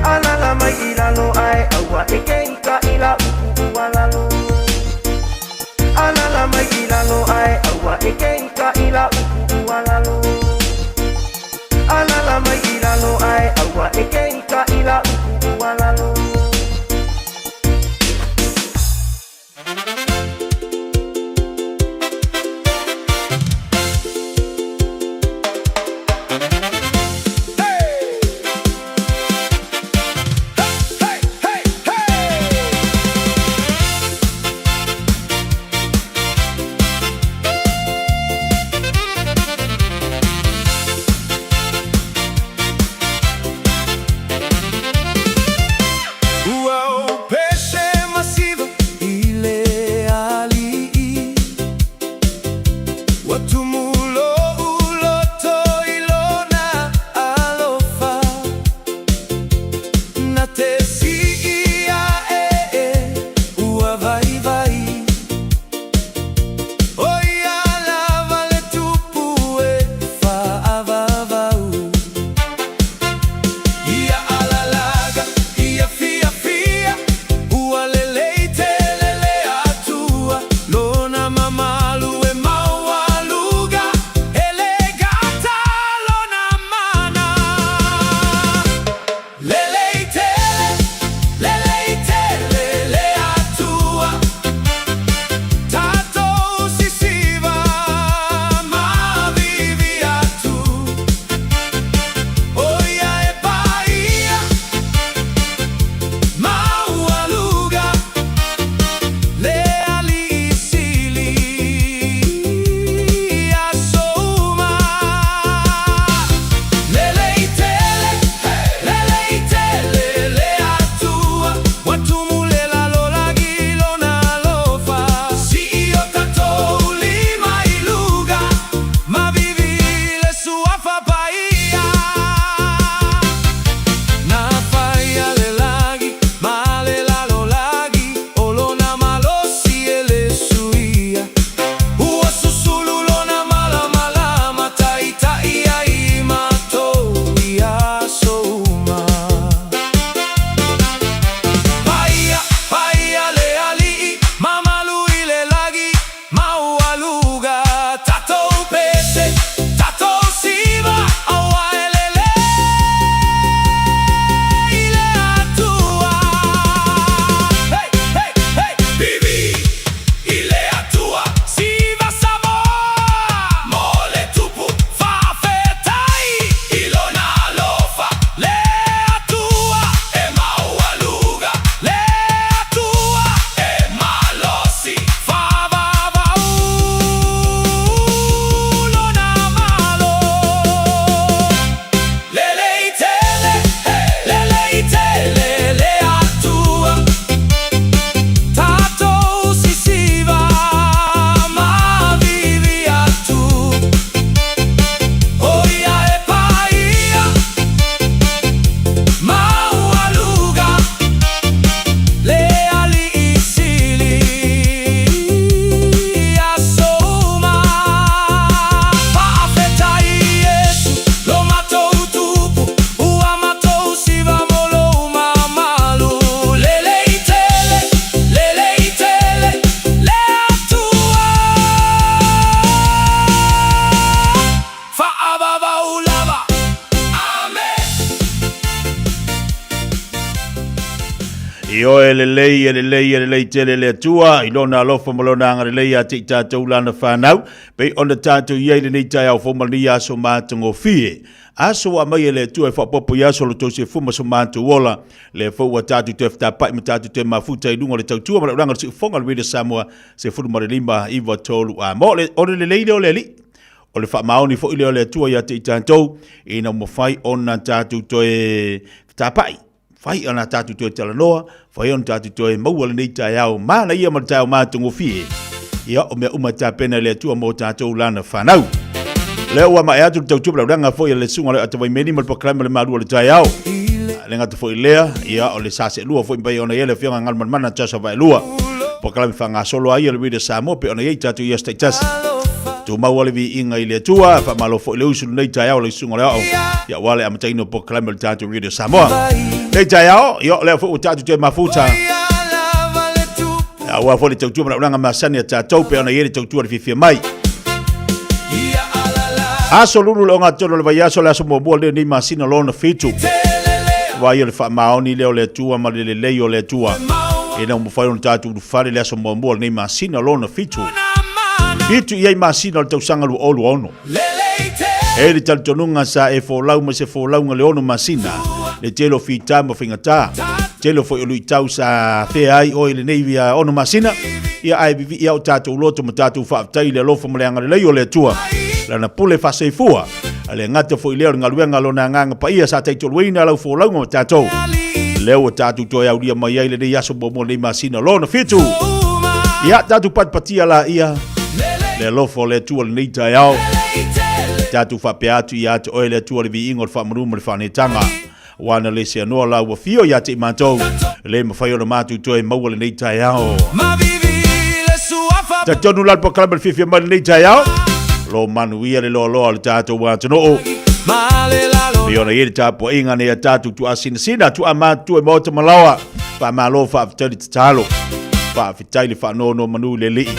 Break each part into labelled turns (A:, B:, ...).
A: Alala. mai i lalo ae aua e ke i ka ila uku ua lalo. Alala mai i lalo ae aua e ke i ka ila uku ua lalo. Alala mai i lalo ae aua e ke i ka ila uku ua lalo.
B: Ua ou pese masiva i le aliʻi, Ua tumu loʻu loto i lona aloha, Na te siʻi aʻe e ua waiwai, ʻO ia lava le tupu e whaavavau. Ia alalaga, ia fiafia, ua lelei tele le Atua, Lona mamalu e maualuga, e le gata lona mana. Lelei tele, lelei tele le Atua, Tatou sisiva mavivi atu, ʻO ia e paia maualuga, le aliʻi sili i aso uma. Lelei tele, lelei tele le Atua, Ua tumu le lalolagi i lona alofa, Siʻi o tatou lima i luga, Mavivi le suafa paia. Na faia le lagi ma le lalolagi, O lona malosi e le suia, Ua susulu lona malamalama, Taitai ai matou i aso uma. Paia, paia le aliʻi, mamalu i le lagi, maualuga, Tatou pese, tatou siva, aua e lelei le Atua. Hey, hey, hey! Vivi i le Atua. Siva Samoa! Mo le tupu. Faafetai i lona alofa. Le Atua e maualuga. Le Atua e malosi. Faavavau lona malo. Lelei tele, lelei tele le Atua. Tatou sisiva mavivi atu, ʻO ia e paia maualuga, le aliʻi sili i aso uma. Faafetai Iesu lo matou tupu, Ua matou siva mo lou mamalu. Lelei tele, lelei tele le Atua. Faavavau lava. Amen.
C: Ioe, lelei, e lelei, e lelei tele le Atua i lona alofa ma lona agalelei ia te i tatou lana whanau, pei ona tatou i ai lenei taeao fou ma lenei aso matagofie. Aso ua aumai e le Atua e faaopoopo i aso o lo outou soifua ma so matou ola. Lea foi ua tatou toe fetapa'i ma tatou toe mafuta i luga o le tautua ma le aulaga o le siufofoga o le Radio Samoa 15 9 3 a. Mo le, o le lelei lea o le Alii, o le faamaoni foi lea o le Atua ia te i tatou, ina ua mafai ona tatou toe fetapa'i, fai ona tatou toe talanoa, fai ona tatou toe maua lenei taeao manaia ma le taeao matagofie. Ia, o mea uma e tapena e le Atua mo tatou lana fanau. Lea ua maea atu le tautua ma le aulaga foi a le susuga o le Atavaimeni ma le polokalame o le Malu o le Taeao. Le gata foi lea, ia, o le Saselua foi pei ona i ai le afioga Galumalemana Joshua Vaelua. Polokalame faagasolo ai a le Radio Samoa pei ona i ai tatou i aso taitasi. Tumau le viiga i le Atua, faamalo foi le usu lenei taeao le susuga o le Aoao, ia aua le amataina o polokalame o le tatou Radio Samoa. Nei taeao, ia o lea foi ua tatou toe mafuta. Aua foi le tautua ma launaga masani a tatou pe ona i ai le tautua le fiafia mai. Aso lulu le ogatotonu o le vaiaso le aso muamua lenei masina lona fitu. Vai o le faamaoni lea o le Atua ma le lelei o le Atua. Ina ua mafai ona tatou ulufale le aso muamua o lenei masina lona fitu. Fitu i ai masina o le tausaga 2026. E le talitonuga sa e folau ma se folauga le ono masina, le tele o fita ma faigata, tele foi o luitau sa afea ai oe i lenei via ono masina, ia ae vivii au tatou loto ma tatou faafetai i le alofa ma le agalelei o le Atua, lana pule faasoifua, a le gata foi lea o le galuega a lona agaga paia sa taitoluina lau folauga ma tatou. Lea ua tatou toe aulia mai ai lenei aso muamua lenei masina lona fitu. Ia tatou patipatia laia le alofa o le Atua lenei taeao. Tatou faapea atu ia te oe le Atua le viiga o le faamanu ma le faaneetaga. Ua na le seanoa la ua fio ia te i matou, le mafai ona matou toe maua lenei taeao. Talitonu la le polokalame le fiafia mai lenei taeao. Lo manuia le loaloa o le tatou atunuu. Pei ona i ai le tapuaiga nei a tatou tuaasinasina, tuaamatutua i maota ma laoa. Faamalo faafetai le tatalo. Faafetai le faanonomanu i le Alii.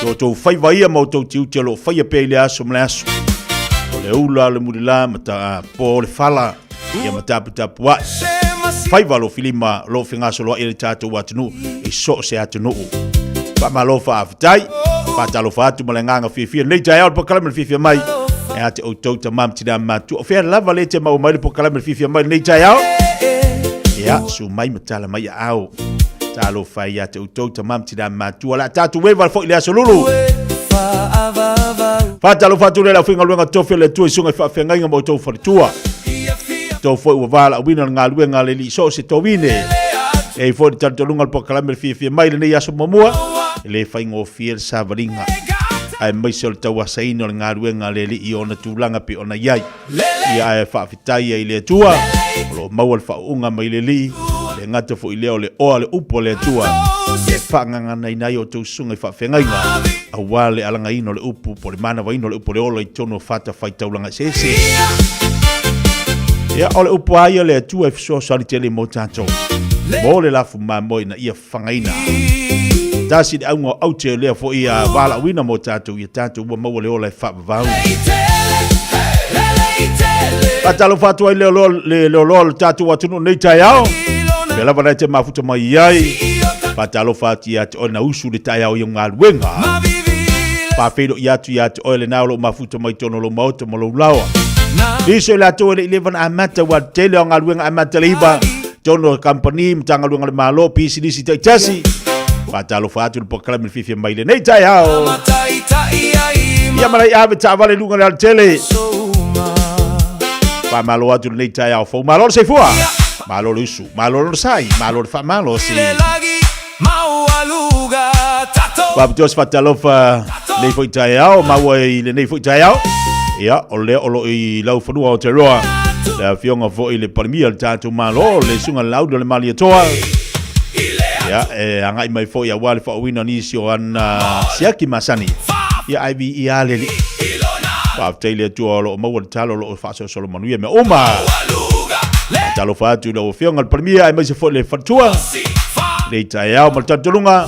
C: I outou faiva ia ma outou tiute o lo o faia pea i le aso ma le aso. O le ula o le mulila ma ta po o le fala ia ma taputapuai. Faiva lo filima lo fegasoloai i le tatou atunuu i so o se atunuu. Faamalo faafetai. Faatalofa atu ma le agaga fiafia lenei taeao le polokalame le fiafia mai. E a te outou tama ma tina matua. O fea lava le te maua mai le polokalame le fiafia mai lenei taeao. Ia, su mai ma tala mai aao. Talofa ia te outou tama ma tina matua. La tatou eva foi le aso lulu. Faatalofa atu le aufaigaluega tofi o le Atua i susuga i faafeagaiga ma outou faletua. Outou foi ua valaauina le galuega a le Alii so o se tovine. E i foi le talitonuga o le polokalame le fiafia mai lenei aso muamua, e le faigofie le savaliga, aemaise o le tauasaina o le galuega a le Alii i ona tulaga pei ona i ai. Ia ae faafetai ai i le Atua, o lo o maua le faauuga mai le Alii, le gata foi lea o le oa le upu a le Atua, e faagaganaina ai outou susuga i faafeagaiga, aua le alagaina o le upu po o le manavaina o le upu o le ola i totonu o fatafaitaulaga eseese. Ia, o le upu lava ia a le Atua e fesoasoani tele mo tatou, mo le lafu mamoe ina ia fagaina. Tasi le auga o aute o lea foi a valaauina mo tatou, ia tatou ua maua le ola e faavavau. Faatalofa atu ai le loaloa o le tatou atunuu nei taeao. Pea lava la e te mafuta mai ai. Faatalofa atu ia te oe na usu le taeao i au galuega. Faafeiloai atu ia te oe lena o lou mafuta mai totonu o lou maota ma lou laoa. Nisi o i latou e le i leva na amata ua tele o galuega amata le iva. Totonu o kamupani, Matagaluega a le Malo, pisinisi taitasi. Faatalofa atu le polokalame le fiafia mai lenei taeao. Ia malai ave taavale i luga o le alatele. Faamalo atu lenei taeao fou. Malo le soifua. Malo le usu. Malo le sai. Malo le faamalosi. Faapitoa se faatalofa lenei foi taeao, maua i lenei foi taeao. Ia, o lea o lo o i laufanua o Aotearoa, le afioga foi i le Palemia o le tatou Malo, le Susuga Laulu o le Malietoa. Ia, e agai mai foi aua le faauuina o nisi o ana siaki masani. Ia, ai viia le Alii. Faafetai i le Atua o lo o maua le talo o lo o faasolosolo manuia mea uma. Faatalofa atu i lau Afioga i le Palemia aemaise foi le faletua. Nei taeao ma le talitonuga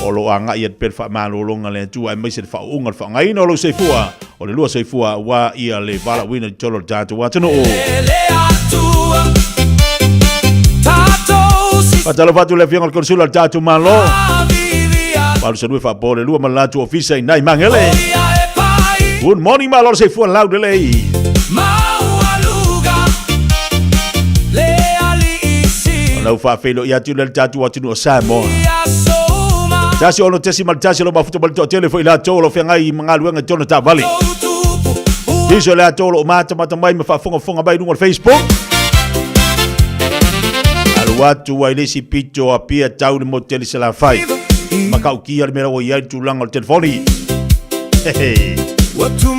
C: o lo o agai atu pea le faamalologa a le Atua aemaise le faauuga o le faaaogaina o lou soifua, o le lua soifua aua ia le valaauina i totonu o le tatou atunuu. Faatalofa atu i le Afioga i le Konesula o le tatou Malo, Palusalue Faapolelua ma le latou ofisa i nai Magele. Good morning, malo le soifua laulelei. Ona ua faafeiloai atu lea le tatou atunuu o Samoa. 16.1 lo mafuta ma le toatele foi latou o lo feagai ma galuega i totonu o taavale. Nisi o latou o lo o matamata mai ma faafogafoga mai i luga o le Facebook. Alu atu ai le isi pito o Apia tau le motu tele i Salafai. Matautia le mea ua i ai le tulaga o le telefoni.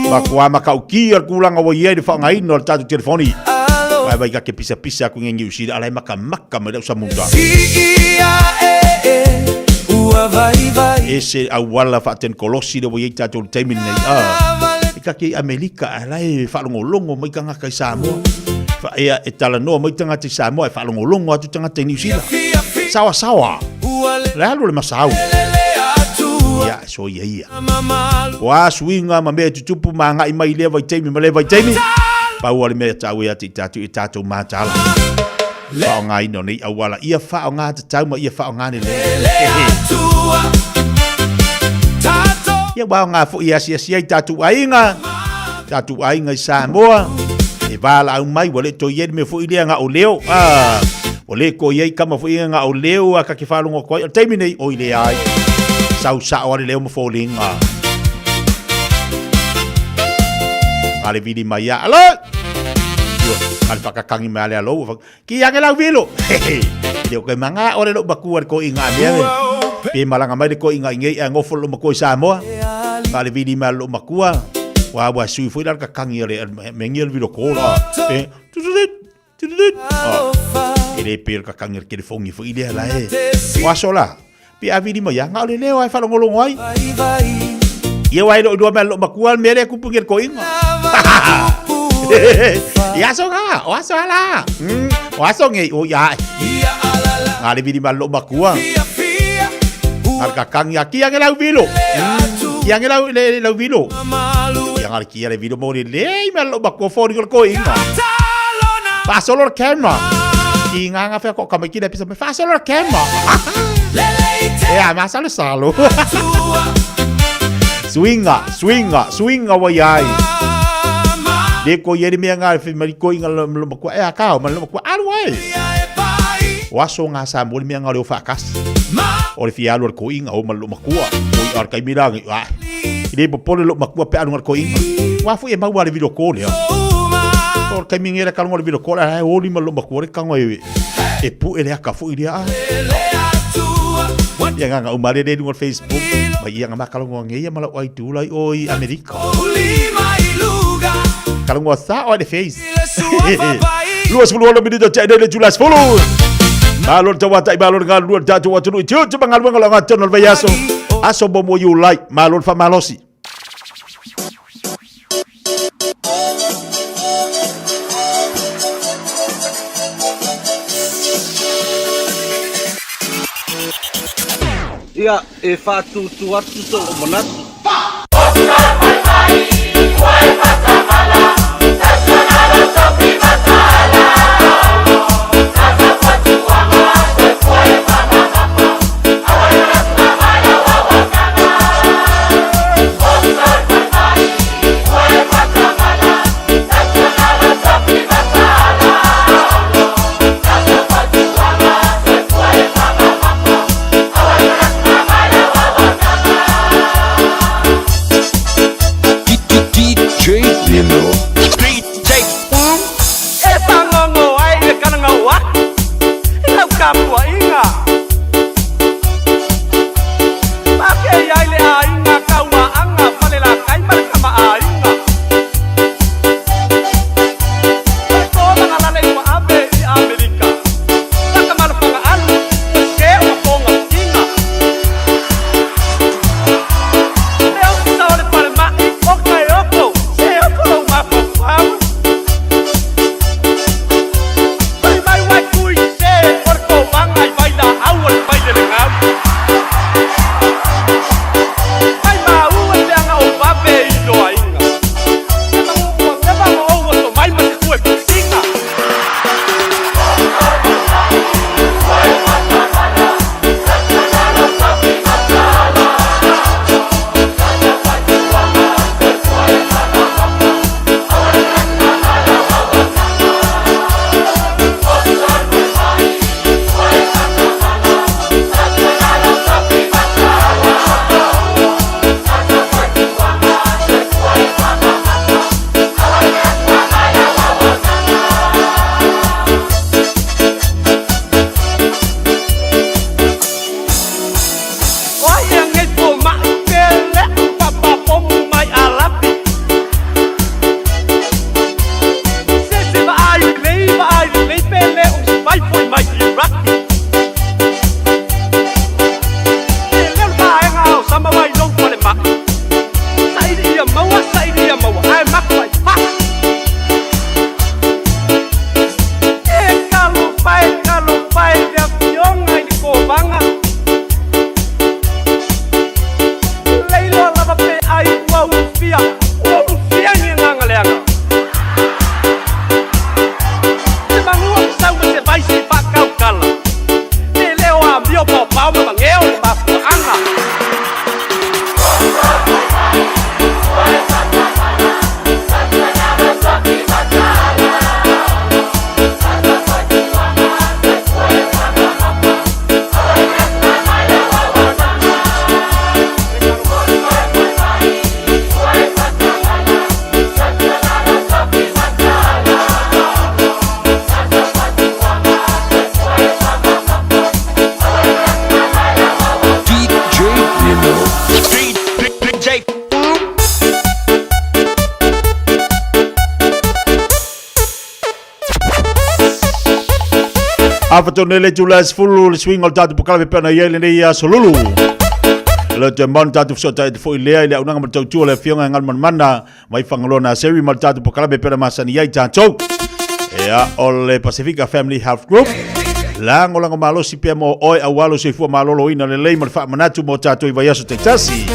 C: Matua matautia le tulaga ua i ai le faaaogaina o le tatou telefoni. Vai vai ka ke pisa pisa aku nge New Zealand ala e makamaka mai lau samuta. Ese auala faatenikolosi le ua i ai tatou i le taimi lenei. Ah, i ka ke i Amerika ala e faalogologo mai tagata i Samoa. Ia, e talanoa mai tagata i Samoa, e faalogologo atu tagata i Niu Sila. Saoasaoa. Le alu o le masau. Ia, soia ia. O a suiga ma mea e tutupu ma agai mai i lea vaitaimi ma lea vaitaimi, pau o le mea e taua ia te i tatou, ia tatou mataala. Faaaogaina o nei auala, ia faaaoga tatau ma ia faaaoga lelei. Ia ua aoga foi e asiasi ai tatou aiga, tatou aiga i Samoa, e valaau mai, ua le toe i ai le mea foi lea na o leo. Ah, ua le toe i ai kama foi ia na o leo a ka te faalogo atu ai. O le taimi nei, oi leai. Sau sao lava le leo ma foliga. A le vili mai ia, alo! Io, a le whakakangi mai ale alo, ki ange lau vilo. E le o koe manga ore lou makua le koiga a mea me. Pe malaga mai le koiga i ngei a ngofo lou makua i Samoa. Nga le vili mai lou makua. Wa wa sui foi la kakangi ale me ngi le vilo kola. E tututit tututit. E le pe le kakangi le telefongi foi lea la e. Wa sola. Pe a vili mai nga o le leo ai whalongolongo ai. Ia wai lo ilua mai lo makua le mea lea kupu ngi le koiga. Ia aso nga, o aso ala. O aso ngei o ia. Nga le vili mai lo makua. Nga le kakangi a kia nge lau vilo. Kia nge lau le lau vilo. Ia nga le kia le vilo mo le le mai lo makua fo le koiga. Faasolo le camera. Ki ngā ngā whea ko ka mai ki le pisa mai faasolo le camera. Ea, ma salo salo. Swinga, swinga, swinga wa iai. Le ko ieri mea ngā whi mari ko inga lo lo makua ea kao ma lo makua alu ai. O aso ngā sa mo le mea ngā leo whaakasi. O le fia alu al ko inga o ma lo makua. O i ar kai mirangi. Ah. I le popole lo makua pe alu ngar ko inga. Wa fu e maua le video call ia. O le taimi ngera kalongo le video call ai oli ma lo makua le kango e e pu e le aka fu i lia. Ia nganga umare le lunga Facebook. Ma ia nga makalongo nge ia mala ai tu lai o i Amerika. Kalongo sa o le face. 26 minuto te le tula sefulu. Malo le tauata i malo le galulue le tatou atunuu i tiute ma galuega o le agatonu o le vaiaso. Aso mo mo Iulai, malo le faamalosi.
D: Ia, e whātūtū atu tō manatu.
E: DJ Nino.
C: Afa tonu le itula e 10 le suiga o le tatou polokalame e pei ona i ai lenei aso lulu. Le toe mau na tatou fesootai atu foi lea i le auaunaga ma le tautua a le Afioga e Galumalemana mai Fagaloa Naseri ma le tatou polokalame e pei ona masani ai tatou. Ia, o le Pasifika Family Health Group, lagolago malosi pea mo oe aua lou soifua maloloina lelei ma le faamanatu mo tatou i vaiaso taitasi.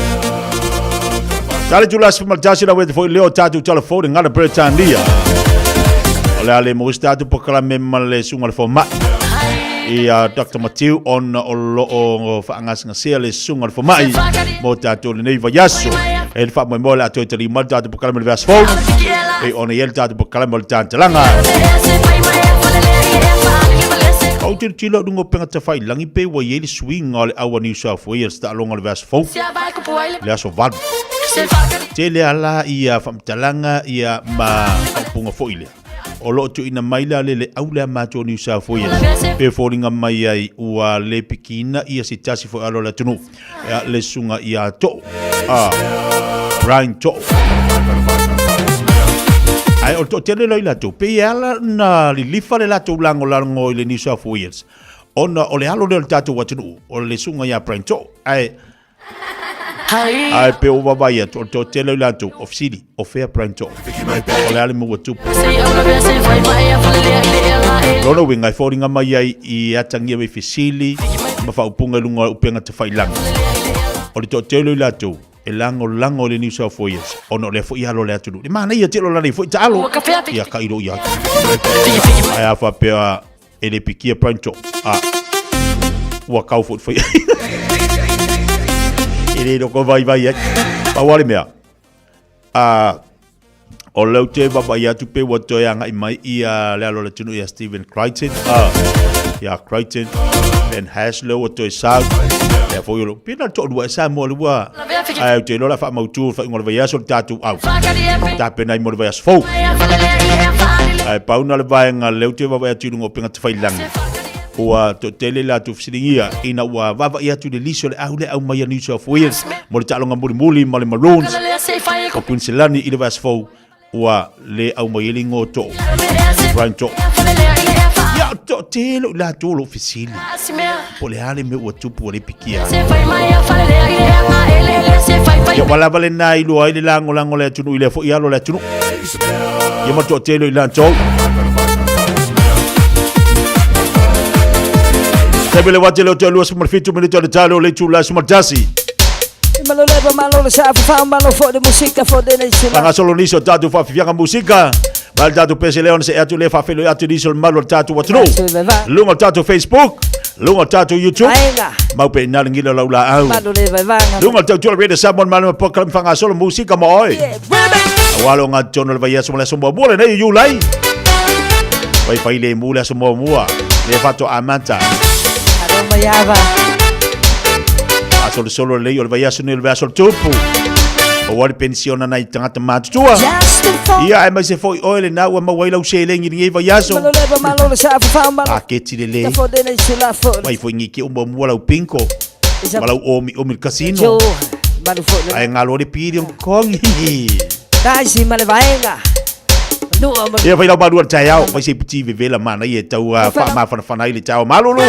C: Tali tula 11 lau ete foi leo tatou telefone ngana Britania. O le a le mo se tatou polokalame ma le susuga i le fomai. Ia Dr. Matiu ona o lo o faagasegasea le susuga i le fomai mo tatou lenei vaiaso. E le faamoemoe o le a toe tali mai le tatou polokalame i le vaiaso fou. E ona i ai le tatou polokalame o le Tantalaga. Ou te tilotilo au i luga o upega tafailagi pe ua i ai le suiga o le au a New South Wales taaloga o le vaiaso fou, le aso 8. Tele lava la ia faamatalaga ia ma faaupuga foi lea. O lo o tuuina mai la le le au lea matou New South Wales pe foliga mai ai ua le pikiina ia se tasi foi alo o le atunuu ia le susuga ia To'o a Brian To'o. Ae o le toatele la i latou, pei e ala na lilifa le latou lagolago i le New South Wales ona o le alo lea o le tatou atunuu o le susuga ia Brian To'o. Ae Ae pe ua vaavaai atu, o le toatele o i latou, o fesili, o fea Brian To'o? O le a le mea ua tupu? Lona uiga e foliga mai ai i atagia mai fesili ma faaupuga i luga o upega tafailagi. O le toatele o i latou e lagolago i le New South Wales ona o lea foi alo o le atunuu. Le manaia tele o lana foi taalo. Ia tailo i ai. Ae a faapea e le pikia Brian To'o. A, ua kau foi foi. E le loko vaivai ai. Pau lava le mea, a, o lea ou te vaavaai atu pe ua toe agai mai ia le alo o le atunuu ia Stephen Crichton, a, ia Crichton, Ben Hasler ua toe sau. Lea foi o lo, pe na o le toalua ea Samoa lea ua, ae ou te iloa o le a faamautu le faaiuga o le vaiaso le tatou au. Tapena ai mo le vaiaso fou. Ae pau na le vaega lea ou te vaavaai atu i luga o upega tafailagi, ua toatele i latou fesiligia ina ua vaavaai atu i le lisi o le au lea e aumai a New South Wales mo le taaloga mulimuli ma le Maroons o Queensland i le vaiaso fou, ua le aumai ai le igoa o To'o, Brian To'o. Ia, toatele o i latou o lo o fesili po o le a le mea ua tupu ua le pikia ai. Ia, ua lava lena e iloa ai le lagolago a le atunuu i lea foi alo o le atunuu. Ia ma le toatele o i latou. Taimi le wate leo te 27 minute o le talo o le itula 11. Fagasolo nisi o tatou faafifiaga musika ma le tatou pese lea ona see atu lea faafeiloai atu nisi o le mamalu o le tatou atunuu luga o le tatou Facebook, luga o le tatou YouTube, mau pe ina le gila o lau laau luga o le tautua Radio Samoa Malama Polokalame Fagasolo Musika ma oe aua le ogatotonu o le vaiaso ma le aso muamua lenei o Iulai. Vai fai le mu le aso muamua le faatoa amata. Faasolosolo lelei o le vaiaso nei o le vaiaso o le tupu. Aua le penisiona nai tagata matutua. Ia aemaise foi oe lena ua maua ai lau seleni i lenei vaiaso. Paketi lelei. Mai foi nei ke o muamua lau bingo. Ma lau omi omi le casino. Ae galo le pili o kongi. Ia fai lau malua le taeao, fai se puti vevela manaia e tau faamafanafana ai le taeao malulu.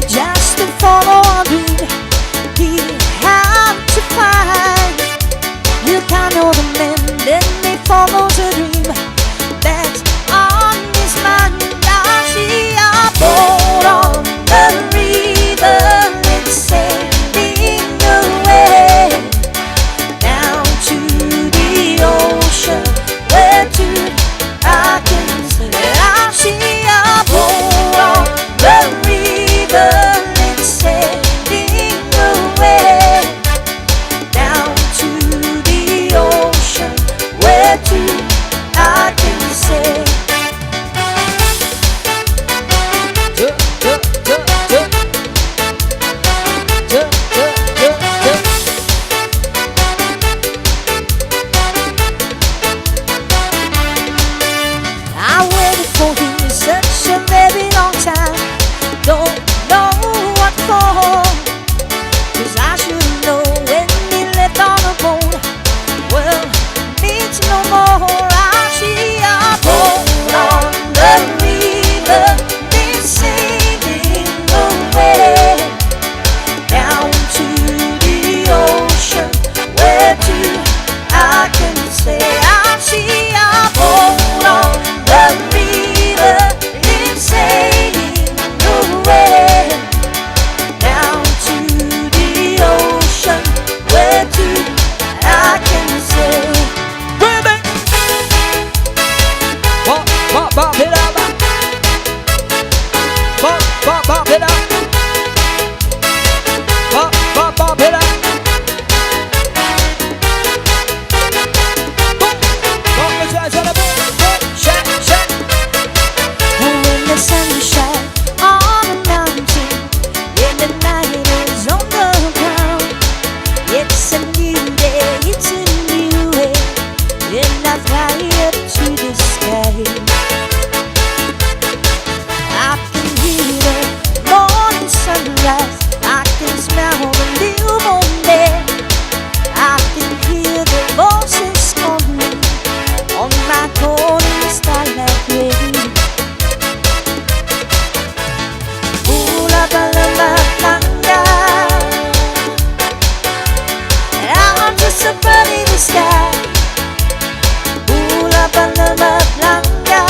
E: Just to follow a dream he had to find. You can know the man, then he follows a dream that's on his mind. I see a boat on the river, it's sailing away down to the ocean where two I can see. I see a boat on the river, it's sailing. the sky. Ula-ba-la-ba-la-ga.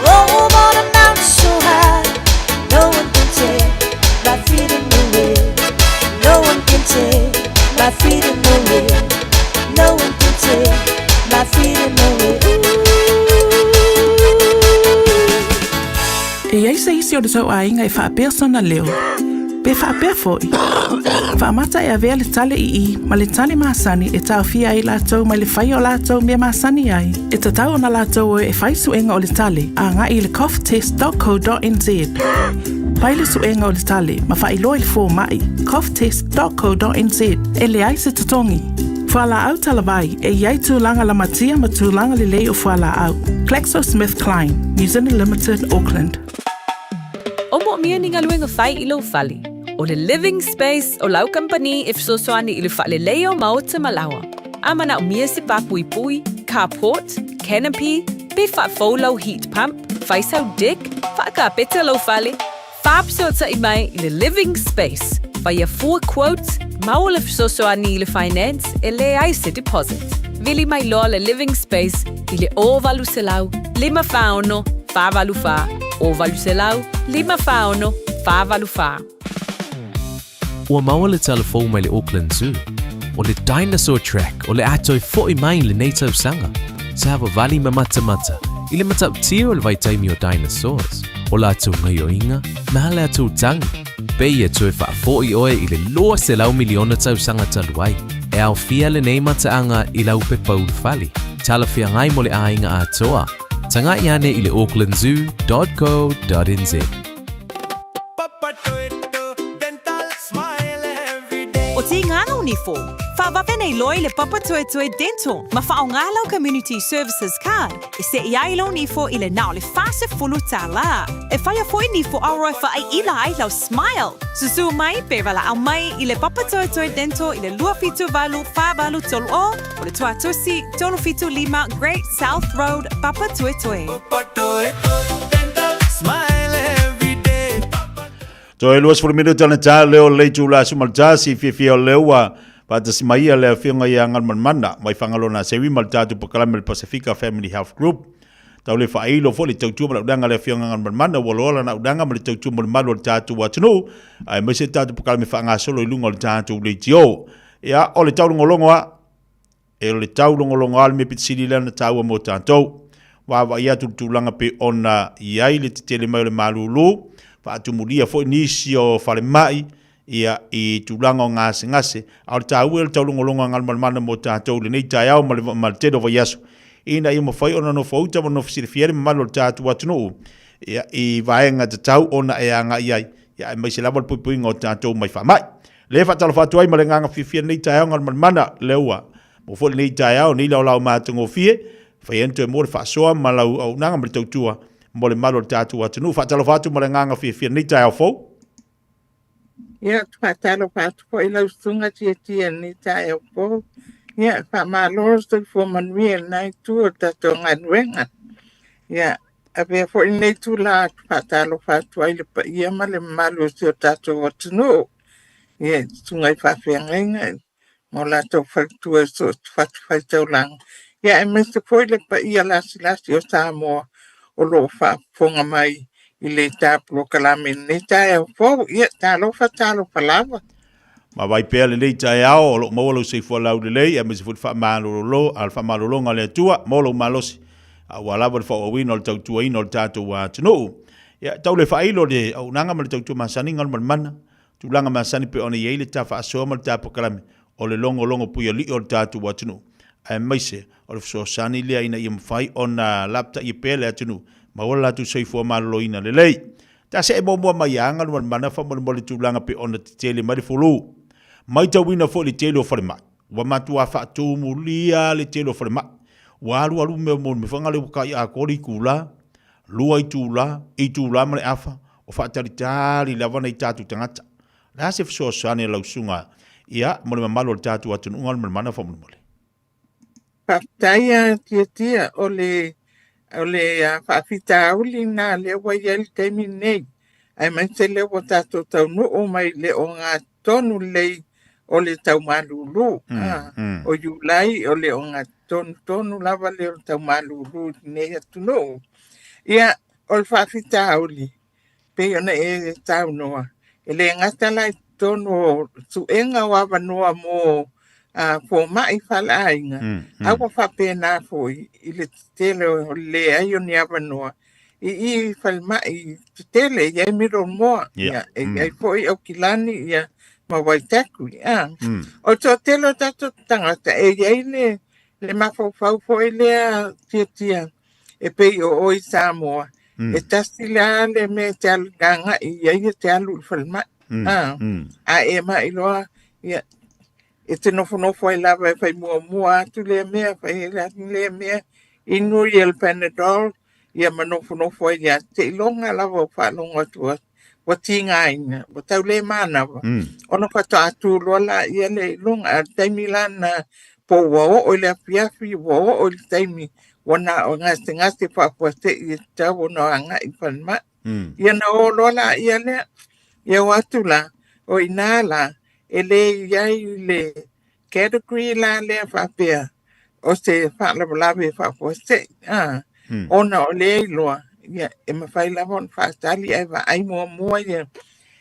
E: Oh, on a mountain so high, no one can take my freedom away. No one can take my freedom away. No one can take my freedom away. Ooh.
F: E i ai se isi o le tou aiga e faapea sona leo, pe faapea foi, faamata e avea le tale ii ma le tale masani e taofia ai latou mai le faia o latou mea masani ai. E tatau ona latou o e fai suega o le tale agai i le coughtest.co.nz. Fai le suega o le tale ma faailoa i le fomai coughtest.co.nz e leai se totogi. Fualaau talavai e i ai tulaga lamatia ma tulaga lelei o fualaau. GlaxoSmithKline, New Zealand Limited, Auckland.
G: O moomia ni galuega fai i lou fale. O le Living Space o lau kamupani e fesoasoani i le faaleleia o maota ma laoa. A manaomia se pāpuipui, carport, canopy, pe faafou lau heat pump, fai sau deck, faakapeta lou fale, faafesootai mai i le Living Space, faia fua quote, maua le fesoasoani i le finance e leai se deposit. Vili mai loa le Living Space i le 0800 546 484, 0800 546 484.
H: Ua maua le tala fou mai le Auckland Zoo, o le Dinosaur Track o le a toe fo'i mai i lenei tausaga. Savavali ma matamata i le matautia o le vaitaimi o dinosaurs, o latou gaioiga ma a latou tagi. Pei e toe faafo'i oe i le 200 miliona tausaga talu ai. E aofia lenei mataaga i lau pepa ulufale, talafeagai mo le aiga atoa. Tagai ane i le aucklandzoo.co.nz.
I: O Tīngana o Nifo, whawawe nei loa i le Papatoetoe Dental ma whaonga lau Community Services Card e seʻi ai lou nifo i le na o le 40 tālā. E whaia foi nifo aroa e whaaila ai lau smile. Susu mai pe walaau mai i le Papatoetoe Dental i le 278 483 o o le Tuatosi 375 Great South Road, Papatoetoe.
C: Toe 20 minuta na ta leo le itula aso ma le tasi fiafia o lea ua faatasi mai ia le afioga ia Galumalemana mai Fagaloa Sewi ma le tatou polokalame o le Pasefika Family Health Group. Tau le faailo foi le tautua ma le auaunaga a le afioga Galumalemana ua loa lana auaunaga ma le tautua mo le malu o le tatou atunuu aemaise le tatou polokalame faagasolo i luga o le tatou leitio. Ia, o le taulogologo lava E o le taulogologo lava le mea pito sili lea ona taua mo tatou. Vaavaai atu i le tulaga pei ona i ai le tetele mai o le malulu, faatumulia foi nisi o falemai ia i tulaga o gasegase, a o le taua ia o le taulogologo a Galumalemana mo tatou i lenei taeao ma le, ma le tele o vaiaso, ina ia mafai ona nofouta ma nofo silafia ai le mamalu o le tatou atunuu ia, i vaega tatau ona e agai ai, ia, aemaise lava le puipuiga o tatou mai faamai. Lea e faatalofa atu ai ma le agaga fiafia lenei taeao Galumalemana, lea ua maua foi lenei taeao, nei laolao matagofie, fai ai ona toe maua le faasoa ma lau auaunaga ma le tautua mo le malu o le tatou atunuu. Faatalofa atu ma le agaga fiafia lenei taeao fou.
J: Ia, ou te faatalofa atu foi i lau susuga Tiatia i lenei taeao fou. Ia, faamalo le soifua manuia i lena itu o le tatou galuega. Ia, avea foi lenei itula ou te faatalofa atu ai i le paia ma le mamalu o si o tatou atunuu, ia, i susuga i faafeagaiga ma o latou faletua i so o se fatafaitaulaga, ia aemaise foi le paia lasilasi o Samoa o lo o faafofoga mai i le ta polokalame i lenei taeao fou. Ia, talofa, talofa lava.
C: Ma vaai pea lenei taeao o lo o maua lou soifua laulelei aemaise foi le faamalolo, a le faamalologa a le Atua mo lou malosi aua lava le faaauauina o le tautuaina o le tatou atunuu. Ia, tau le faailo le auaunaga ma le tautua masani Galumalemana, tulaga masani pei ona i ai le ta faasoa ma le ta polokalame o le logologo puialii o le tatou atunuu, aemaise o le fesoasoani lea ina ia mafai ona lapataia pea le atunuu maua le latou soifua maloloina lelei. Ta see muamua mai ia Galumalemana faamolemole tulaga pei ona tetele mai le fulu. Maitauina foi le tele o falemai ua matua faatumulia le tele o falemai ua alualu mea mo le mea foi lea ua tai atoa le itula, lua itula, itula ma le afa o faatalitali lava nai tatou tagata. O le a se fesoasoani a lau susuga ia mo le mamalu o le tatou atunuu Galumalemana faamolemole?
J: Faafetai a Tiatia o le o le faafitauli lena lea ua i ai le taimi lenei, aemaise lea ua tatou taunuu mai i le ogatotonu lelei o le taumalūlū. O Iulai o le ogatotonu lava lea o le taumalūlū i lenei atunuu. Ia, o le faafitauli, pei ona e saunoa, e le gata la i totonu o suega o avanoa mo fomai faleaiga, a ua faapena foi i le tetele o le leai o ni avanoa i i falemai tetele, e i ai Middlemore, ia, e i ai foi Aukilani, ia, ma Waitakere. O le toatele o tatou tagata e i ai le mafaufau foi lea tiatia e pei o oe i Samoa, e tasi la le mea e te alu agai i ai e te alu i le falemai. A e mai loa, ia, e te nofonofo ai lava e fai muamua atu lea mea, fai atu lea mea, inu ia le Panadol, ia ma nofonofo ai ia seiloga lava o faalogo atu ua tigaina, ua tau le manava, ona faatoa tu loa laia lea i luga. A o le taimi la lena, po ua oo i le afiafi, ua oo i le taimi ua na o gasegase faafuasei e tatau ona agai i falemai. Ia na o loa laia lea, ia o atu la, o i ina la, e le i ai le category la lea faapea o se faalavelave faafuasei, ona o lea iloa, ia, e mafai lava ona faatali ae vaai muamua ia,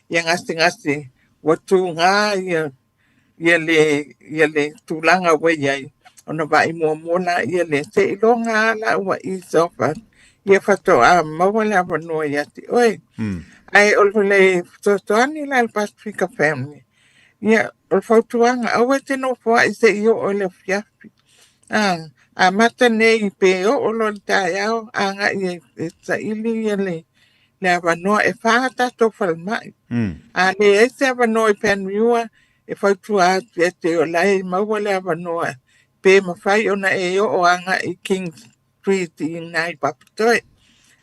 J: ia gasegase ua tuga ia, ia le, ia le tulaga ua i ai, ona vaai muamua laia lea, seiloga lava la ua ease off atu, ia faatoa maua le avanoa ia te oe. Ae o le fesoasoani la a le Pasefika Family, Ia, o le fautuaga, aua e te nofoai se i oo i le afiafi. Amata nei pe oo loa i le taeao, agai e saili ia le avanoa. E fa tatou falemai. A leai se avanoa i Panmure, e fautua atu ia te oe, o la e maua le avanoa pe mafai ona e oo agai i Kings Street i ina i Papatoe.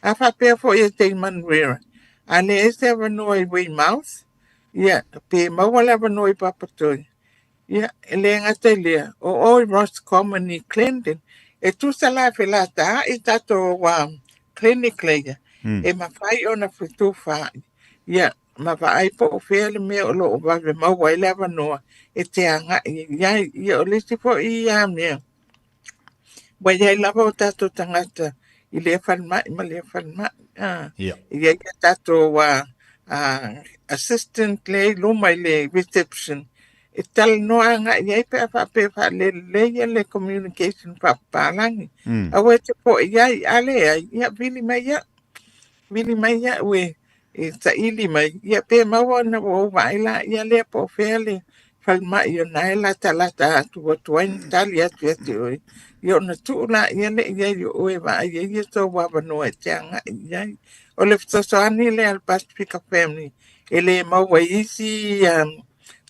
J: A faapea foi e te i Manurewa, a leai se avanoa i Weymouth, ia, pe maua le avanoa i Papatoe, ia, e le gata i lea, o o i Roscommon i Clendon, e tusa la e felataai tatou clinic lea, e mafai ona fetufaai, ia, ma vaai po o fea le mea o lo o vave maua ai le avanoa e te agai i ai. Ia, o le isi foi ia mea, Ua i ai lava o tatou tagata i lea falemai ma lea falemai. E i ai a tatou assistant lea i luma i le reception e talanoa agai i ai pe a faapea e faalelelei le communication faapapalagi. Aua e te po'i ai, a leai, ia vili mai au, vili mai au e e saili mai, ia pe maua ona ua ou vaai laia lea po o fea le falemai o na e latalata atu ua tuai ona tali atu ia te oe, ia ona tuu laia lea i ai o oe e vaai ai ia sou avanoa e te agai i ai. O le fesoasoani lea a le Pasifika Family e le maua i isi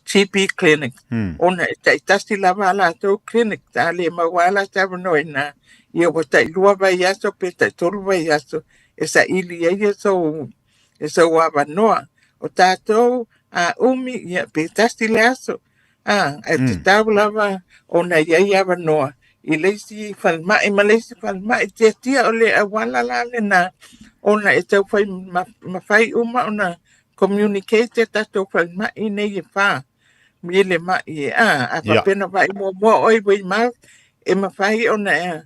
J: GP clinic ona e taitasi lava a latou clinic a le maua lava la se avanoa i ina, ia ua tailua vaiaso pe taitolu vaiaso e saili ai e sou, e sou avanoa. O tatou a umi, ia, pe tasi le aso, a, ae tatau lava ona i ai avanoa i le isi falemai ma le isi falemai. Tiatia o le auala la lena ona e tau fai mafai uma ona communicate a tatou falemai nei e fa i le mai e, a, a faapea na vaai muamua oe i Weymouth, e mafai ona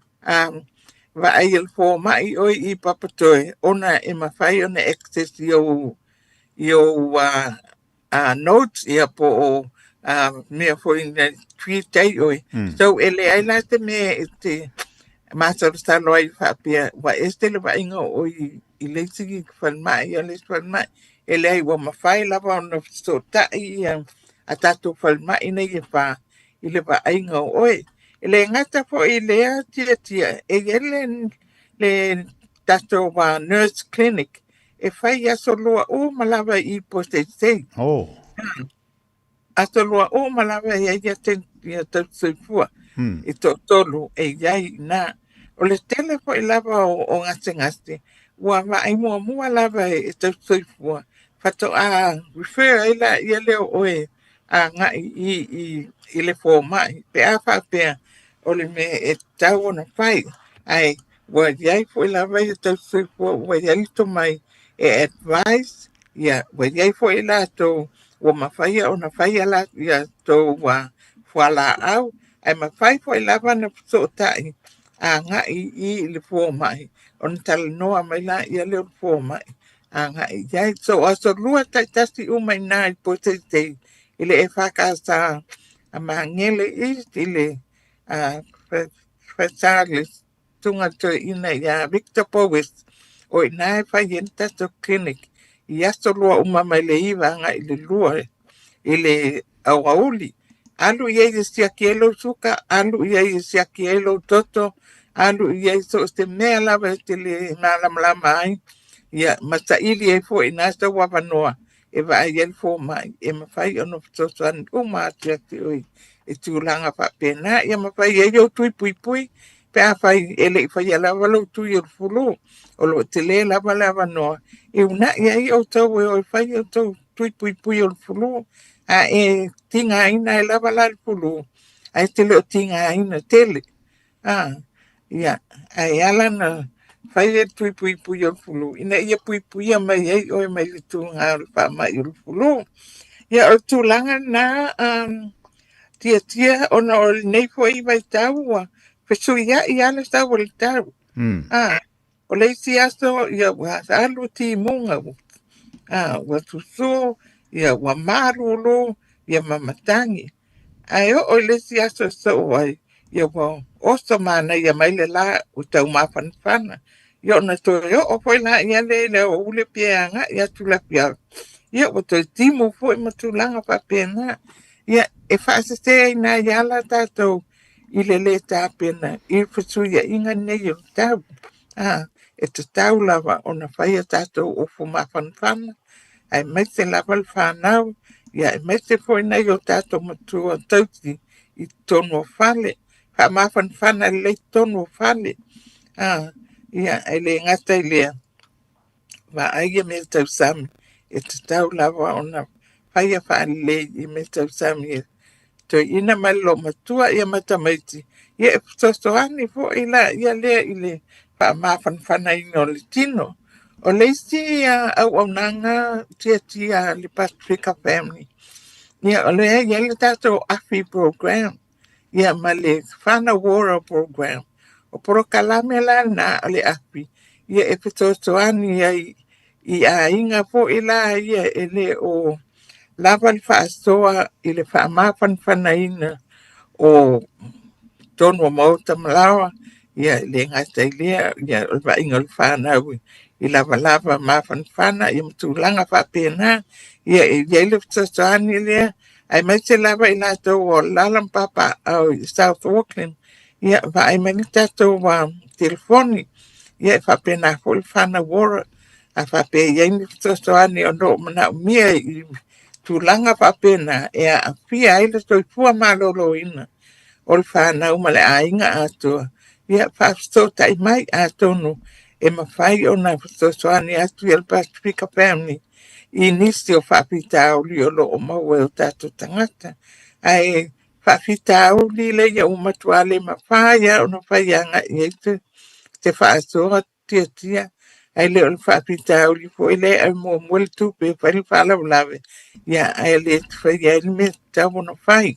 J: vaai e le fomai oe i Papatoe ona e mafai ona access i ou i ou notes ia po o mea foi na treat ai oe. So e leai la se mea e te masalosalo ai faapea ua ese le vaaiga o oe i le isi falemai a le isi falemai. E leai ua mafai lava ona fesootai ia a tatou falemai nei e fa i le vaaiga o oe. E le gata foi i lea tiatia, e i ai le, le tatou nurse clinic e fai aso lua uma lava i Poseisei.
C: Oh.
J: Aso lua uma lava e i ai ia, te, ia tausisoifua i toatolu e i ai i ina. O le tele foi lava o, o gasegase, ua vaai muamua lava e tausisoifua, faatoa refer ai laia lea o oe agai i le fomai pe a faapea o le mea e tatau ona fai. Ae ua i ai foi lava ia tausisoifua ua i ai le tomai e advise, ia ua i ai foi i latou Ua mafai ona faia la ia tou fualaau, ae mafai foi lava ona fesootai agai i i le fomai ona talanoa mai laia lea o le fomai agai i ai. So o aso lua taitasi uma i ina i Poseisei i le EFKS a Magele East i le Fasa le Susuga i le Toeaina ia Victor Powes, o i ina e fai ai le tatou clinic i aso lua uma mai le 9 agai i le 2 i le aoauli. Alu i ai e siaki ai lou suka, alu i ai e siaki ai lou toto, alu i ai so o se mea lava e te le malamalama ai, ia ma saili ai foi i ina sou avanoa e vaai ai le fomai e mafai ona fesoasoani uma atu ia te oe i tulaga faapena. Ia ma fai ai ou tui puipui pe afai e le i faia lava lou tui o le fulu, o lo o tele lava le avanoa e uunai ai outou e o e fai outou tui puipui o le fulu. A e tigaina ai lava la le fulu, ae te le o tigaina tele. Ia, ae ala ona fai le tui puipui o le fulu ina ia puipuia mai ai oe mai le tuga o le faamai o le fulu. Ia, o le tulaga lena, Tiatia, ona o lenei foi vaitau ua fesuiai lava le sau o le tau. O le isi aso ia ua alu timuga ua susu, ia ua malulu, ia ma matagi. Ae oo i le isi aso e soo ai, ia ua oso manaia mai le la ua tau mafanafana. Ia ona toe oo foi laia lea i le aoauli pe agai atu i le afiafi, ia ua toe timu foi ma tulaga faapena. Ia e faaseseina ai lava la tatou i le lē tapena i le fesuiaiga lenei o le tau. E tatau lava ona fai a tatou ofu mafanafana, aemaise lava le fanau, ia aemaise foi nai o tatou matua tausi i totonu o fale. Faamafanafana lelei totonu o fale. Ia, e le gata i lea, vaai ia mea tausami, e tatau lava ona faia faalelei i mea tausami e toeaina ma le loomatua ia ma tamaiti, ia e fesoasoani foi la ia lea i le faamafanafanaina o le tino. O le isi auaunaga tiatia a le Pasefika Family, ia o lea e i ai le tatou AFI program, ia ma le Whānau Ora program. O polokalame la na a le AFI, ia e fesoasoani ai i aiga foi la ia e le o lava le faasoa i le faamafanafanaina o totonu o maota ma laoa, ia e le gata i lea, ia o le vaaiga o le fanau i lavalava mafanafana ia ma tulaga faapena. Ia e i ai le fesoasoani lea, aemaise lava i latou o alaala ma papaaao i South Auckland, ia vaai mai le tatou telefoni, ia e faapena foi le Whānau Ora. A faapea e i ai ni fesoasoani o lo o manaomia i tulaga faapena e aafia ai le soifua maloloina o le fanau ma le aiga atoa, ia faafesootai mai atonu e mafai ona fesoasoani atu i le Pasefika Family i nisi o faafitauli o lo o maua e o tatou tagata. Ae faafitauli lea ua matua le mafai lava ona fai agai i ai se faasoa tiatia, ae le o le faafitauli foi lea e muamua le tupe e fai le faalavelave, ia ae le faia ai le mea e tatau ona fai.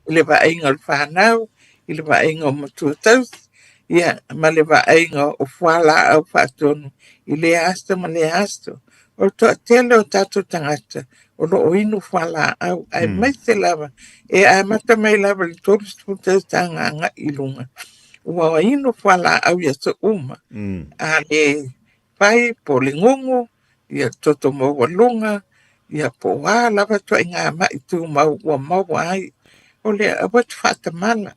J: I le vaaiga o le fanau, i le vaaiga o matua tausi, ia ma le vaaiga o fualaau faatonu i lea aso ma lea aso. O le toatele o tatou tagata o lo o inu fualaau, aemaise lava e amata mai lava i le 30 tausaga agai i luga, ua inu fualaau i aso uma. A le fai po o le gugu, ia toto maualuga, ia po o a lava ituaiga mai tumau ua maua ai. O le aua te faatamala,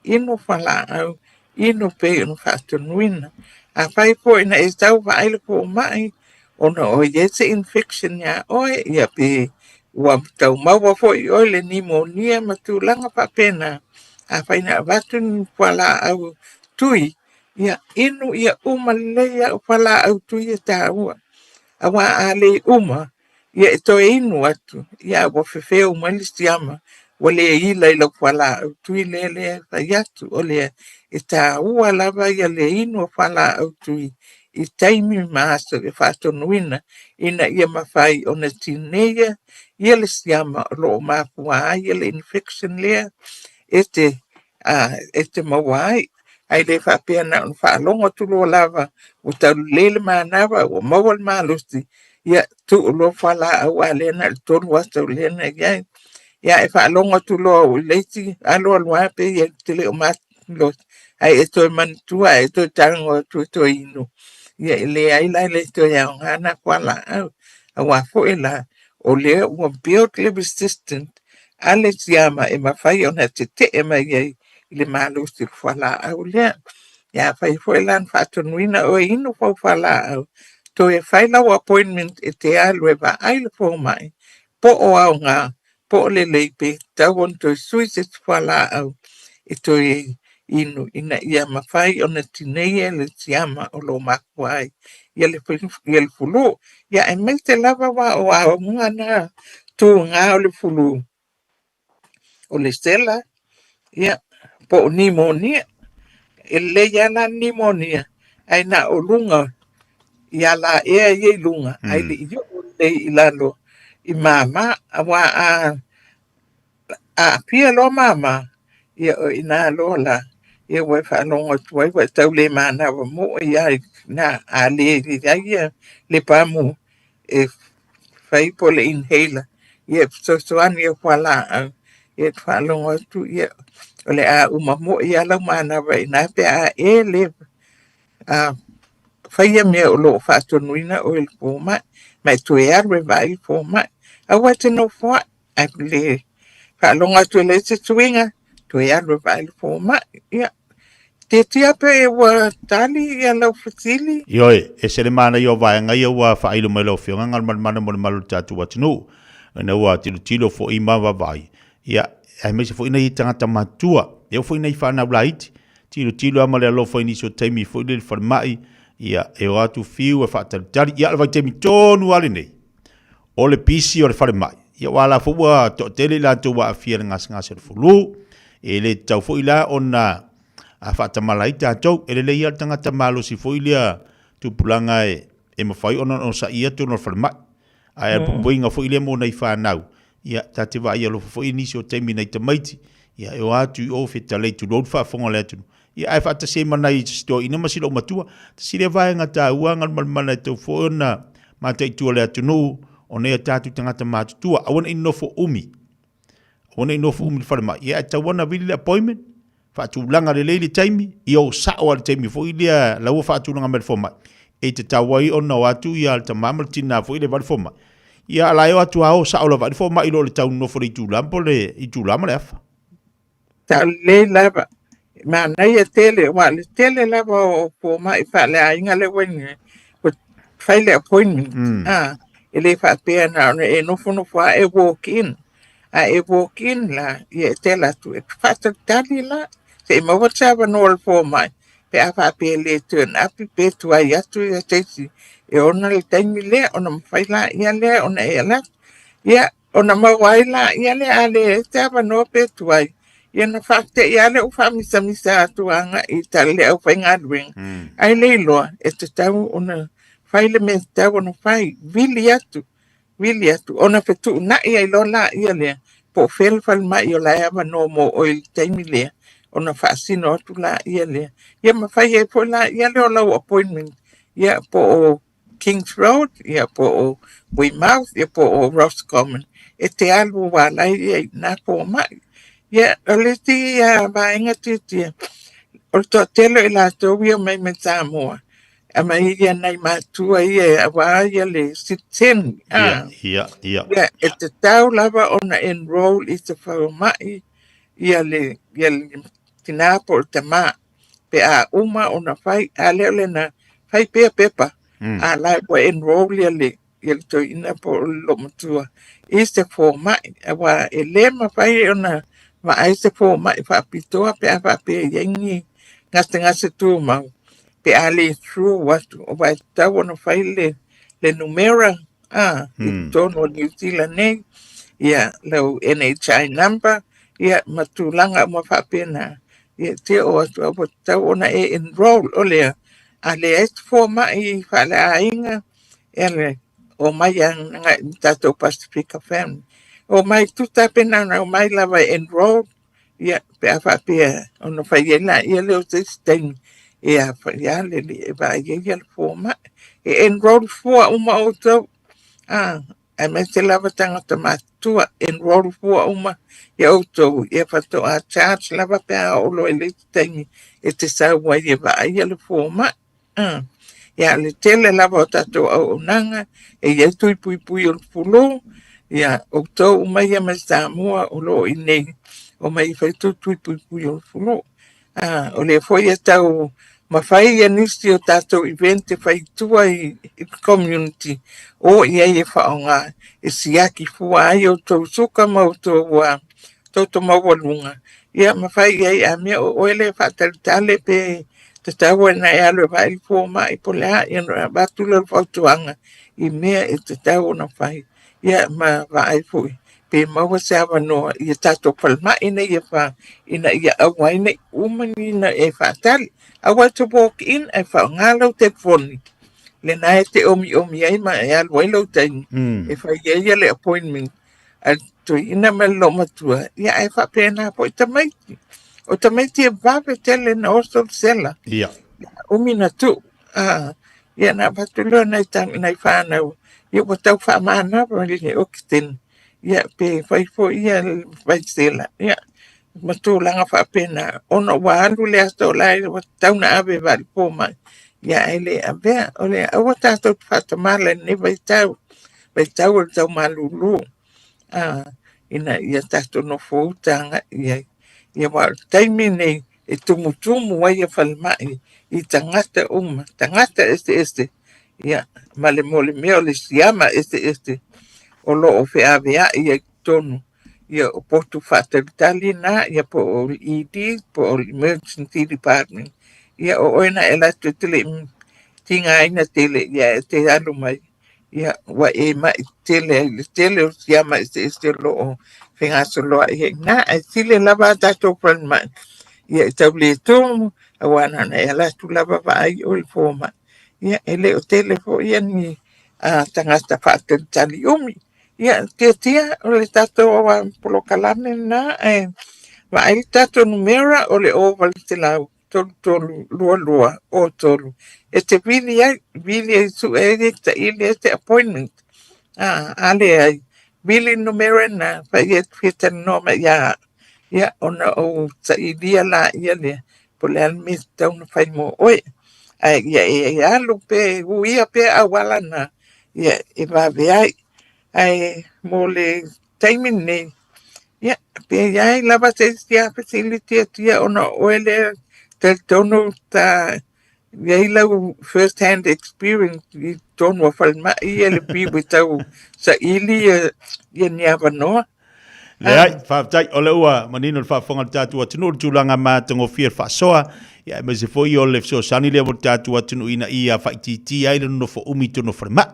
J: inu fualaau, inu pei ona faatonuina. Afai foi na e sau vaai le fomai ona o i ai se infection ia oe, ia pe ua tau maua foi i oe le pneumonia ma tulaga faapena, afai na avatu ni fualaau tui, ia inu ia uma lelei au fualaau tui e taua. Aua a le uma, ia e toe inu atu, ia ua fefeu mai le siama, ua le ila i lau fualaau tui lea lea e fai atu. O lea e taua lava ia le inu o fualaau tui i taimi ma aso e faatonuina ina ia mafai ona tineia ia le siama o lo o mafua ai le infection lea e te e te maua ai. Ae le faapea na ona faalogo atu loa lava ua taulelei le manava ua maua le malosi, ia tuu loa fualaau a lea na o le 3 aso lea na i ai. Ia e faalogo atu loa ua le isi alualu lava pei e te le o malosi, ae e toe manatua ae e toe tago atu e toe inu, ia e leai la e le toe aoga na fualaau. Aua foi la, o lea ua build le resistant a le siama e mafai ona tetee mai ai i le malosi o le fualaau lea. Ia afai foi la na faatonuina oe e inu pau fualaau, toe fai lau appointment e te alu e vaai le fomai po o aoga po o lelei pe tatau ona toe sui se isi fualaau e toe inu ina ia mafai ona tineia le siama o lo o mafua ai ia le fulu. Ia aemaise lava aua o auga na tuga o le fulu, o le sela, ia, po o nimonia. E lelei lava la le nimonia, ae na o luga i alaea ia i luga, ae le i oo lelei i lalo i mama. Aua a aafia loa mama, ia o i ina loa la, ia ua e faalogo atu ai ua e tau le manava moi lava i ina. A le i ai le pamu e fai po o le inhaler, ia e fesoasoani i fualaau, ia e faalogo atu ia o le a uma moi lava lau manava i ina pe a e le faia mea o lo o faatonuina oe e le fomai, ma e toe alu e vaai le fomai. Aua e te nofoai, ae le faalogo atu e leai se suiga, toe alu e vaai le fomai. Ia, tiatia pe ua tali ia lau fesili?
C: Ioe, e ese le manaia o vaega ia ua faailo mai lau Afioga Galumalemana mo le malu o le tatou atunuu, ina ua tilotilo foi ma vaavaai, ia, aemaise foi nai tagata matutua, e oo foi nai fanau laiti, tilotilo lava ma le alofa i nisi o taimi foi lele i le falemai, ia, e o atu fiu e faatalitali, ia, o le vaitaimi tonu lava lenei, o le pisi o le falemai, ia aua la foi ua toatele i latou ua aafia i le gasegase o le fulu, e le tatau foi la ona faatamala ai tatou. E lelei lava le tagata malosi foi lea tupulaga e mafai ona onosaia totonu o le falemai. Ae o le puipuiga foi lea mo nai fanau, ia ta te vaai alofa foi i nisi o taimi i nai tamaiti, ia e o atu i o fetalai tulou le faafofoga a le atunuu, ia ae faatasi ai ma nai si toeaina ma si loomatua. Tasi lea vaega taua Galumalemana e tatau foi ona mataitu e le atunuu, o nai a tatou tagata matutua, aua ne i nofo umi, aua ne i nofo umi i le falemai, ia ae tatau ona vili le appointment, faatulaga lelei le taimi, ia o sao lava i le taimi foi lea la ua faatulaga mai e le fomai, e tatau ai ona o atu ia le tama ma le tina foi lea e vaai le fomai. Ia a la e o atu lava o sao lava i le fomai i lo le tau nofo i le itula po o le itula ma le afa.
J: Sao lelei lava. Manaia tele, aua o le tele lava o fomai faaleaiga lea ua i ai, ua fai le appointment, e le faapea na ona e nofonofo lava e walk in. A e walk in la, ia e te alu atu e faatalitali la, se i maua se avanoa o le fomai pe a faapea e le turn up pe tuai atu se isi e ona le taimi lea ona mafai laia lea ona e alu atu. Ia, ona maua ai laia lea a leai se avanoa pe tuai, ia ona faatei lava lea ua faamisamisa atu agai i le aufaigaluega, ae le iloa e tatau ona fai le mea e tatau ona fai, vili atu vili atu, ona fetuunai ai loa laia lea, po o fea le falemai o la e avanoa mo oe i le taimi lea, ona faasino atu laia lea. Ia ma fai ai foi laia lea o lau appointment, ia po o Kings Road, ia po o Weymouth, ia po o Roscommon, e te alu aua la e i ai i ina fomai. Ia, o le isi vaega tiatia, o le toatele o i latou ia e omai mai Samoa, aumai ia nai matua ia aua ia le citizen.
C: Ia, ia, ia.
J: Ia, e tatau lava ona enroll i se falemai ia le, ia le tina po o le tama pe a uma ona fai, a le o lena, fai pea pepa, a la ua enroll ia le, ia le toeaina po o le loomatua i se fomai, aua e le mafai ona vaai se fomai faapitoa pe a faapea e i ai ni gasegase tumau pe a le through atu, aua e tatau ona fai le, le numera a, i totonu o Niu Sila nei, ia lau NHI number, ia ma tulaga uma faapena, ia e te oo atu a ua tatau ona e enroll, o lea. A leai se fomai i faaleaiga, e le omai agai i le tatou Pasifika Family. Omai tuta pe na ona omai lava e enroll, ia pe a faapea ona fai ai laia lea o se isi taimi e a fai a le e vaai ai le fomai. E enroll fua uma outou, aemaise lava tagata matutua, enroll fua uma ia outou, ia faatoa charge lava pe a oo loa i le isi taimi e te sau ai e vaaia le fomai. Ia le tele lava o tatou auaunaga e i ai tui puipui o le pulou, ia outou uma ia mai Samoa o lo o i inei, omai e fai tou tui puipui o le pulou. O lea foi e tau mafai ia nisi o tatou event e fai i tua i le community o i ai e faaaoga e siaki fua ai outou suka ma outou toto maualuga, ia ma fai i ai a mea o oe lea e faatalitali pe tatau ona e alu e vaai le fomai po o le a, ia ona avatu lea o le fautuaga i mea e tatau ona fai. Ia ma vaai foi pe maua se avanoa i a tatou falemai nei e fa ina ia aua ai ne i uma ni na e faatali. Aua e te walk in ae faaaoga lau telefoni. Lena e te omiomi ai ma e alu ai lou taimi e fai ai le appointment a le toeaina ma le loomatua, ia ae faapena foi tamaiti. O tamaiti e vave tele na oso le sela.
C: Ia.
J: Umi na tuu. Ia na avatu loa nai nai fanau, ia ua tau faamanava i le okesene, ia pe fai foi ia vaisela, ia ma tulaga faapena, ona ua alu le aso o la e ua tatau ona ave e vaai fomai, ia ae le avea. O le aua tatou te faatamala i lenei vaitau, vaitau o le tau malulu, ina ia tatou nofouta agai i ai. Ia aua o le taimi lenei e tumutumu ai ia falemai i tagata uma, tagata eseese, ia, ma le mo le mea o le siama eseese o lo o feaveai ai i totonu ia o potu faatalitali na, ia po o le ED, po o le Emergency Department. Ia o oe na e alu atu e te le i tigaina tele, ia e te alu mai Ia, ua e mai tele ai le tele o siama eseese o lo o fegasoloai ai i ina. Ae sili lava a tatou falemai, ia e tau le tumu, aua na ona e alu atu lava vaai oe i le fomai. Ia, e le o tele foi ia ni tagata faatalitali umi. Ia, tiatia o le tatou polokalame lena, ae vaai le tatou numera o le 0800 33 22 03 e te vili ai, vili ai sue ai e taili ai se appointment. A leai, vili numera na fai e fia talanoa mai ia au. Ia, ona ou sailia laia lea, po o le a le mea e tatau ona fai mo oe. Ae ia e alu pe uia pea auala na, ia e vave ai. Ae mo le taimi lenei, ia, pe i ai lava se isi fesili tiatia ona o oe lea talitonu sa i ai lau first hand experience i totonu o falemai ia le fiu e tau saili ia ni avanoa.
C: Leai, faafetai, o lea ua manino le faafofoga a le tatou atunuu i le tulaga matagofie le faasoa, ia aemaise foi o le fesoasoani lea mo le tatou atunuu ina ia faaitiitia ai le nonofo umi i totonu o falemai.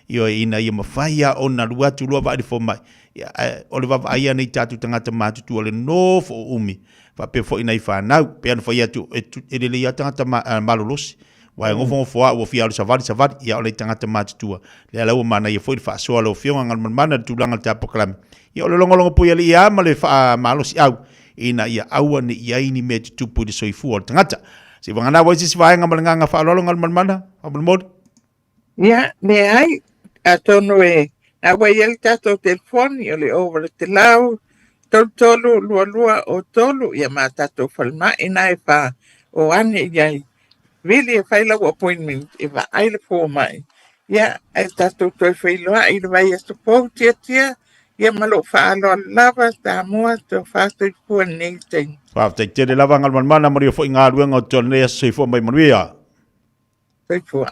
C: Ioe, ina ia mafai lava ona alu atu loa vaai le fomai. Ia, ae o le vaavaai lava nei tatou tagata matutua o le nofo o umi, faapea foi nai fanau, pei ona fai atu, e, e lelei lava tagata ma, malolosi. Aua e nofonofo lava ua fia alu savali savali, ia o nai tagata matutua. Lea la ua manaia foi le faasoa a lau Afioga Galumalemana i le tulaga o le ta polokalame. Ia o le logologo pui alii lava ma le faamalosiau ina ia aua ne i i ai ni mea e tutupu i le soifua o le tagata. Seivagana ua i ai se isi vaega ma le agaga faaaloalo Galumalemana, faamolemole.
J: Ia, leai, atonu e na ua i ai le tatou telefoni o le 0800 33 22 03, ia ma tatou falemai na e fa o ane i ai. Vili e fai lau appointment e vaai le fomai. Ia, ae tatou toe feiloai i le vaiaso fou tiatia, ia ma lou faaaloalo lava, Samoa, tofa soifua i lenei taimi.
C: Faafetai tele lava Galumalemana, manuia foi galuega o totoe o lenei aso. Soifua mai manuia.
J: Soifua.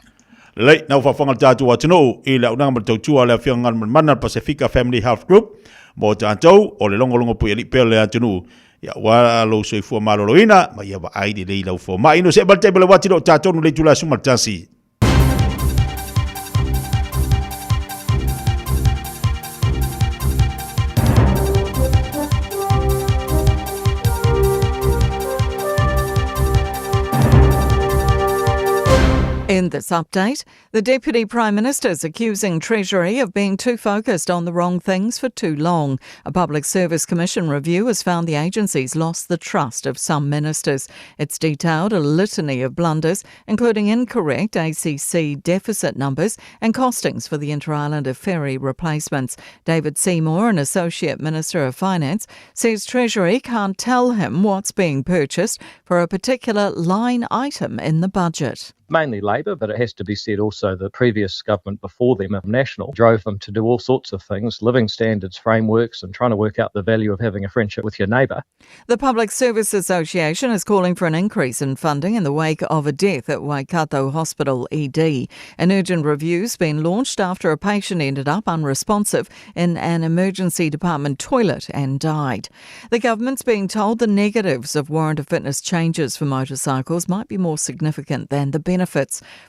C: Lelei, na ua faafofoga le tatou atunuu i le auaunaga ma le tautua a le Afioga Galumalemana le Pasefika Family Health Group mo tatou o le logologo puialii pea o le atunuu. Ia aua lou soifua maloloina ma ia vaai lelei lau fomai. Inu se balte bele wati lo tatou no le itula suma le tasi.
K: this update. The Deputy Prime Minister is accusing Treasury of being too focused on the wrong things for too long. A Public Service Commission review has found the agency's lost the trust of some ministers. It's detailed a litany of blunders, including incorrect ACC deficit numbers and costings for the Interislander ferry replacements. David Seymour, an Associate Minister of Finance, says Treasury can't tell him what's being purchased for a particular line item in the budget.
L: Mainly Labor, but it has to be said also the previous government before them, National, drove them to do all sorts of things, living standards frameworks and trying to work out the value of having a friendship with your neighbour.
K: The Public Service Association is calling for an increase in funding in the wake of a death at Waikato Hospital ED. An urgent review's been launched after a patient ended up unresponsive in an emergency department toilet and died. The government's being told the negatives of warrant of fitness changes for motorcycles might be more significant than the benefits.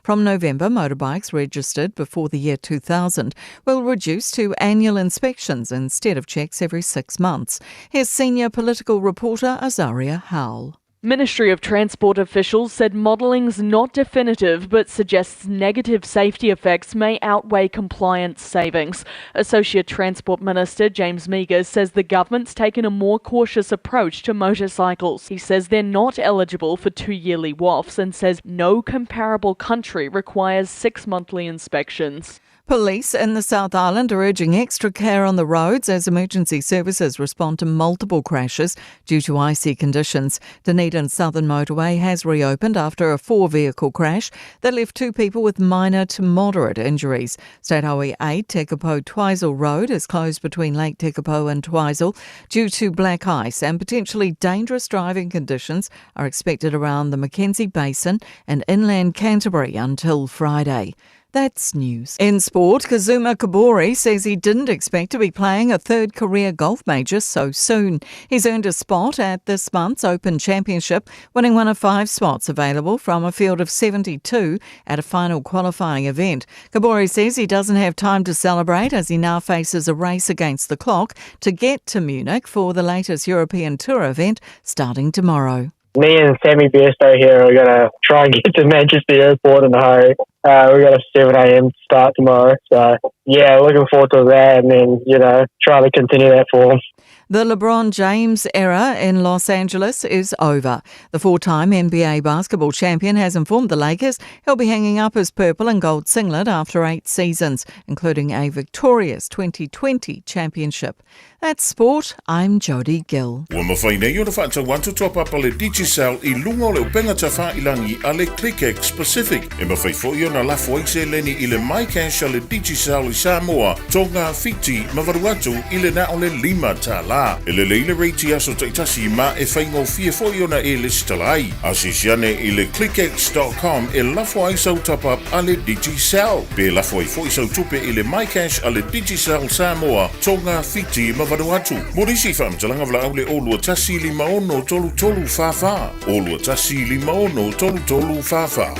K: From November, motorbikes registered before the year 2000 will reduce to annual inspections instead of checks every 6 months. Here's senior political reporter Azaria Howell.
M: Ministry of Transport officials said modelling's not definitive but suggests negative safety effects may outweigh compliance savings. Associate Transport Minister James Meager says the government's taken a more cautious approach to motorcycles. He says they're not eligible for 2-yearly WAFs and says no comparable country requires 6 monthly inspections.
K: Police in the South Island are urging extra care on the roads as emergency services respond to multiple crashes due to icy conditions. Dunedin Southern Motorway has reopened after a 4-vehicle crash that left 2 people with minor to moderate injuries. State Highway 8 Tekapo-Twizel Road is closed between Lake Tekapo and Twizel due to black ice, and potentially dangerous driving conditions are expected around the Mackenzie Basin and inland Canterbury until Friday. That's news. In sport, Kazuma Kobori says he didn't expect to be playing a third career golf major so soon. He's earned a spot at this month's Open Championship, winning one of 5 spots available from a field of 72 at a final qualifying event. Kobori says he doesn't have time to celebrate as he now faces a race against the clock to get to Munich for the latest European Tour event starting tomorrow.
N: Me and Sammy Bairstow here are going to try and get to Manchester Airport in a hurry. We got a 7 a.m. start tomorrow. So, yeah, looking forward to that and then, you know, trying to continue that form.
K: The LeBron James era in Los Angeles is over. The 4-time NBA basketball champion has informed the Lakers he'll be hanging up his purple and gold singlet after 8 seasons, including a victorious 2020 championship. That's sport. I'm Jodie Gill.
O: Ua mafai nei ona whaatau atu toa papa le Digicel i lunga o le upenga tawhailangi a le ClickX Pacific. E mawhai foi ona lafo ai seleni i le MyCash a le Digicel i Samoa, Tonga, Fiti, ma Vanuatu i le na o le lima tālā. E lelei le rate aso taitasi ma e whaingofie foi ona e listala ai. A sisiane i le clickx.com e lafo ai sau top up a le Digicel. Pe lafo ai foi sau tupe i le MyCash a le Digicel Samoa, Tonga, Fiti, ma Vanuatu. Morisi whaamtalanga vla au le olua tasi lima ono tolu tolu whawha. Olua tasi lima ono tolu tolu whawha.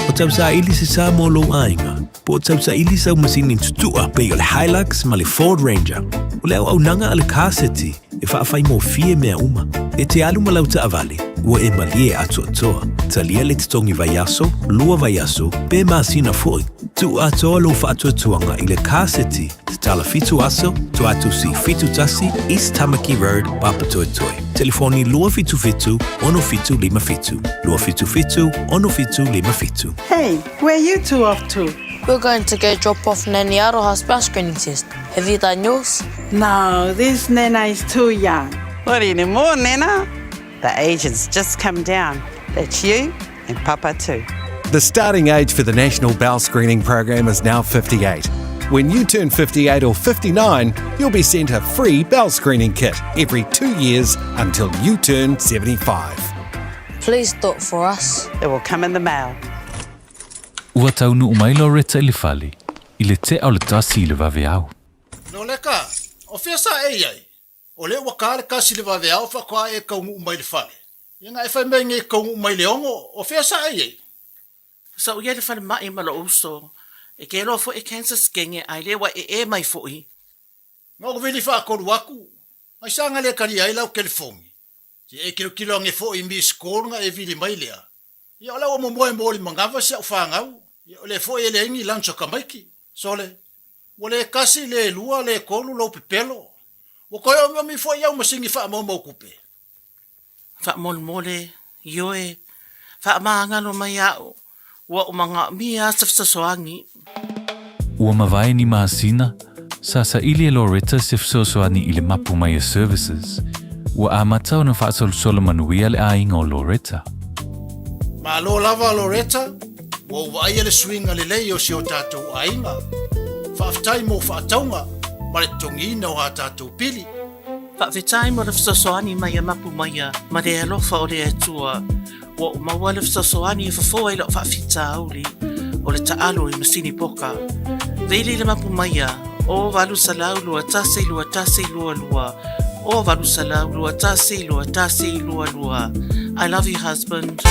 P: O tausaili se sa mo lou aiga, po o tausaili sau masini tutua pei o le Hilux ma le Ford Ranger. O le auaunaga a le Car City e faafaigofie mea uma. E te alu ma lau taavale, ua e malie atoatoa. Talia le totogi vaiaso, 2 vaiaso, pe masina foi. Tuu atoa lou faatuatuaga i le Car City, tatala 7 aso, Tuatusi 71, East Tamaki Road, Papatoetoe. Telefoni 277 6757. 277 6757.
Q: Hey, where are you two off to?
R: We're going to go drop off Nanny Aroha's bowel screening test. Have you done yours?
Q: No, this Nana is too young.
S: Not anymore, Nana. The age has just come down. That's you and Papa too.
T: The starting age for the National Bowel Screening Program is now 58. When you turn 58 or 59, you'll be sent a free bowel screening kit every 2 years until you turn 75.
R: Please do it for us.
S: It will come in the mail.
H: Ua taunuu mai Loretta i le fale, i le tea o le 1 i le vaveao.
U: No leka, o fea sa e iai? O le ua ka le kasi le vaveao whakoa e kaungu mai le fale. Ia nga e whai mai nge kaungu mai le ongo, o fea sa e iai?
F: Sa o ia le fale mai ma lo uso. E ke loa fo e cancer skenge ai le wa e e mai foi.
U: Nga o vili whaakolu aku, ai sa nga le kari ai lau kelifongi. Se i e kilokilo age foʻi i missed call na e vili mai lea. Ia o la ua momoe mo le manava si a'u fanau. Ia o lea foʻi e leai ni lunch a tamaiti. Sole, ua le tasi, le lua, le tolu lou pepelo. Ua toe omiomi foʻi au masini faamaumau tupe.
F: Faamolemole, ioe, faamagalo mai a'u, ua ou manaomia se fesoasoani.
A: Ua mavae ni masina, sa saili e Loretta se fesoasoani i le Mapu Maia Services. Ua amata ona faasolosolo manuia le aiga o Loretta.
U: Malo lava Loretta, ua ou vaaia le suiga lelei o si o tatou aiga. Faafetai mo faatauga ma le totogiina o a tatou pili.
F: Faafetai mo le fesoasoani mai a Mapu Maia ma le alofa o le Atua. Ua ou maua le fesoasoani e fofo ai la'u faafitauli o le taalo i masini poka. Vili le Mapu Maia, o 800 21 21 22, o 800 21 21 22. I love you husband.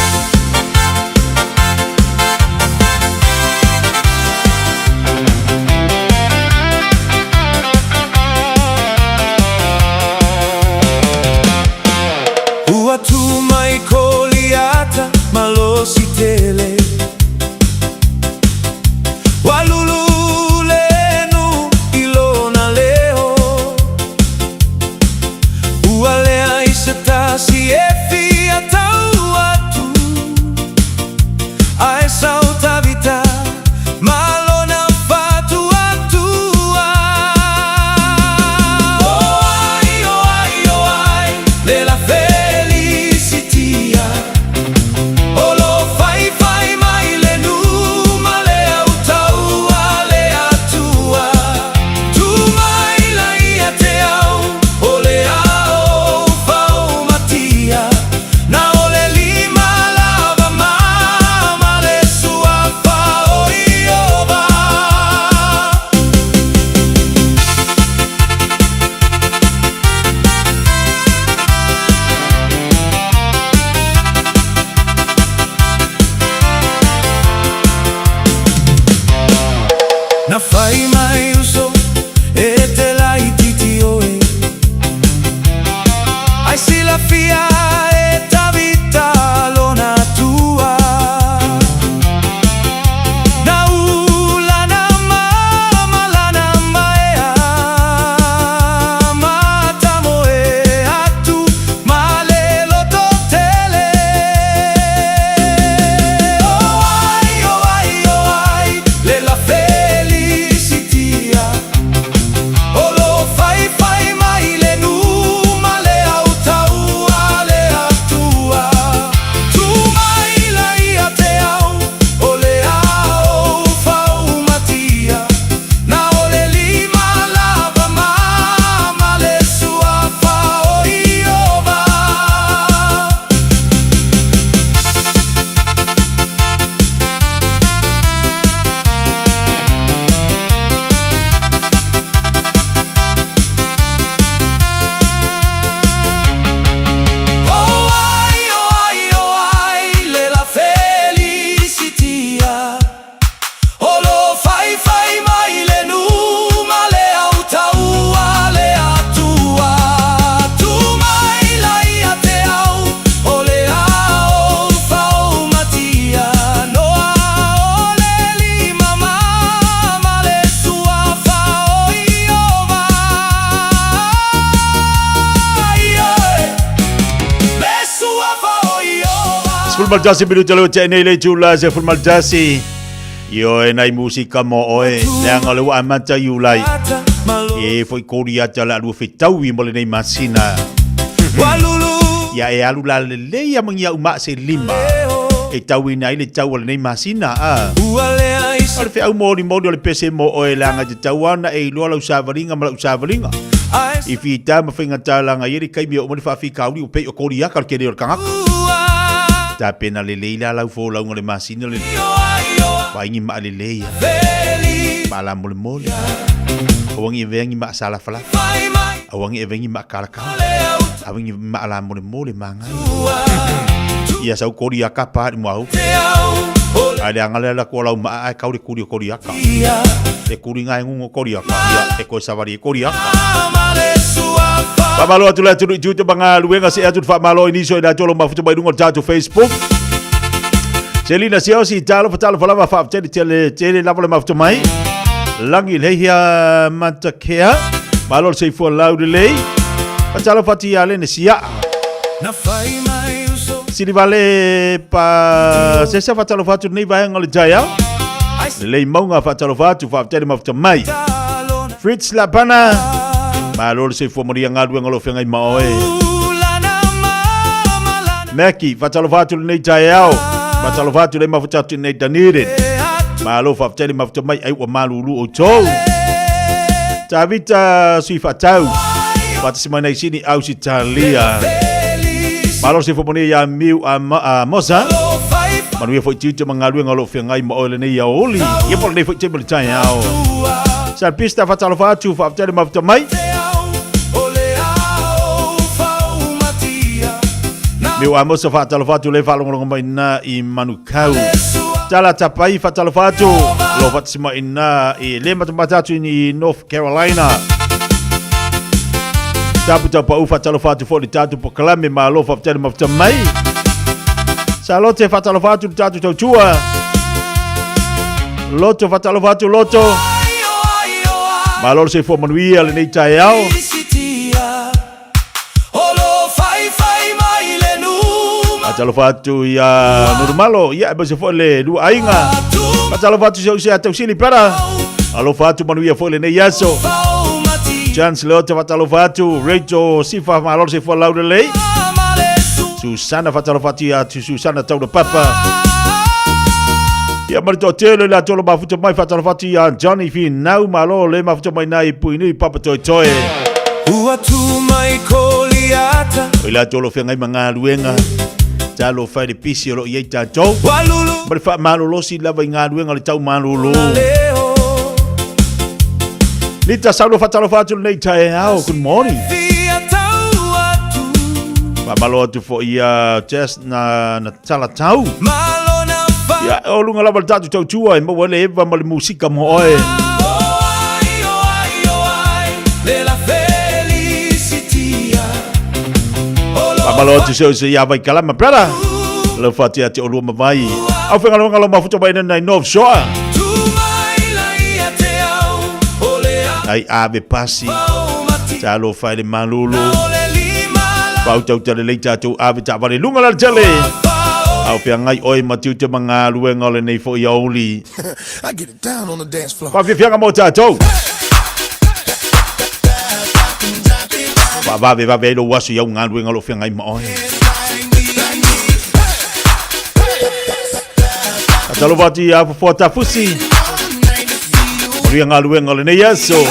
B: Ua tu mai Koliata malosi tele Ua lulu le nu i lona leo Ua leai se tasi e fia tau atu Ae sau Tavita ma lona faatuatua O ai, o ai, o ai, le la Felisitia O lo faifai mai le nu ma le au taua le Atua Tu mai la ia te au o le ao faumatia Na o le lima lava ma ma le suafa o Ieova. Na fai mai uso e te laititi oe Ai silafia e Tavita lona Atua Na u lana ma lana maea Ma tamoe atu ma le loto tele O ai, o ai, o ai, le la Felisitia O lo faifai mai le nu ma le au taua le Atua Tu mai la ia te au o le ao faumatia Na o le lima lava ma ma le suafa o Ieova. O ai, o ai, o ai, le la Felisitia O lo faifai mai le nu ma le au taua le Atua Tu mai la ia te au o le ao faumatia Noa o le lima ma ma le suafa o Ieova Ioe, le suafa o Ieova.
C: 11 minuta le ua nei le itula 11. Ioe nai musika mo oe, leaga o le ua amata Iulai. E foi Koliata o le a lua fetaui mo lenei masina. Ia e alu la lelei a mangia u maa se lima. E tauina ai le tau o lenei masina. A. O le feau molimoli o le pese mo oe leaga e tatau lava ona e iloa lau savaliga ma lau savaliga. I fita ma faigata laga i ai le taimi e oo mai le faafitauli ua pei o Koliata le tele o le tagata. Tapena lelei la lau folauga o le masina lenei. Vaai ni maa lelei a. Maa lamolemole. Aua ne i avea ni maa salafalafa. Aua ne i avea ni maa kalakala. Ave ni maa lamolemole magaia. Ia sau Koliata pa i mua Ae leaga le ala atu o lau maa ae kau le kuli o Koliata. Le kuli na e gugu o Koliata, ia e toe savali e Koliata. Faamalo atu le atunuu i tiute ma galuega see atu le faamalo i nisi o i latou o lo o mafuta mai luga o le tatou Facebook. Selina Siosi, talofa talofa lava, faafetai tele tele lava le mafuta mai. Lagi le hia matakea, malo le soifua laulelei. Faatalofa atu ia Lene Siaa.
B: Na fai mai uso
C: Silivale pa se se faatalofa atu lenei vaega o le taeao. Lelei mauga faatalofa atu, faafetai le mafuta mai. Fritz Lapana, malo le soifua manuia galuega o lo o feagai ma oe. Mackie, faatalofa atu lenei taeao. Faatalofa atu le mafuta atu nei Dunedin. Malo faafetai le mafuta mai ai ua malulu outou. Tavita sui faatau. Faatasi mai nei Sini Ausitalia. Malo se fomoni ia Miu a, a Mosa. Manuia foi tiute ma galuega o lo o feagai ma oe lenei aoauli. Ia po o lenei foi taimi o le taeao. Salpista faatalofa atu, faafetai le mafuta mai. Miu Amosa faatalofa atu le faalogologo mai na i Manukau. Tala tapai faatalofa atu lo faatasi mai na i le matamata atu i North Carolina. Tapu tau pau faatalofa atu foi le tatou polokalame malo faafetai le mafuta mai. Salote faatalofa atu le tatou tautua. Loto faatalofa atu Loto. Malo le soifua manuia lenei taeao. Faatalofa atu ia Nurumalo, ia aemaise foi le lua aiga. Faatalofa atu si ou sea tausili pera. Alofa atu manuia foi lenei aso. Chance Leota faatalofa atu, Rachel Sifa malo le soifua laulelei. Susana faatalofa atu ia Susana Taura Papa. Ia ma le toatele i latou o lo mafuta mai faatalofa atu ia Johnny Finau malo le mafuta mai nai Puinui Papa Toetoe.
B: Ua tu mai Koliata.
C: O i latou o lo o feagai ma galuega talofa i le pisi o lo o i ai tatou. Ma le faamalolosi lava i galuega o le tau malolo. Lita Saulo faatalofa atu lenei taeao. Good morning. Faamalo atu foi ia Jess na, na talatau. Ia, o luga lava le tatou tautua e maua le eva ma le musika mo oe. Faamalo atu se se ia vai kalama, brother. Lau whatea te olua mawai. Au whengalonga lo mafuta mai nai North Shore. Ai ave pasi. Talofa i le malolo. Pautauta lelei tatou ave taavale luga la le tele. Au feagai oe ma tiute ma galuega o lenei foi aoauli.
D: I get it down on the dance floor.
C: Faafiafiaga mo tatou. Faavavevave ai lou aso i au galuega o lo o feagai ma oe. Faatalofa atu ia Fofoa Tafusi. Manuia galuega o lenei aso.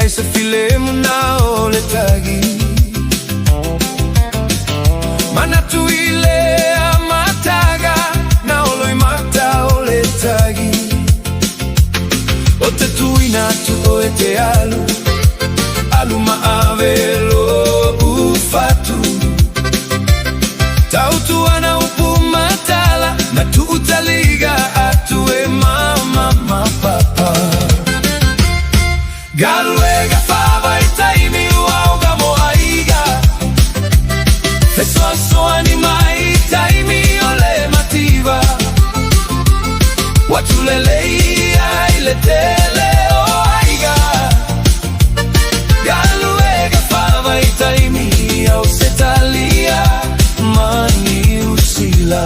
B: ai se filemu na o le tagi. Manatu i le amataga na olo i mata o le tagi. O te tuina atu oe te alu, alu ma ave lou fatu. Tautuana upu ma tala, na tuu taliga atu e mama ma papa. Galuega faavaitaimi ua oga mo aiga, Fesoasoani mai i taimi o le mativa, Ua tulelei ai le tele o aiga. Galuega faavaitaimi Ausetalia ma Niu Sila.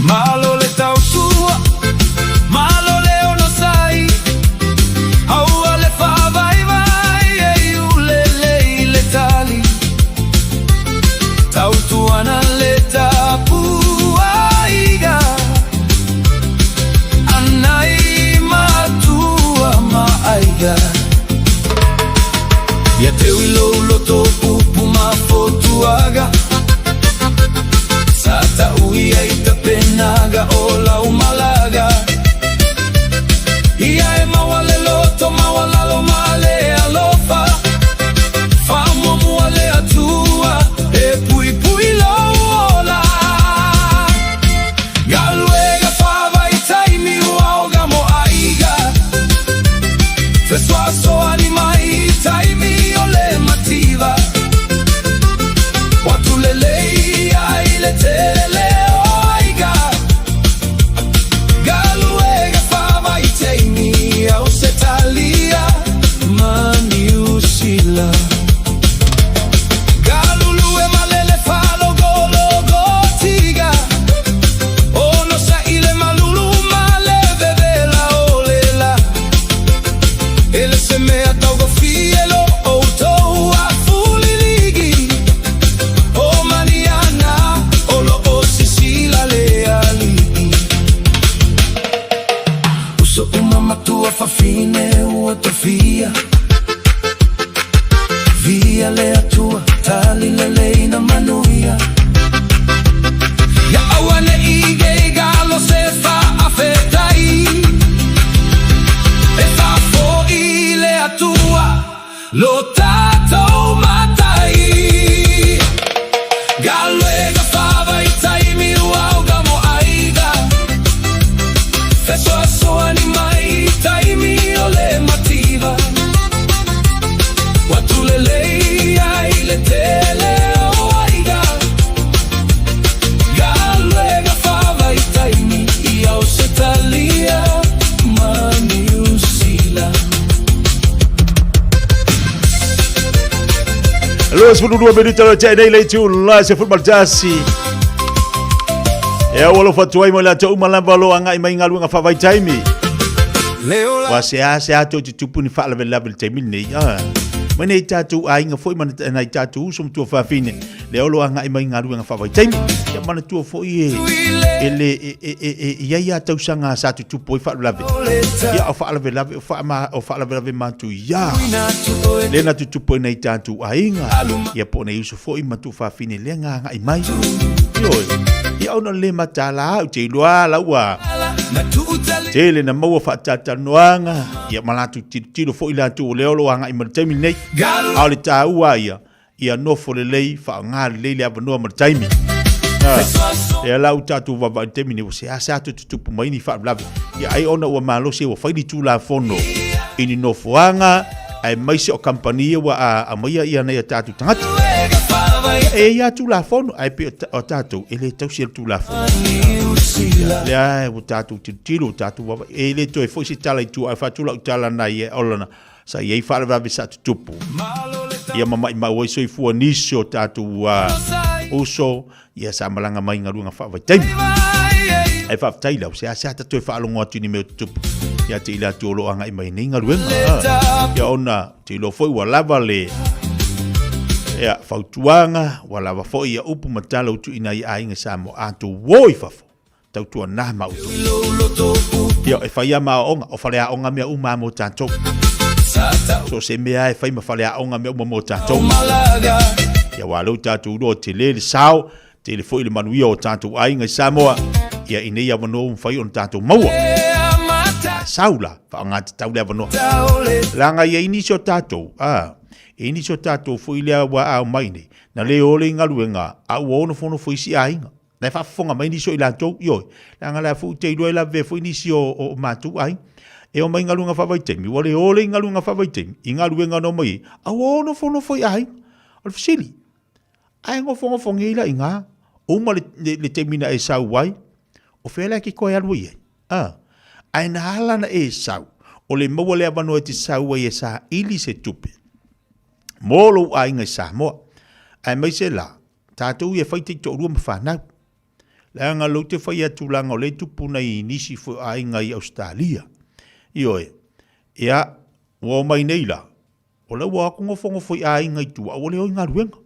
B: Malo le tautua, malo le onosai, Aua le faavaivai e iulele i le tali. Tautuana le tapuaiga, Anai matua ma aiga. Ia teu i lou loto upu ma fotuaga, Sa tau ia i tapenaga o lau malaga. Ia e maua le loto maualalo ma le alofa, Faamuamua le Atua e puipui lou ola. Galuega faavaitaimi ua oga mo aiga, Fesoasoani mai i taimi o le mativa, Ua tulelei ai le tele o aiga. Galuega faavaitaimi Ausetalia ma Niu Sila. Galulue ma lele faalogologotiga, Onosaʻi le malulu ma le vevela o le la. E le se mea taugofie lo outou afuliligi, O Maniana o lo o sisila le alii. Uso uma matua fafine ua tofia, Via le Atua tali lelei na manuia. Ia auaneʻi geiga lo se faafetai, E faafoʻi le Atua lo tatou matai. Galuega faavaitaimi ua oga mo aiga, Fesoasoani mai i taimi o le mativa, Ua tulelei ai le tele o aiga. Galuega faavaitaimi i Ausetalia ma Niu Sila.
C: 22 minute o te nei le tu la se football tasi. E au alofa atu ai mo le atu uma lava lo angai mai galuega faavaitaimi. Ua se a se a tou te tupu ni faalavelave i le taimi lenei. Ah. Mai nei tātou aiga foi ma nai tātou uso ma tuafafine. Le olo agai mai galuega faavaitaimi. Ia manatua foi e e le e e e e i ai a tausaga sa tutupu ai faalavelave. Ia o faalavelave o faama o faalavelave matuia. Le na tutupu ai nai tātou aiga. Ia po o nai uso foi ma tuafafine le agai mai. Ioe. Ia ona le mataala au te iloa la ua tele na maua faatatalanoaga ia ma latou tilotilo foi latou o lea o lo o agai mai le taimi lenei. A o le taua ia, ia nofo lelei, faaaoga lelei le avanoa ma le taimi. Lea la ua tatou vaavaai i le taimi lenei, ua seasea toe tutupu mai ni faalavelave. Ia ai ona ua malosi ua fai ni Tulafono i ni nofoaga aemaise o kamupani ia ua aumaia ia nai o tatou tagata. E i ai lava Tulafono, ae pei o tatou e le tausi e le Tulafono. Lea ua tatou tilotilo, ua tatou vaavaai, e le toe foi se tala i tua, ae faatu lau tala nai e Olana, sa i ai faalavelave sa tutupu. Ia ma maimau ai soifua nisi o tatou uso, ia sa malaga mai i galuega faavaitaimi. Ae faafetai lau, seasea ta toe faalogo atu i ni mea o tutupu ia te i latou o lo o agai mai nei galuega. Ia ona te iloa foi ua lava le ia, fautuaga, ua lava foi ia upu ma tala ua tuuina ai i aiga Samoa, a outou o i fafo. Tautuanā ma outou. Ia, e fai lava ma aoaoga, o faleaoga mea uma lava mo tatou. So o se mea lava e fai ma faleaoga mea uma mo tatou. Ia, aua o lea ua tatou iloa, tele le sao, tele foi le manuia o tatou aiga i Samoa, ia, i nei avanoa ua mafai ona tatou maua. Ae sau la, faaaoga tatau le avanoa. Leaga e i ai nisi o tatou, a, e i ai nisi o tatou foi lea ua ao mai nei, na le o le i galuega, a ua o nofonofo i isi aiga. La e faafofoga mai nisi o i latou, ioe, leaga la foi ou te iloa e lavevea foi nisi o, o matou aiga. E omai i galuega faavaitaimi, ua le o lea i galuega faavaitaimi, i galuega na omai ai, a ua o nofonofo i aiga. O le fesili, ae nofonofo nei la i ina, uma le, le, le taimi na e sau ai, o fea la e te toe alu ai i ai? A, ae na ala ona e sau, o le maua le avanoa e te sau ai e saili se tupe mo lou aiga i Samoa. Aemaise la, Tatou ia fai taitoalua ma fanau. Leaga lou te fai atu leaga o lea e tupu nai nisi foi o aiga i Ausetalia. Ioe. Ia, ua omai nei la, o la ua o atu nofonofo i aiga i tua, a ua le o i galuega.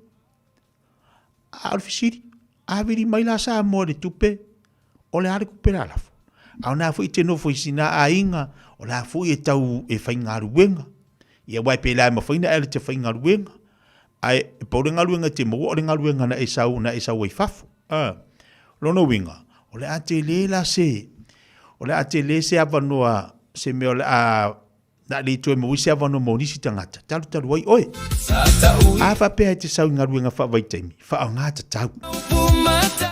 C: A o le fesili, a vili mai la Samoa i le tupe, o le a le tupe la lafo? A o na foi e te nofo i sina aiga, o la foi e tau e faigaluega. Ia aua e pēlā e mafai ona e alu e te faigaluega. Ae e pau le galuega e te maua o le galuega na e sau, na e sau ai fafo. A. Lona uiga, o le a tele la se, o le a tele se avanoa, se mea o le a, le a le toe maua ai se avanoa mo nisi tagata, talutalu ai oe. A faapea e te sau i galuega faavaitaimi, faaaoga tatau.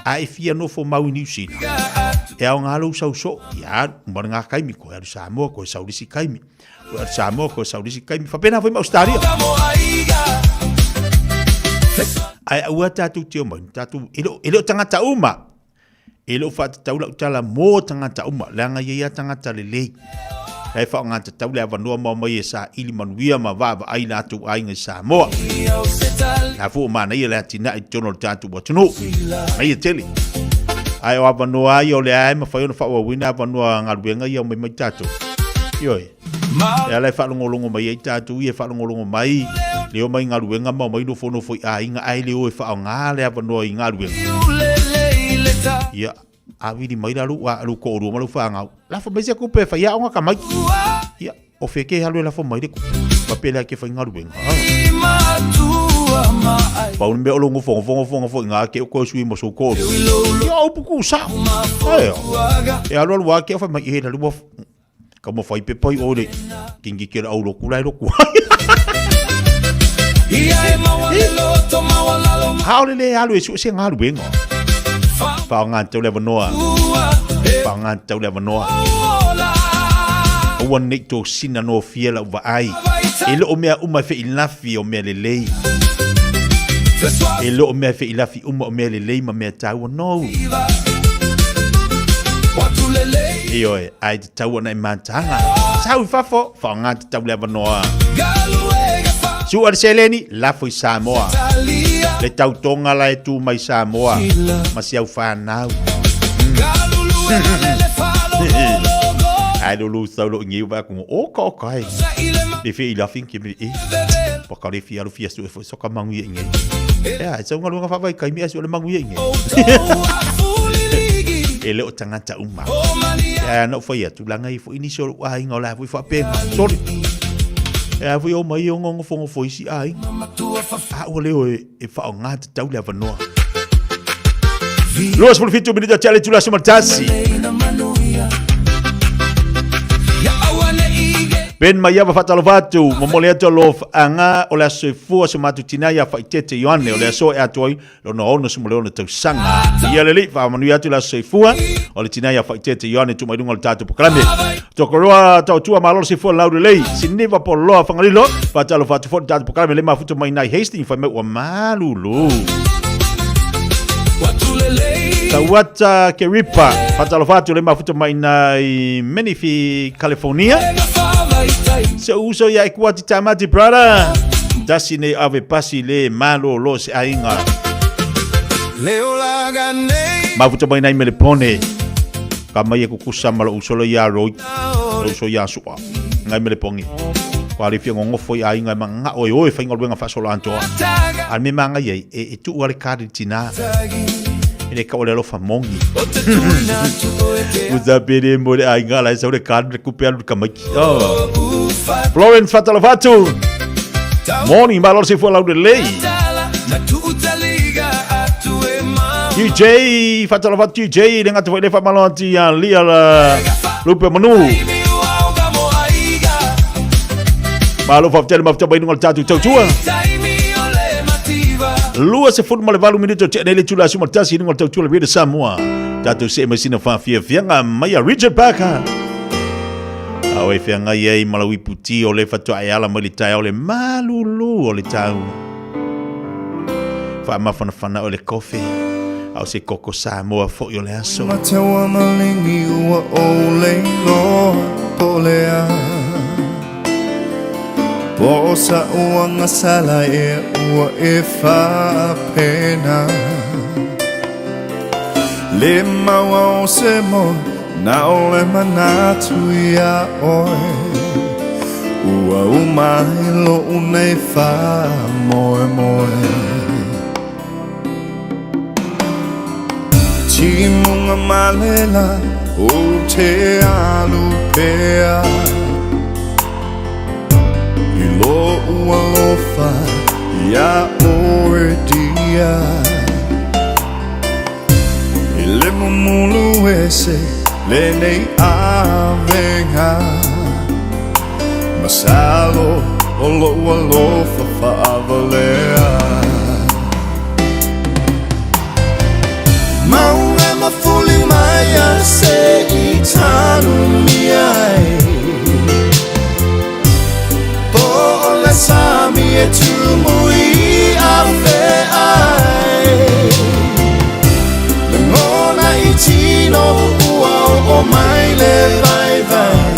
C: A e fia nofo mau i Niu Sila, e aoga lou sau soo, ia alu, uma lena taimi, koe alu Samoa, koe sau le isi taimi. Koe alu Samoa, koe sau le isi taimi. Faapena foi ma Ausetalia. Ae aua tatou te omai, tatou, e le o tagata uma. E le o faatatau lau tala mō tagata uma, leaga e i ai lava tagata lelei. La e faaaoga tatau le avanoa ma omai e saili manuia ma vaavaai i latou aiga i Samoa. La foi ua manaia le atinae i totonu o le tatou atunuu. Manaia tele. Ae o avanoa ia o lea e mafai ona faaauauina avanoa galuega ia omai mai tatou. Ioe. E ala e faalogologo mai ai tatou ia e faalogologo mai, le omai i galuega ma omai nofonofo i aiga ae le o e faaaoga le avanoa i galuega. Ia, a vili mai la lou, lou toalua ma lou fanau, lafo mai se tupe e fai aoga tamaiti. Ia, o fea ke alu e lafo mai le tupe? Ma pēlā e ke faigaluega. Pau le mea o lou nofonofo i ina ke o koe sui ma sou toalua. Ia, o upu tuusao. Ae, e alualu lava ke o fai mai, e la lua Ka mo whai pepa i ore, kingi ke au loku lai loku. Haole le alu e sue se galuega. Whaonga tau le avanoa. Whaonga tau le avanoa. Aua nei tō sina no fia lau vaai. E le o mea uma e wheilafi o mea lelei. E le o mea e wheilafi uma o mea lelei ma mea tāua. No. Ioe, ae tatau ona e mataga. Sau i fafo, faaaoga tatau le avanoa. Sua le seleni, lafo i Samoa. Le tautoga la e tu mai Samoa, ma si au whanau. Ai lo lu sau lo ngi wa ko o ka o kai. Le fi i la fin ke me e. Pa ka le fi alu fi asu e fo so ka mangu i ngi. Ea, e sau ngaluega whawai kai mi asu le mangu i ngi. E le o tangata uma. Ea, na whai atu, langa i fo inisi o aiga o la foi whapenga. Sorry. Ea foi o mai o ngongo fongo fo isi aiga. A ua leo e whaonga te tau le avanoa. 27 minute tia le tula se matasi. Ben Maiava whaatalofa atu, momoli atu alofa o le aso soifua so matou tina ia Faitete Ioane o le aso e atoa ai lona 66 tausaga. Ia le alii faamanuia atu le aso soifua o le tina ia Faitete Ioane tuu mai luga o le tatou polokalame. Tokoroa tautua malo le soifua laulelei Siniva Poloa Fagalilo faatalofa atu foi le tatou polokalame le mafuta mai nai Hastings fai mai ua malulu. Tauata Keripa faatalofa atu le mafuta mai nai Menifee California. Se uso ia e kuati tamati brother. Tasi nei ave pasi le malolo se aiga. Mafuta mai nai Melepone. Ka mai e kukusa ma lou uso ia Roy. Lou uso ia Sua. Ngai Melepongi. Kua le fia ngongofo i aiga e mangao e oe whaingaluenga whaasolo antoa. A me manga iai e, e tuu ale kare tina. E le ka o le alofa mongi. Usa pere mo le aiga la sa le kan le kupe alu kamaiki. Oh. Florence Fatalovatu. Morning, malo se fua lau le lei. DJ Fatalovatu DJ le ngata foi le fa malo ati a lia la lupe manu. Malo fa tele mafta bai nunga tatu tautua. 28 minuto te nei le tula suma tasi nunga tautua le Radio Samoa. Tatu se masina fa fia fianga mai a Richard Parker. Ao e feagai ai ma lau iputi o le faatoa e ala mai le taeao le malulu o le tau. Faamafanafana o le kofe, a o se koko Samoa foi o le aso.
E: Mataua maligi ua ou leiloa po o le a Po o sa'u agasala ea ua e faapena Le maua o se moe Na o le manatu iā ʻoe Ua uma ai loʻu nei faamoemoe Timuga malela ou te alu pea I loʻu alofa iā ʻoe dear I le mumulu ese lenei avega Masalo o loʻu alofa faawalea Mauga mafuli mai a se i tanumia ai Po o le sami e tumu i afe ai Lagona i tino ua oo mai le vaivai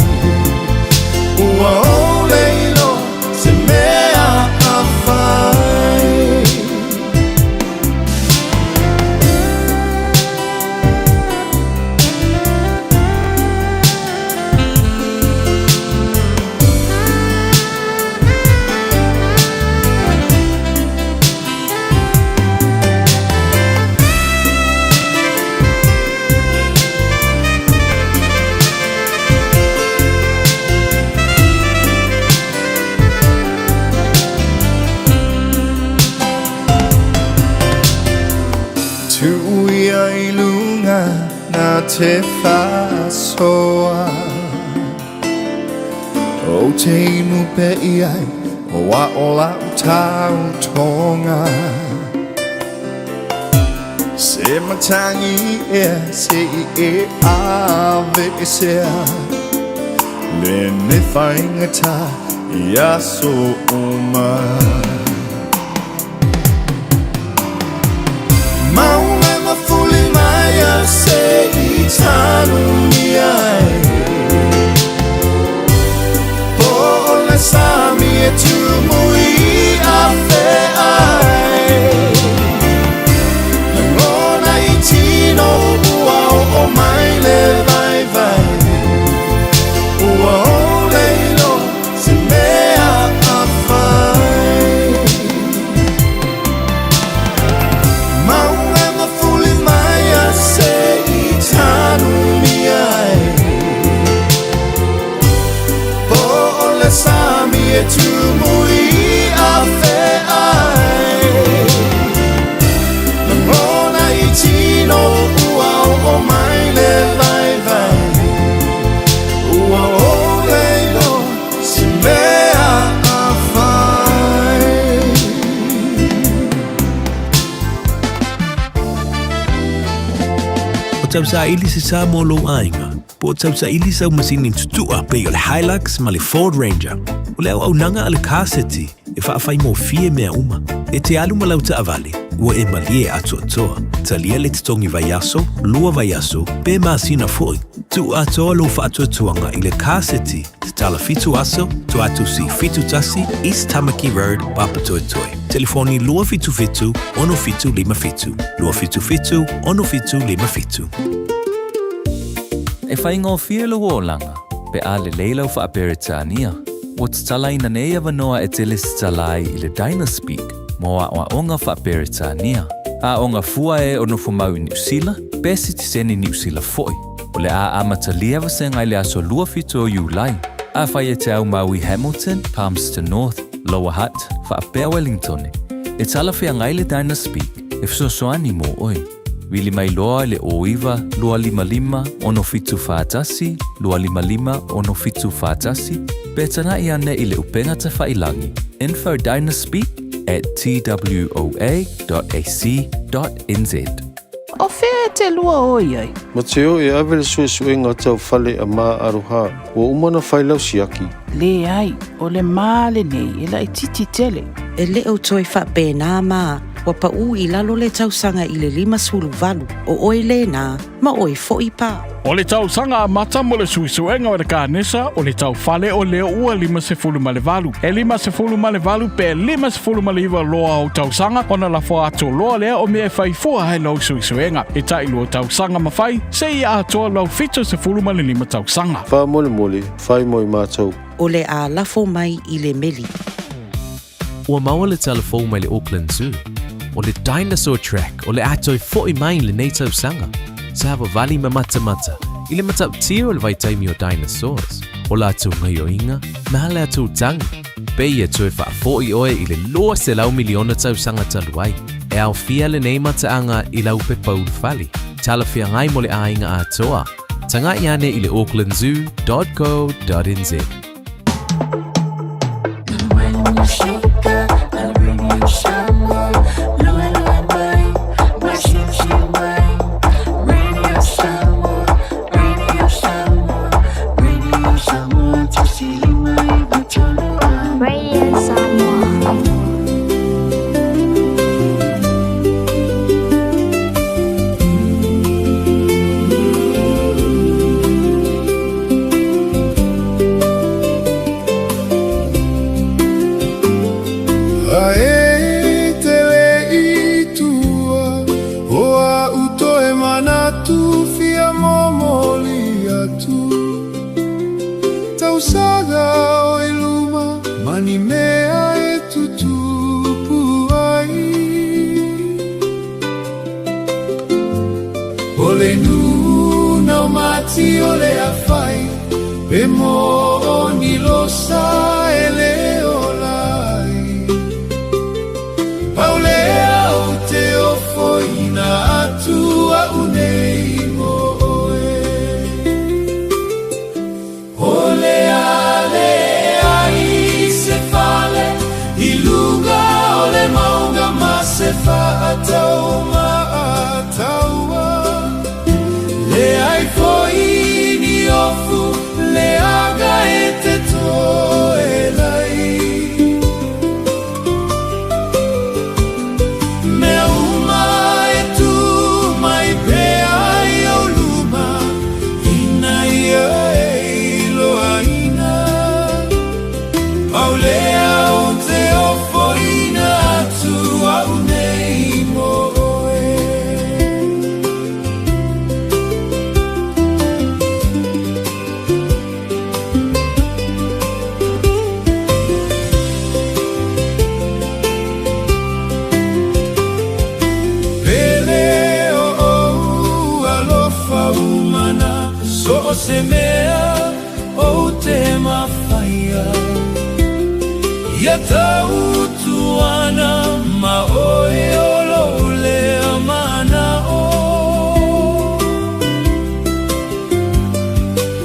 E: Ua ou le iloa se mea a fai. Tuu ia i luga na te faasoa Ou te inu pea i ai o a o lau tautoga Se matagi ea se i e aveesea Lenei faigata i aso uma. Mauna mafuli mai a se i tanumia ai Po o le sami e tumu i afe ai Lagona i tino ua oo mai le vaivai Ua ou le iloa se mea a fai Maunga mafuli mai a se i tanumia ai Po o le sami e tumu i afe ai Lagona i tino ua oo mai le vaivai Ua ou le iloa se mea a fai.
P: O tausaili se sa mo lou aiga, po o tausaili sau masini tutua pei o le Hilux ma le Ford Ranger. O le auaunaga a le Car City e faafaigofie mea uma. E te alu ma lau taavale, ua e malie atoatoa. Talia le totogi vaiaso, lua vaiaso, pe masina foi. Tuu atoa lou faatuatuaga i le Car City tatala fitu aso, Toatusi 71, East Tamaki Road, Papatoetoe. Telefoni 277 6757, 277 6757.
A: E faigofie lou olaga, pe a lelei lau faa-Peretania. Ua tatalaina nei avanoa e te lesitala ai i le Dynaspeak mo aoaoga faa-Peretania. Aoga fua e o nofomau i Niu Sila, pe sitiseni Niu Sila fo'i. O le a amatalia vasega i le aso 27 o Iulai. Afai e te aumau i Hamilton, Palmerston North, Lower Hutt, faapea Wellingtone, e talafeagai le Dynaspeak e fesoasoani mo oe. Vili mai loa i le 09 255 6741 255 6741 pe taga'i ane i le upega tafailangi infodynaspeak@twoa.ac.nz.
F: O fea e te lua o i ai?
G: Mateo e ave le suesuega tau fale a Ma Aroha, ua uma ona fai lau siaki.
F: Leai, o le ma lenei e laitiiti tele.
S: E le o toe faapena ma ua paʻu i lalo le tausaga i le 58, o oe lena, ma oe foi pa.
V: O le tausaga amata mo le suesuega o le kanesa o le taufale o lea ua 58. E 58 pe 59 loa o tausaga ona lafo atu loa lea o mea e fai fua ai lau suesuega. E tailua tausaga ma fai, seia atoa lau 75 tausaga.
G: Faamolemole, fai mo i matou.
S: O le a lafo mai i le meli.
H: Ua maua le tala fou mai le Auckland Zoo, o le Dinosaur Track o le a toe fo'i mai i lenei tausaga. Savavali ma matamata i le matautia o le vaitaimi o dinosaurs, o latou gaioiga ma a latou tagi. Pei e toe faafo'i oe i le 200 miliona tausaga talu ai. E aofia lenei mataaga i lau pepa ulufale, talafeagai mo le aiga atoa. Taga'i ane i le aucklandzoo.co.nz.
W: Radio Samoa.
E: Ae te le i tua o a'u toe manatu fia momoli atu Tausaga o i luma ma ni mea e tutupu ai O le nuna o mati o le afai Pe mo ni losa e le ola ai Pau lea ou te ofoina atu a'u nei mo oe O le a leai se fale i luga o le mauga ma se faataumaataua Leai foi ni ofu leaga e te toe lai Mea uma e tu mai pea i ou luma ina ia e iloaina Pau lea ou te ofoina atu a'u nei mo oe. Pele o ou alofa umana So o se mea ou te mafaia Ia tautuana ma oe o lou lea mana'o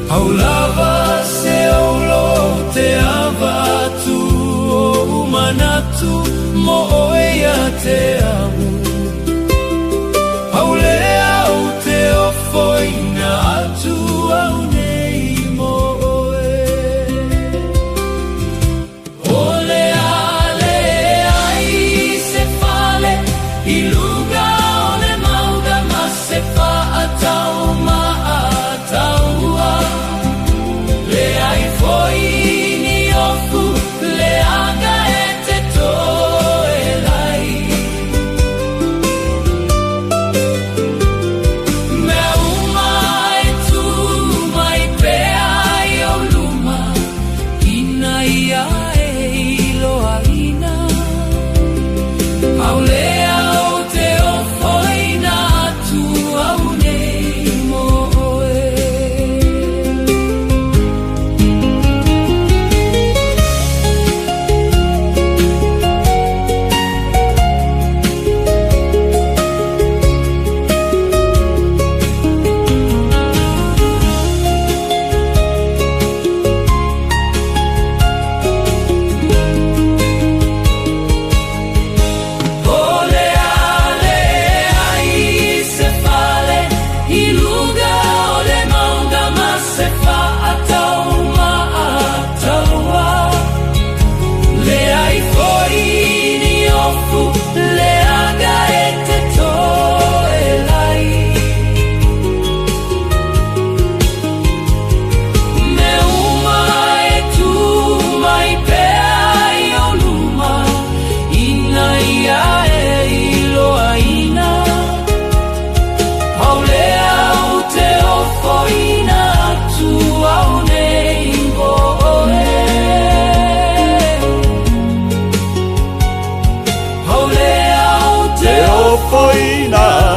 E: Pau lava se olo ou te avatu O'u manatu mo oe ia te au Pau lea ou te ofoina atu a'u nei mo oe O le a leai se fale i luga o le mauga ma se faataumaataua Leai foi ni ofu leaga e te toe lai.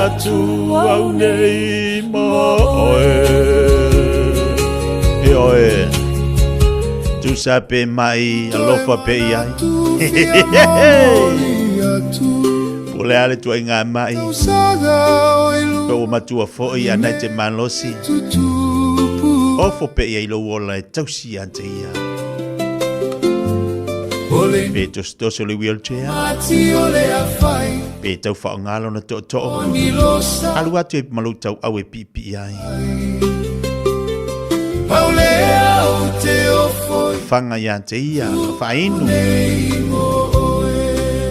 C: atu au nei mo oe. E oe. Tusa pe mai alofa pe i ai. Po le a le tuaiga mai. Pe ua matua foi a nai te malosi. Ofo pe i ai lou ola e tausi ia te ia. Pe tositosi o le wheelchair. Pe tau whaonga lona tootoo. Alu atu e ma lou tauau e piipii ai. Whanga ia te ia, whainu.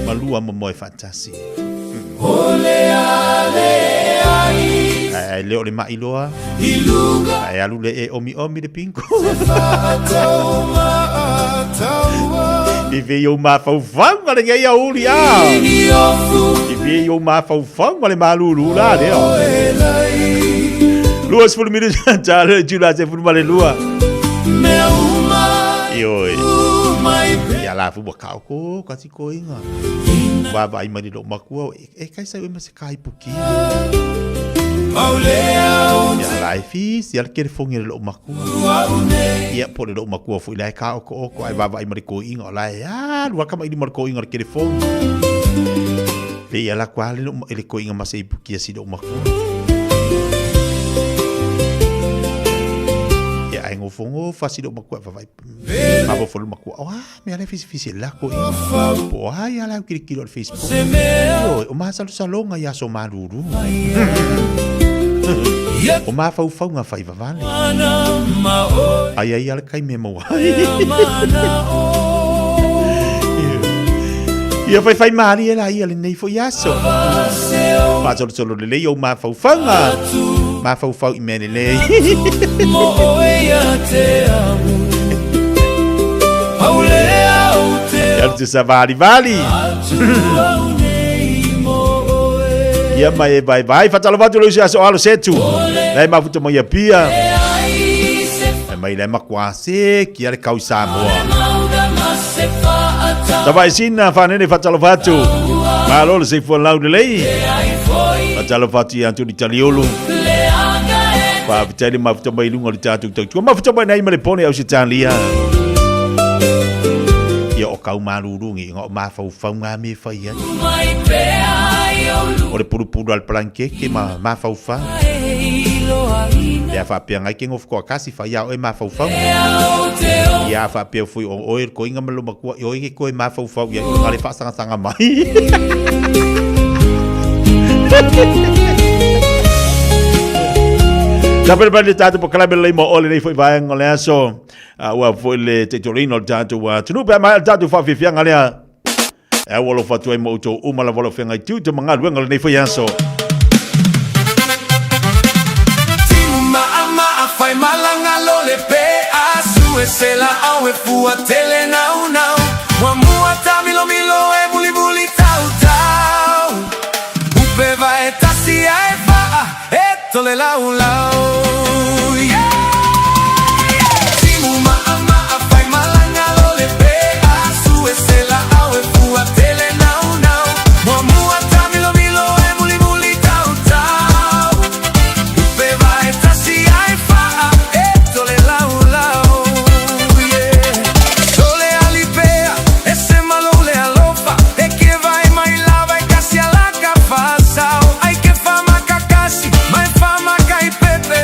C: Malua mo moe whaatasi. Ai le o le mai loa. Ai alu le e omi omi le pingo. I ve o mafaufauga le ngeia uli a. I ve o mafaufauga le malulu la lea. 20 minuti tala jula se fulu male lua. Ioi. Ia la fu ka ko ka ti koinga. Wa vai mai lo makua e kai sa e ma se kai puki. Ia la e fi si al kere fongi le lo makua. Ia po le lo makua fu la ka oko oko ai va vai mai ko inga la e a lua kama ili mo ko inga le kere fongi. Pe ia la kwa le lo le ko inga ma se ipuki si lo makua. Ia ai ngofongo fasi lo makua va vai. Ma bo fo lo makua. Oh, mea le fisifisi e lako i. Po ai ala au kilikilo o le Facebook. Ioe, o masalosaloga i aso malūlū. O mafaufauga faivavale. Ai ai ala kai mea maua ai. Ia faifai malie la ia lenei foi aso. Faasolosolo lelei ou mafaufauga. Mafaufau i mea lelei. Ia te savalivali. Ia mai e vai vai fatalo atu le aso alo setu. Lai mafuta mai pia. E mai le makuase ki ale kau Samoa. Tawai sina whanene fatalo atu. Malo le seifua lau lelei. Fatalo atu i Antoni Taliolo. Faafetai le mafuta mai luga o le tatou tautua. Mafuta mai nei ma le pone au se talia. Ia o kau malulu ngi inga o mafaufauga me fai ai. O le pulupulu al palankeke ma mafaufau. Ia faapea ngai ke ngofu koa kasi fai ia oe mafaufau. Ia faapea fui o oe ko inga ma lo makua i oe ke koe mafaufau ia i ngale faasangasanga mai. Tapere mai le tatou polokalame lelei mo ole nei foi vaega o le aso. Ua foi le taitolina o le tatou atunuu pe a maea le tatou faafiafiaga lea. E au alofa atu ai ma outou uma lava o lau feagai tiute ma galuega o lenei foi aso.
B: Timu maʻamaʻa fai malaga lo le pe a sue se laau e fua tele naunau Muamua tamilomilo e mulimuli tautau Upe vae tasi ae faa e tole laulau Yeah Timu maʻamaʻa fai malaga lo le pe a sue se laau e fua tele naunau Muamua tamilomilo e mulimuli tautau Upe vae tasi ae faa e tole laulau Yeah Tole alipea e se malo le alofa E ke vai mai lava e kasi alaka fasao Ai ke fa makakasi mai fa makai pepe.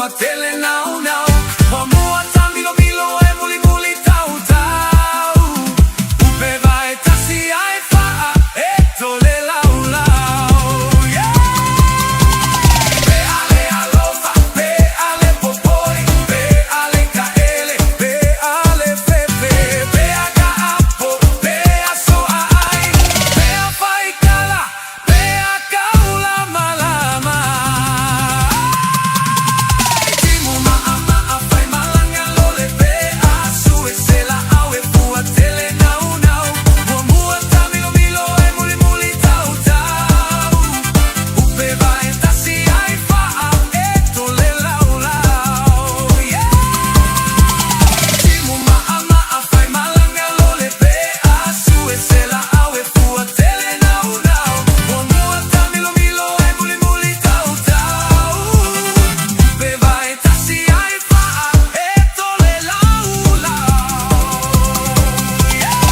B: fua tele naunau Muamua tamilomilo e mulimuli tautau Upe vae tasi ae faa e tole laulau Yeah! Pe ale alofa, pe ale popoi, pe ale kaele, pe ale fefe, pe a ka apo, pe a soa ai, pe a faikala, pe a kaula malama. Timu maa maa fai malanga lole pe a sue se la au e fua tele nau nau Muamua tamilomilo e mulimuli tautau Upe vae tasi ai faa e tole laulau Yeah! Timu maa maa fai malanga lole pe a sue se la au e fua tele nau nau Muamua tamilomilo e mulimuli tautau Upe vae tasi ai faa e tole laulau Yeah!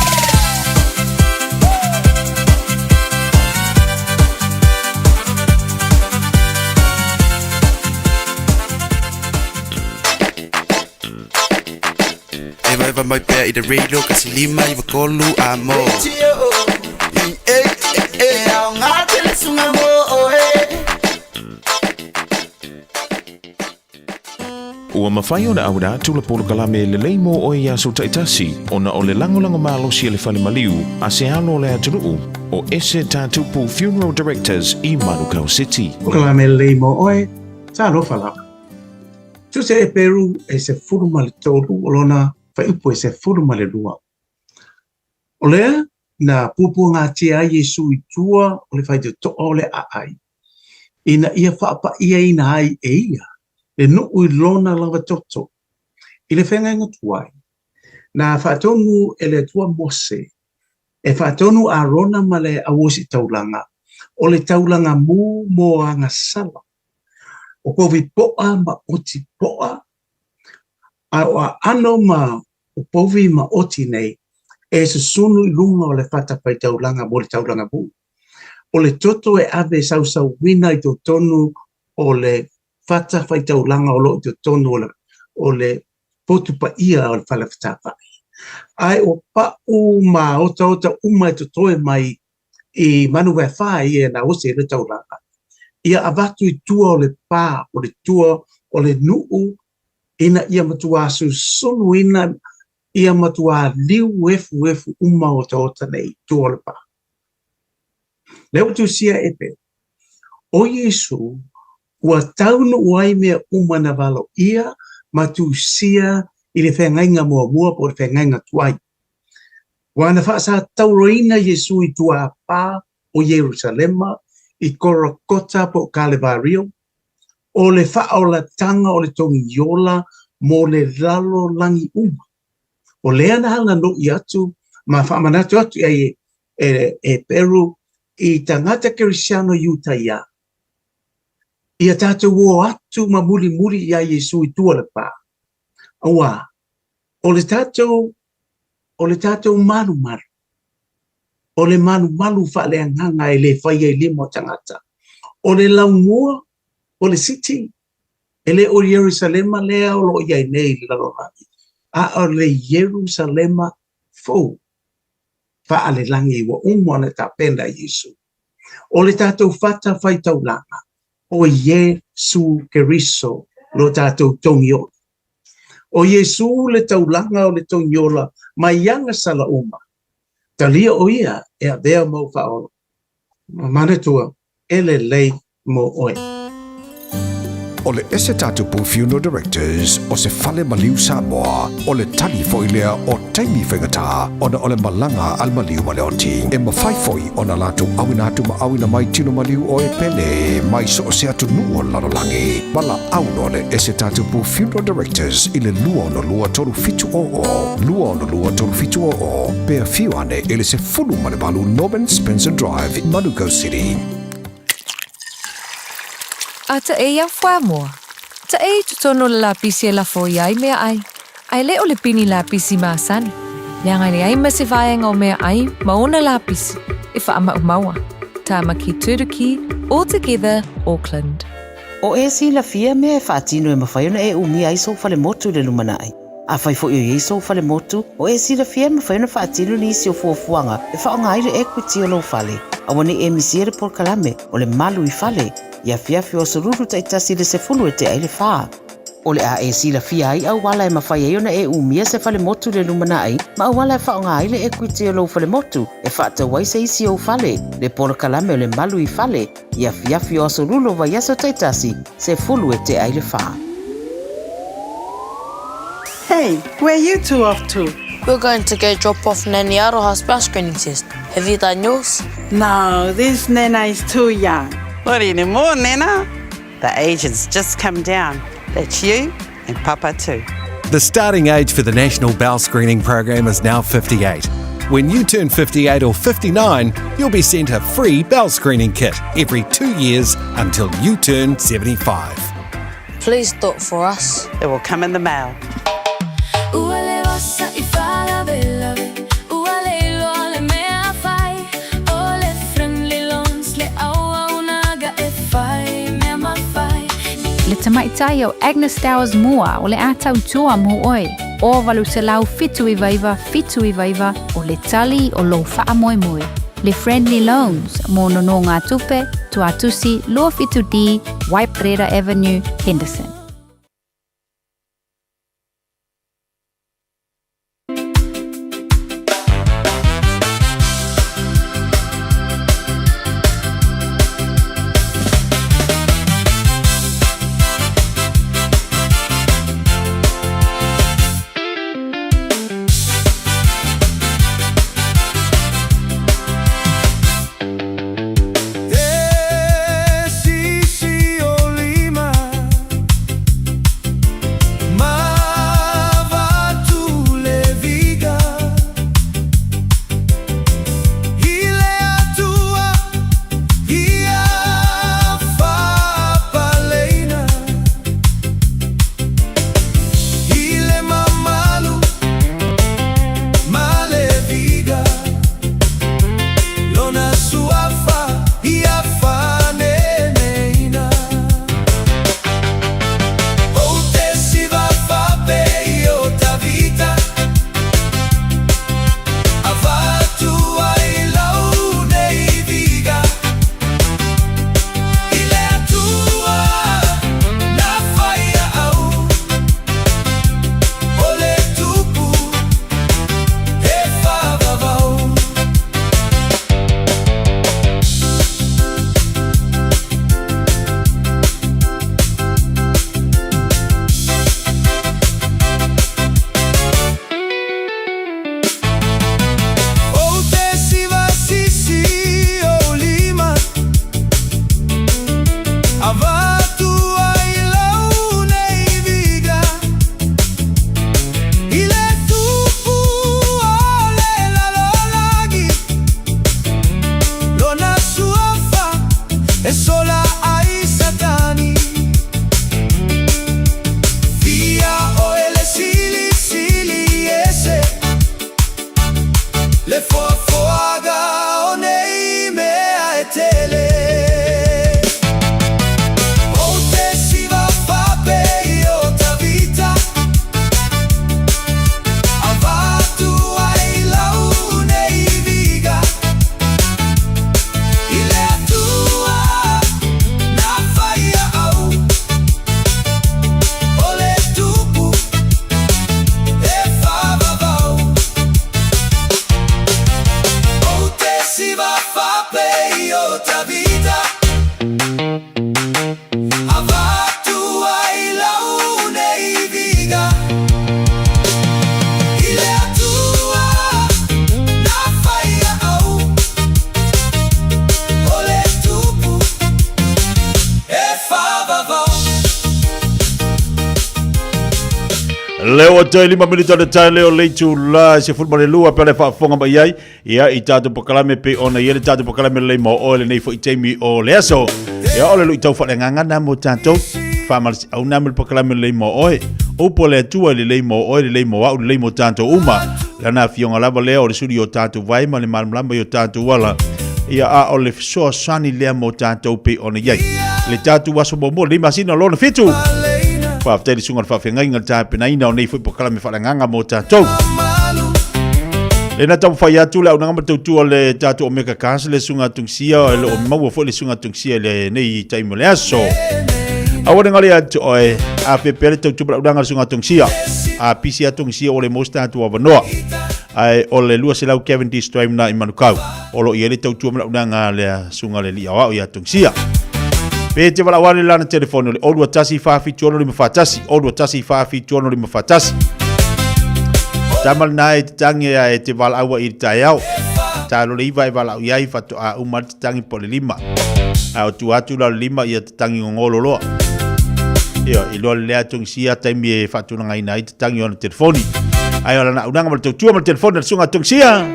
I: Evaeva mai pea i le radio 1.5 93 a mo.
J: E aoga tele suga mo oe.
O: Ua mafai ona auina atu le polokalame lelei mo oe i aso taitasi ona o le lagolago malosi a le Fale Maliu a se alo o le atunuu o Ese Tatupu Funeral Directors i Manukau City.
L: Polokalame lelei mo oe, talofa lava. Tusa e Peru e 13 o lona fuaiupu e 12. O lea na puapuagatia ai Iesu i tua o le faitotoa o le aai, ina ia faapa'iaina ai e ia le nuu i lona lava toto. I le feagaiga tuai, na faatonu e le Atua Mose e faatonu Arona ma le auositaulaga o le taulaga mū mo agasala, o povi po'a ma oti po'a, a o aano ma o povi ma oti nei e susunu i luga o le fatafaitaulaga mo le taulaga mū. O le toto e ave sausauina i totonu o le fatafaitaulaga o lo o i totonu o le, o le potu paia o le fale fetāfa'i. Ae ua pa'u ma otaota uma e totoe mai i manu vaefā ia na osi ai le taulaga, ia avatu i tua o le pā o le tua o le nuu ina ia matuā susunuina ia matuā liu efuefu uma otaota nei i tua o le pā. Lea ua tusia e Peru, ʻO Iesū, ua taunuu ai mea uma na valoia ma tusia i le feagaiga muamua po o le feagaiga tuai. Ua na faasatauroina Iesū i tua a pā o Ierusalema i Korokota po o Kalevario, o le faaolatanga o le togiola mo le lalolagi uma. O lea na halano'i atu ma faamanatu atu i ai e, e Peru i tagata Kerisiano Iutaia, ia tatou o atu ma mulimuli iā Iesū i tua o le pā. Auā, o le tatou, o le tatou malumalu, o le malumalu faaleagaga e le faia i lima o tagata, o le laumua, o le city, e le o Ierusalema lea o lo o i ai nei i le lalolagi, a o le Ierusalema fou faalelagi ua uma ona tapena e Iesu. O le tatou fatafaitaulaga, o Iesu Keriso lo tatou togiola. O Iesu le taulaga o le togiola mai agasala uma. Talia o ia e avea mau faaola. Manatua, e lelei mo oe.
X: O le Ese Tatupu Funeral Directors o se fale maliu Samoa, o le tali foi lea o taimi faigata ona o le malaga a le maliu ma le oti. E mafai foi ona latou auina atu ma auina mai tino maliu o e pele mai so o se atunuu o le lalolagi. Valaau loa le Ese Tatupu Funeral Directors i le 262 3700, 262 3700, pe afio ane i le 18 Norman Spencer Drive, Manukau City.
Y: A taʻe iā Fuamoa. Taʻe i totonu o le lapisi e lafo i ai meaʻai, a e le o le pini lapisi masani, leaga e leai ma se vaega o meaʻai ma ona lapisi e faamaumau a. Tāmaki Turuki, All Together, Auckland.
K: O e silafia mea e faatino e mafai ona e umia ai sou falemotu i le lumanai. Afai foi o i ai sou falemotu, o e silafia e mafai ona faatino nisi o fuafuaga e faaaoga ai le equity o lou fale. Aua ne i e misia le polokalame o le Malu i Fale i afiafi o Aso Lulu taitasi i le 10 e tea ai le 4. O le a e silafia ai auala e mafai ai ona e umia se falemotu i le lumanai ma auala e faaaoga ai le equity o lou falemotu e faatau ai se isi ou fale, le polokalame o le Malu i Fale i afiafi o Aso Lulu o vaiaso taitasi, 10 e tea ai le 4.
F: Hey, where you two off to?
R: We're going to go drop off Nanny Aroha's bowel screening test. Have you done yours?
M: No, this Nana is too young.
N: Not anymore, Nana. The age has just come down. That's you and Papa too.
Q: The starting age for the National Bowel Screening Program is now 58. When you turn 58 or 59, you'll be sent a free bowel screening kit every two years until you turn 75.
R: Please do it for us.
N: It will come in the mail.
T: Ua le osa i faalavelave, ua le iloa le mea fai, o le Friendly Loans le auaunaga e fai mea mafai.
Z: Le tamaitai o Agnes Towers Moa o le a tautua mo oe, o 879 799 o le tali o lou faamoemoe. Le Friendly Loans mo nonogatupe, Tuatusi 27D, Waiparera Avenue, Henderson.
B: E sisi o lima Ma vatu le viga I le Atua ia faapaleina I le mamalu ma le viga Lona suafa ia faaneneina Ou te siva fape i o Tavita Avatu ai lau nei viga I le Atua na faia au O le tupu e faavavau. Ou te siva sisi o lima Avatu ai lau nei viga I le tupu o le lalolagi Lona suafa e sola ai Satani Via oe le silisili ese Le foafoaga o nei mea e tele Ou te siva fape i o Tavita Avatu ai lau nei viga I le Atua na faia au O le tupu e faavavau Ou te siva fape i o Tavita Avatu ai lau nei viga I le Atua na faia au O le tupu e faavavau.
C: Lea ua toe lima minita o le tae lea o le itula e 12 pea le faafofoga mai ai ia i tatou polokalame pei ona i ai le tatou polokalame lelei mo oe lenei foi taimi o le aso. Ia o le luitau faaleagaga na mo tatou faamalosiau na ma le polokalame lelei mo oe. Upu a le Atua e lelei mo oe, lelei mo au, lelei mo tatou uma. Lana afioga lava lea o le suli o tatou vai ma le malamalama i o tatou ala. Ia a o le fesoasoani lea mo tatou pei ona i ai. Le tatou aso muamua lenei masina o lona fitu. Faafetai i le susuga i le faafeagaiga i le tapenaina o nei foi polokalame faaleagaga mo tatou. Lena taumafai atu le auaunaga ma le tautua o le tatou Omega Cars le susuga Tungisia e le o maua foi le susuga Tungisia i lenei taimi o le aso. Aua ne galo ia te oe, a pea le tautua ma le auaunaga a le susuga Tungisia. A pisi a Tungisia ua le maua se tatou avanoa. Ae o le 200 Cavendish Drive na i Manukau. O lo o i ai le tautua ma le auaunaga a le susuga i le alii aoao ia Tungisia. Pe te valaau ane lana telefoni o le 021 476 541, 021 476 541. Tama lena e te tangi a e te valaau i le taeao. Talo le iva e valaau i ai faatoa uma le tangi po le lima. A o tua atu la o le lima ia te tangi gogolo loa. Ia, i loa le lea Tungisia taimi e faatulagaina ai te tangi o ana telefoni. Ae o lana auaunaga ma le tautua ma le telefoni a le susuga a Tungisia.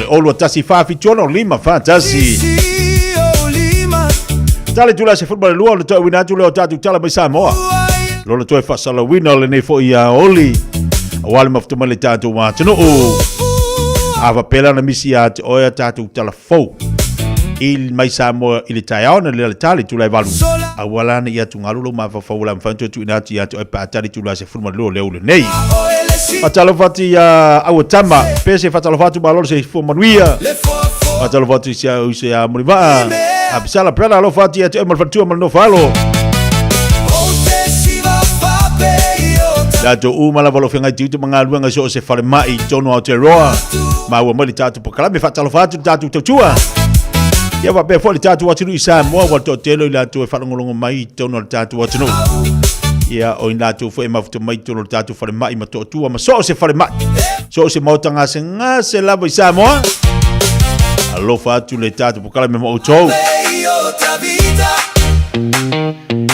C: O le 021 476 541. Tala tula se football lua o le toe wina atu lea o tatou tala mai Samoa. Lona toe faasalauina o lenei foi aoli. Aua le mafuta mai le tatou atunuu. A faapea la na misi ia te oe a tatou tala fou. I mai Samoa i le taeao na le tali tula e valu. Aua la ne i atugalu lou mafaufau o le a mafai ona toe tuuina atu ia te oe pe a tali tula se 12 o le aoauli nei. Faatalofa atu ia Auatama, pe se faatalofa atu malo le soifua manuia. Faatalofa atu i si au uso ia Mulivaa. Apisala brother alofa atu ia te oe ma le faletua ma le nofo alo. Tatou uma lava o lo o feagai tiute ma galuega i so o se falemai i totonu o Aotearoa. Maua mai le tatou polokalame, faatalofa atu le tatou tautua. Ia faapea foi le tatou atunuu i Samoa, ua le toatele o i latou e faalogologo mai i totonu o le tatou atunuu. Ia, o i latou foi e mafuta mai i totonu o le tatou falemai ma Motootua ma so o se falemai, so o se maota gasegase lava i Samoa. Alofa atu le tatou polokalame ma outou.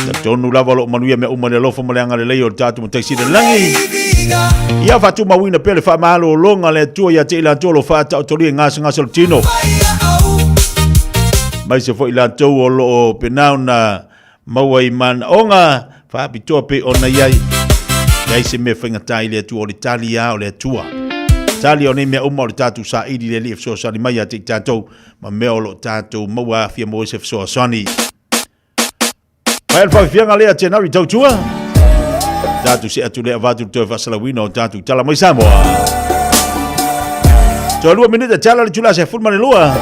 C: Talitonu lava o lo o manuia mea uma i le alofa ma le agalelei o le tatou Matai Sili i le Lagi. Ia faatumauina pea le faamalologa a le Atua ia te i latou o lo o faataotolia i gasegase o le tino. Aemaise foi i latou o lo o penau na maua i manaoga faapitoa pei ona i ai. Leai se mea faigata i le Atua, o le tali lava o le Atua. Tali o nei mea uma o le tatou saili i le Alii e fesoasoani mai ia te i tatou ma mea o lo o tatou maua aafia maua ai se fesoasoani. Mai le faafiafiaga lea Tenari Tautua. Tatou se atu lea avatu le toe faasalauina o tatou tala mai Samoa. Toe lua minute tala le tula se fulu ma le lua.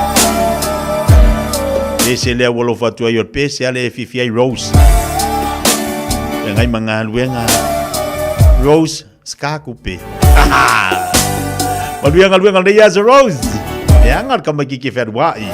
C: Pese lea ua alofa atu ai o le pese ale e fiafia ai Rose. Feagai ma galuega. Rose, skakupe. Manuia galuega lenei aso Rose. Leaga le tamaitiiti e fealuai.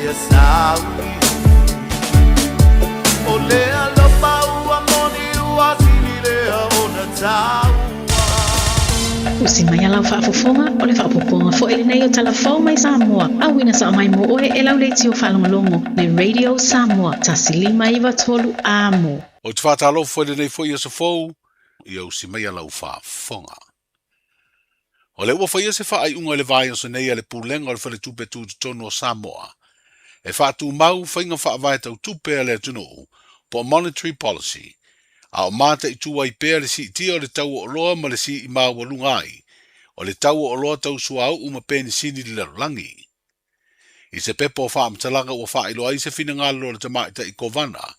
B: lea sauni. O le alofa ua moni ua sili lea ona taua.
A: Usi mai a lau faafofoga, o le faaopoopoga foi lenei o Tala Fou mai Samoa, auina sao mai mo oe e lau leitio faalogologo, le Radio Samoa, 1593 Amo.
O: Ou te faatalofa i lenei foi aso fou, ia usi mai a lau faafofoga. O lea ua faia se faaiuga i le vaiaso nei a le Pulega o le Faletupe Tutotonu o Samoa e faatumau faiga faavae tau tupe a le atunuu po o Monetary Policy a o mataitu ai pea le siitia o le tau o oloa ma le sii maualuga ai o le tau o oloa tau suauu ma penisini i le lalolagi. I se pepa o faamatalaga ua faailoa ai se finagalo o le Tamaitai Kovana,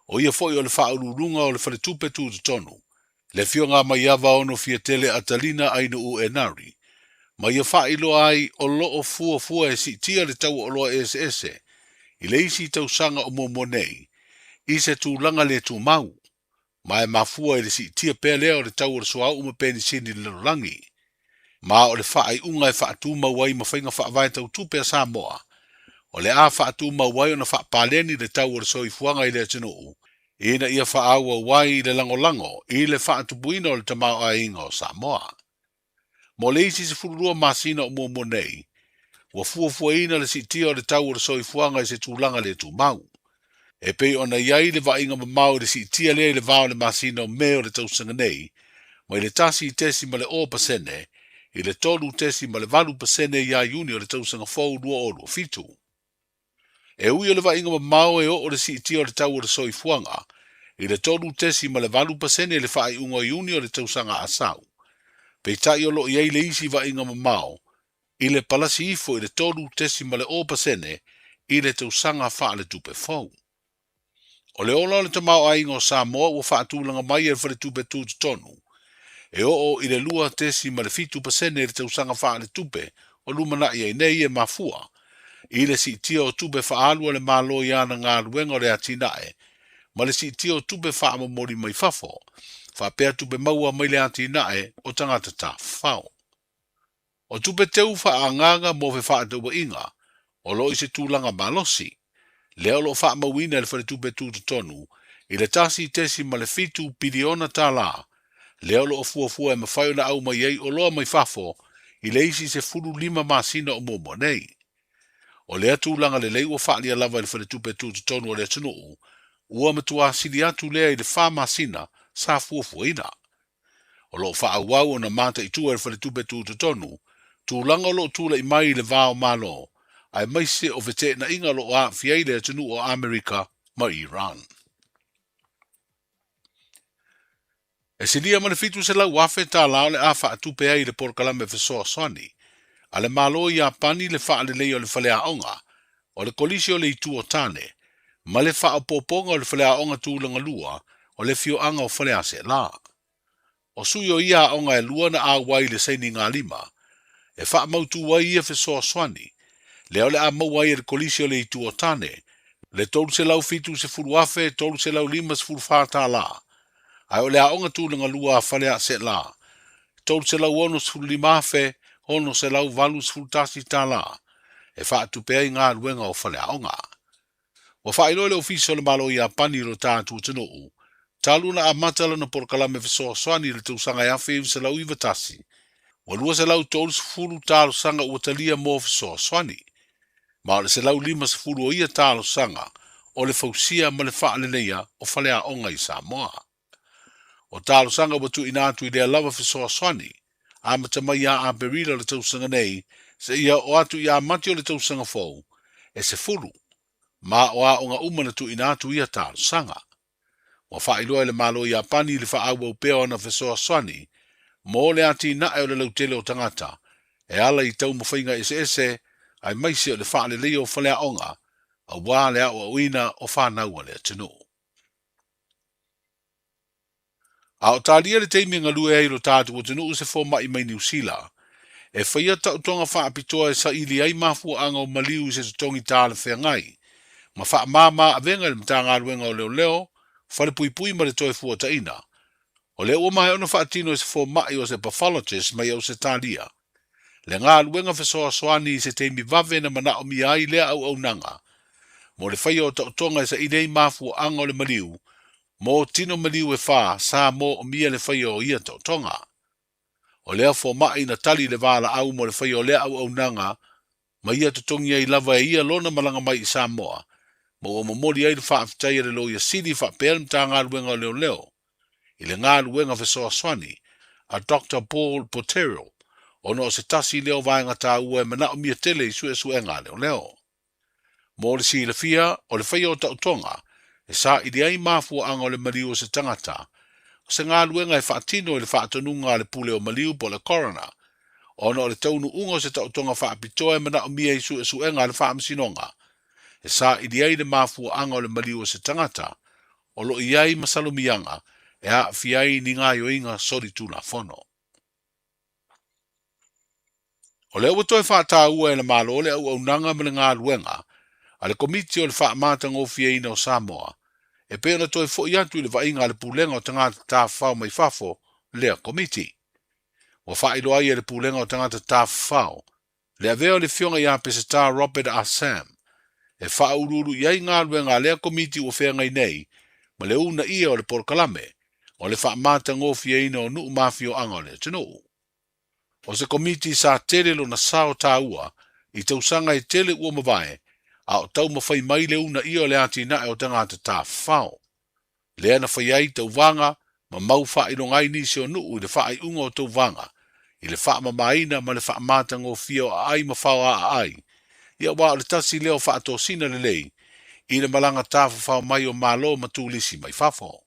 O: o ia foi o le Faauluuluga o le Faletupe Tutotonu, le Afioga Maiava Ono Fiatele Atalina Ainuu Enari, ma ia faailoa ai o lo o fuafua e siitia le tau o oloa eseese i le isi tausaga o muamua nei i se tulaga le tumau, ma e mafua i le siitia pea lea o le tau o le suauu ma penisini i le lalolagi. Ma o le faaiuga e faatumau ai ma faiga faavae tau tupe a Samoa, o le a faatumau ai ona faapaleni le tau o le soifuaga i le atunuu ina ia faaauau ai le lagolago i le faatupuina o le tamaoaiga o Samoa. Mo le isi 12 masina o muamua nei, ua fuafuaina le siitia o le tau o le soifuaga i se tulaga le tumau. E pei ona i ai le vaaiga mamao i le siitia lea i le va o le masina o Me o le tausaga nei, mai le 1.0% i le 3.8% ia Iuni o le tausaga fou 2027. E ui o le vaaiga mamao e oo le siitia o le tau o le soifuaga i le 3.8% i le faaiuga o Iuni o le tausaga a sau, peitai o lo o i ai le isi vaaiga mamao i le palasi ifo i le 3.0% i le tausaga faaletupe fou. O le ola o le tamaoaiga o Samoa ua faatulaga mai e le Faletupe Tutotonu e oo i le 2.7% i le tausaga faaletupe o lumanai ai nei e mafua i le siitia o tupe faaalu a le Malo i ana galuega o le atinae ma le siitia o tupe faamomoli mai fafo faapea tupe maua mai le atinae o tagata tafafao. O tupe teu faaagaaga mo fefaatauaiga o lo o i se tulaga malosi, lea o lo o faamauina e le Faletupe Tutotonu i le $1.7 piliona, lea o lo o fuafua e mafai ona aumai ai oloa mai fafo i le isi 15 masina o muamua nei. O lea tulaga lelei ua faaalia lava e le Faletupe Tutotonu o le atunuu, ua matua sili atu lea i le fa masina sa fuafuaina. O lo o faaauau ona mataitu e le Faletupe Tutotonu tulaga o lo o tulai mai i le va o Malo, aemaise o feteenaiga o lo o aafia ai le atunuu o Amerika ma Iran. E silia ma le $700,000 o le a faatupe ai i le polokalame fesoasoani a le Malo o Iapani le faaleleia o le faleaoga o le Kolisi o le Itu o Tane ma le faaopoopoga o le faleaoga tulaga lua o le afioaga o Faleaseela. O sui o ia aoga e lua na auai i le sainigalima e faamautu ai ia fesoasoani, lea o le a maua ai e le Kolisi o le Itu o Tane le $370,354, ae o le aoga tulaga lua a Faleaseela, $365,681 e faatupe ai galuega o faleaoga. Ua faailoa e le Ofisa o le Malo o Iapani i lo tatou atunuu, talu ona amata lana polokalame fesoasoani i le tausaga e 1991, ua 230 talosaga ua talia mo fesoasoani, ma o le 150 o ia talosaga o le fausia ma le faaleleia o faleaoga i Samoa. O talosaga ua tuuina atu i lea lava fesoasoani, amata mai ia Aperila o le tausaga nei seia oo atu ia Mati o le tausaga fou, e 10, ma o aoga uma na tuuina atu ia talosaga. Ua faailoa e le Malo o Iapani le faaauau pea o ana fesoasoani mo le atinae o le lautele o tagata e ala i taumafaiga eseese aemaise o le faaleleia o faleaoga aua le aoaoina o fanau a le atunuu. A o talia le taimi e galue ai lo tatou atunuu se fomai mai Niu Sila, e faia taotoga faapitoa e saili ai mafuaaga o maliu i se totogi talafeagai ma faamama avega i le Matagaluega o Leoleo, Falepuipui ma le Toefuataiga. O lea ua maea ona faatino e se fomai o se pathologist mai Ausetalia le galuega fesoasoani i se taimi vave na manaomia ai lea auaunaga. mo le faia o taotoga e saili ai mafuaaga o le maliu mo tino maliu e fa sa moomia le faia o ia taotoga. O lea fomaʻi na tali le valaau mo le faia o lea auaunaga ma ia totogi ai lava e ia lona malaga mai i Samoa ma ua momoli ai le faafetai a le Loia Sili faapea le Matagaluega o Leoleo i le galuega fesoasoani a Doctor Paul Botterill ona o se tasi lea o vaega taua e manaomia tele i suesuega a leoleo. Mo le silafia, o le faia o taotoga e saili ai mafuaaga o le maliu o se tagata, o se galuega e faatino i le faatonuga a le Pule o Maliu po o le Coroner, ona o le taunuuga o se taotoga faapitoa e manaomia i suesuega a le Faamasinoga e saili ai le mafuaaga o le maliu o se tagata o lo o i ai masalomiaga e aafia ai ni gaoioiga solitulafono. O lea ua toe faataua e le Malo le auaunaga ma le galuega a le Komiti o le Faamatagofieina o Samoa e pei ona toe foi atu i le vaaiga a le Pulega o Tagata Tafafao mai Fafo lea Komiti. Ua faailoa ai e le Pulega o Tagata Tafafao le avea o le Afioga ia Peseta Robert Ah Sam e faauluulu i ai galuega a lea Komiti ua feagai nei ma le uunaia o le polokalame o le faamatagofieina o nuu ma afioaga o le atunuu. O se Komiti sa tele lona sao taua i tausaga e tele ua mavae a o taumafai mai le uunaia o le atinae o tagata tafafao. Lea na fai ai tauvaga ma mau faailoga ai nisi o nuu i le faaiuga o tauvaga i le faamamaina ma le faamatagofie o aai ma fao aaai, ia aua o le tasi lea o faatosina lelei i le malaga tafafao mai o Malo ma turisi mai fafo.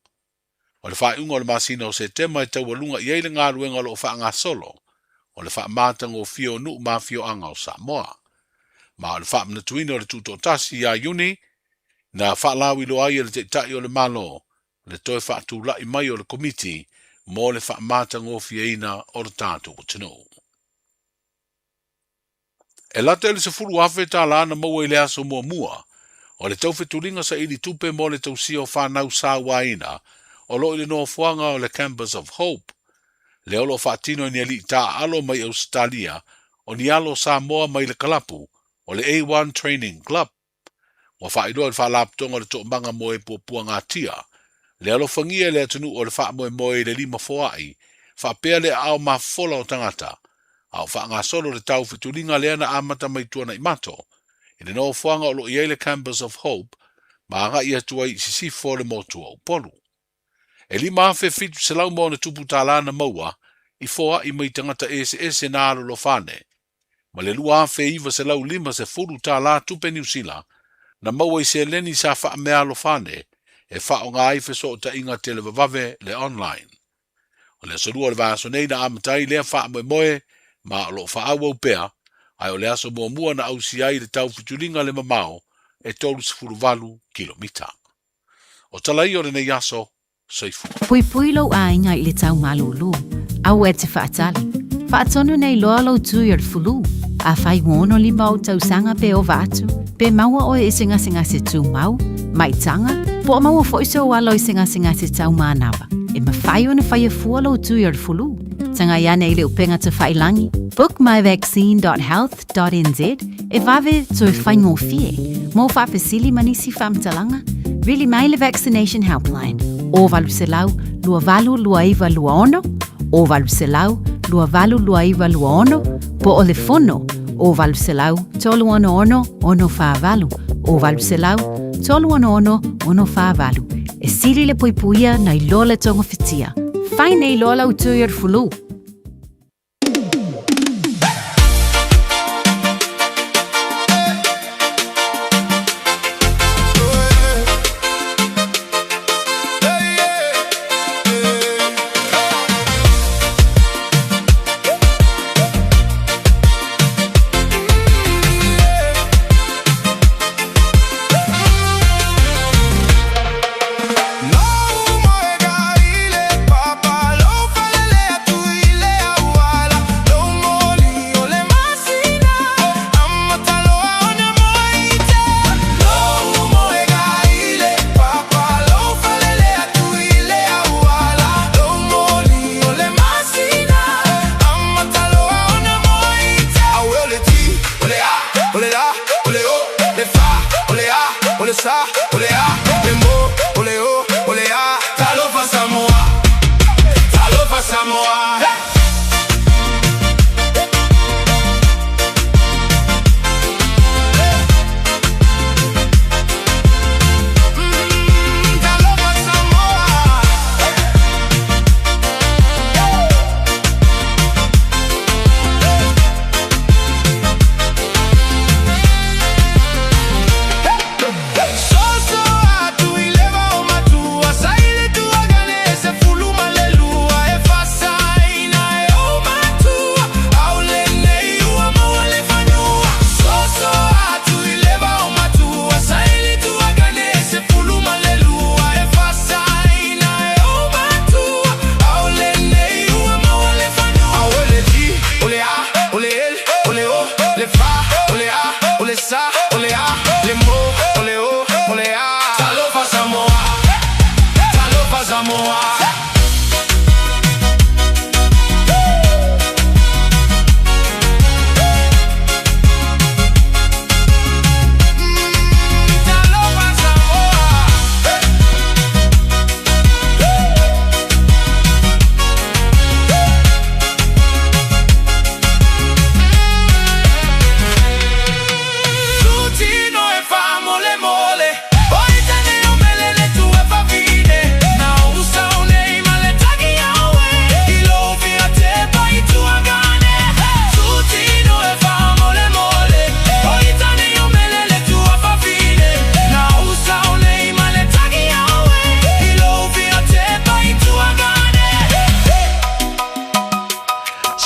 O: O le faaiuga o le masina o Setema e taualuga i ai le galuega o lo o faagasolo o le faamatagofie o nuu ma afioaga o Samoa. Ma o le faamanatuina o le Tutoatasi ia Iuni, na faalauiloa ai e le Taitai o le Malo le toe faatulai mai o le Komiti mo le Faamatagofieina o le tatou atunuu. E lata i le $10,000 na maua i le aso muamua o le taufetuliga saili tupe mo le tausia o fanau sauaina o lo o i le nofoaga o le Campus of Hope, lea o lo o faatino e ni alii taaalo mai Ausetalia o ni alo Samoa mai le kalapu o le A1 Training Club. Ua faailoa e le Faalapotopotoga o le Toomaga mo e Puapuagatia le alofagia e le atunuu o le faamoemoe i le lima foai faapea le aao mafofola o tagata a o faagasolo le taufetuliga lea na amata mai Tuanaimato i le nofoaga o lo o i ai le Campus of Hope ma agai atu ai i sisifo o le motu o Upolu. E $5,700 ma ona tupu tālā na maua i foai mai tagata eseese na alolofane ma le $2,950 tupe Niu Sila na maua i seleni sa faameaalofa ane e faaaoga ai fesootaiga televavave le online. O le aso Lua o le vaiaso nei na amata ai lea faamoemoe ma o lo o faaauau pea, ae o le aso muamua na ausia ai le taufetuliga le mamao e 38 kilomita. O tala ia o lenei aso, Soifua.
D: Puipui lou aiga i le tau malūlū. Aua e te faatali. Faatonu nei loa lou tui o le fulu. Afai ua 65 ou tausaga pe ova atu, pe maua oe i se gasegase tumau, maitaga, po o maua foi sou alo i se gasegase tau manava, e mafai ona faia fua lou tui o le fulu. Tagai ane i le upega tafailangi, bookmyvaccine.health.nz, e vave toe faigofie. Mo faafesili ma nisi faamatalaga, vili mai le Vaccination Helpline, o 800 282926, o 800 282926, po o le fono, o 800 366 648, o 800 366 648. E sili le puipuia nai lo le togafitia. Fai nei loa lau tui o le fulu.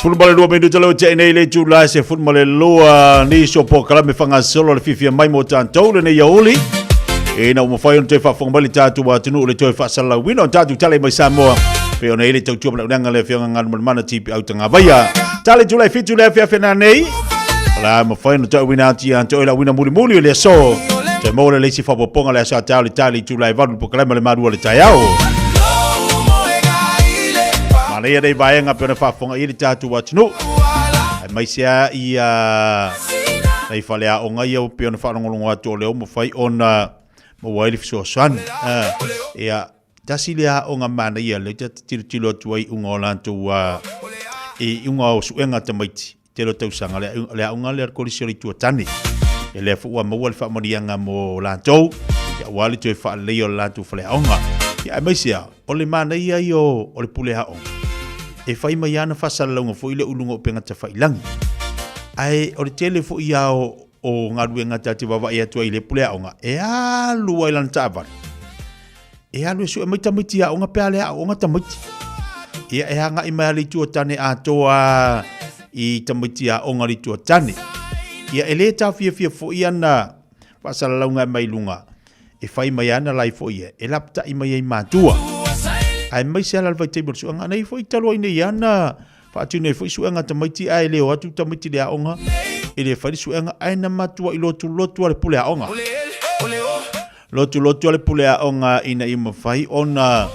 C: 12 minuta leo te nei le tula se fulu ma le lua ni so po kala me whanga solo le fifi mai mo tātou le nei aoli. E na umawhai on te whawhanga mai le tātou atunu le toe whasalauina o tātou tale mai Samoa. Pe ona ele tautua mana unanga le whianga nganu mana mana tipi au tanga vaia. Tale tula i fitu le awhia whina nei. La mawhai no tau wina ati an te oila wina muli muli le so. Te mōle le isi whapoponga le asa tau le tale i tula i valu po kalema le marua le taiao. Manaia nei vaenga pe ona whaafonga i le tātou atunu. Ai mai sea i a nei whale a onga ia pe ona whaalongolongo atu o leo mawhai ona maua ai le fesoasoani. Ia, tasi le aoga manaia lea ta te tilotilo atu ai i uga o latou i uga o suega tamaiti i tele o tausaga le aoga lea le Kolisi o le Itu o Tane. Ia lea foi ua maua le faamanuiaga mo latou, ia aua le toe faaleleia o le latou faleaoga. Ia aemaise lava, o le manaia ia o le pule aoga, e fai mai lava ana faasalalauga foi lea i luga o upega tafailagi. Ae o le tele foi ia o galuega ta te vaavaai atu ai i le pule aoga, e alu ai lana taavale. E alu e sue mai tamaiti aoga pe a le aoga tamaiti. Ia e agai mai a le itu o tane atoa i tamaiti aoga le itu o tane. Ia e le tafiafia foi ana faasalalauga e mai luga e fai mai ana lai foi e, e lapata'i mai ai matua. Aemaise ala le vaitaimi o le suega nei foi talu ai nei ana faatino ai foi suega tamaiti ae le o atu tamaiti le aoga e le fai le suega ae na matua i lotulotu a le pule aoga. Lotulotu a le pule aoga ina ia mafai ona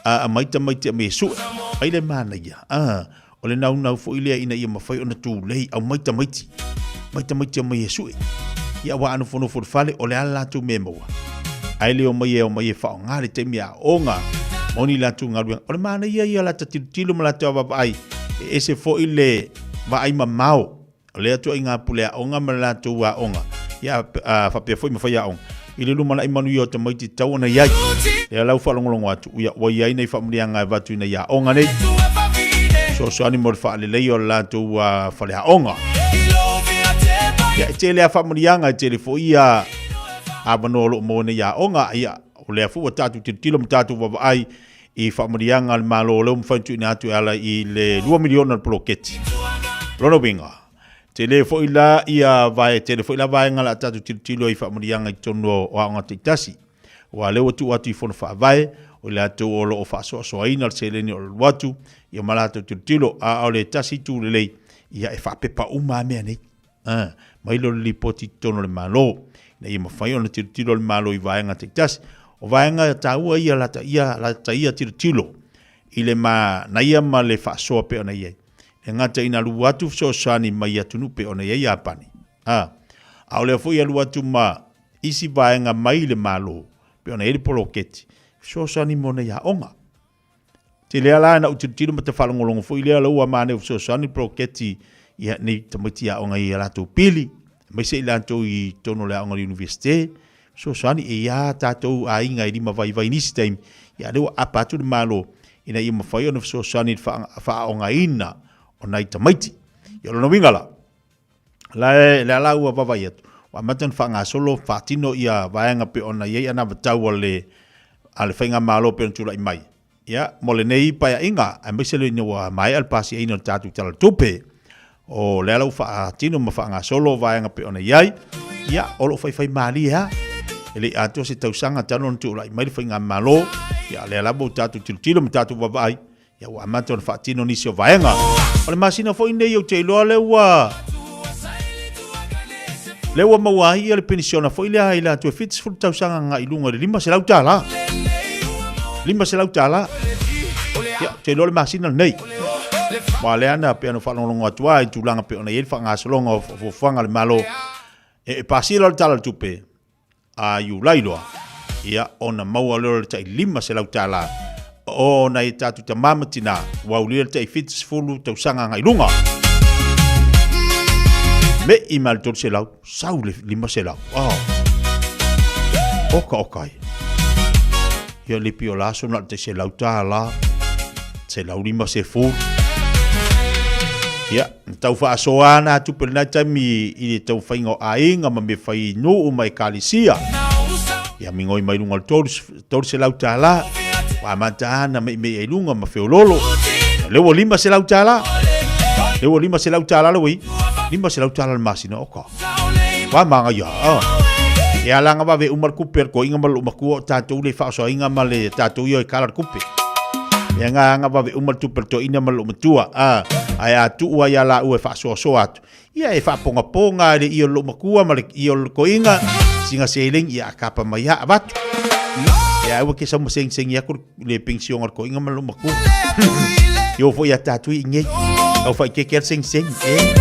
C: aumai tamaiti a me sue. Ai le manaia. A, o le naunau foi lea ina ia mafai ona tulei aumai tamaiti. Mai tamaiti a mai e sue. Ia aua a nofonofo i le fale o le a le latou mea e maua. Ae le omai e omai e faaaoga le taimi aoga mo ni latou galuega. O le manaia ia o lata tilotilo ma latou vaavaai e ese foi le vaai mamao o lea ituaiga pule aoga ma le latou aoga ia faapea foi ma faiaoga i le lumanai manuia o tamaiti tatau ona i ai. Lea la ua faalogologo atu, ia ua i ai nai faamanuiaga e avatu i nai aoga nei. Fesoasoani mo le faaleleia o le latou faleaoga. Ia e tele lava faamanuiaga, e tele foi ia avanoa o lo o maua nei aoga. Ia o lea foi ua tatou tilotilo ma tatou vaavaai i faamanuiaga a le Malo o lea ua mafai ona tuuina atu e ala i le $2 miliona le poloketi. O lona uiga, tele foi la ia vae, tele foi la vaega o le a tatou tilotilo ai i faamanuiaga i totonu o aoga taitasi. Aua o lea ua tuu atu i Fono Faavae, o i latou o lo o faasoasoaina le seleni o lo o alu atu, ia ma latou tilotilo, a o le tasi itu lelei, ia e faapepa uma lava mea nei. A, mai lea o le lipoti i totonu o le Malo, ina ia mafai ona tilotilo le Malo i vaega taitasi. O vaega taua ia lata ia, lata ia tilotilo i le manaia ma le faasoa pei ona i ai. E gata ina alu atu fesoasoani mai atunuu pei ona i ai Iapani. A, a o lea foi e alu atu ma isi vaega mai le Malo pei ona i ai le poloketi, fesoasoani mo nei aoga. Tele lava la ina ou tilotilo ma te faalogologo foi lea ua manaia fesoasoani poloketi ia nei tamaiti aoga i a latou pili, aemaise i latou i totonu o le aoga o le Universite, fesoasoani e ia tatou aiga e lima vaivai nisi taimi, ia lea ua apa atu le Malo ina ia mafai ona fesoasoani i le faaaogaina o nai tamaiti. Ia o lona uiga la, la e, lea la ua vaavaai atu, ua amata ona faagasolo faatino ia vaega pei ona i ai anavatau a le a le faigamalo pei ona tulai mai. Ia, mo lenei paeaiga, aemaise le ina ua maea le pasiaina o le tatou Tala o le Tupe, o lea la ua faatino ma faagasolo vaega pei ona i ai, ia, o lo o faifaimalie lava. E le i atoa se tausaga talu ona tulai mai le faigamalo, ia, o lea lava ua tatou tilotilo ma tatou vaavaai, Ia ua amata ona faatino nisi o vaega. O le masina foi nei ou te iloa lea ua lea ua maua ai ia le penisiona foi lea i latou e 70 tausaga agai i luga i le $500. $500. Ia, ou te iloa le masina lenei. Aua lea na pei ona faalogologo atu lava i tulaga pei ona i ai le faagasologa o fuafuaga a le Malo e pasia loa le Tala o le Tupe a Iulai loa, ia, ona maua lea o le tai $500 o nai a tatou tama ma tina ua aulia le tai 70 tausaga agai luga. Me'i mai le 300, sau le 500. Oh. Oka oka ai. Ia le pio la aso na le tai $100, 150. Ia, Na tau faasoa ana tupe i lena taimi i le taumafaiga o aiga ma mea fai i nuu ma ekalesia. Ia migoi mai luga o le $300, ua amata ana meimei ai luga ma feololo. Ia lea ua $500. Le ua $500 le ui. $500 le masina o ka. Wa manga ia. Ah. E ala nga vave uma le kupe le koinga ma lou matua o tatou le faasoaina ma le tatou ia e kala le kupe. E nga nga vave uma le tupe le toina ma lou matua. Ah. Ae a tuu ai a la ua e faasoasoa atu. Ia e faapogapoga le ia o lou matua ma le ia o le koinga. Singa seleng ia a kapa mai a avatu. Ia aua ke sau ma sengisengi aku le pension a le koinga ma lou matua. Io foi a tatou i ngei. Au fai ke ke sengisengi. Eh.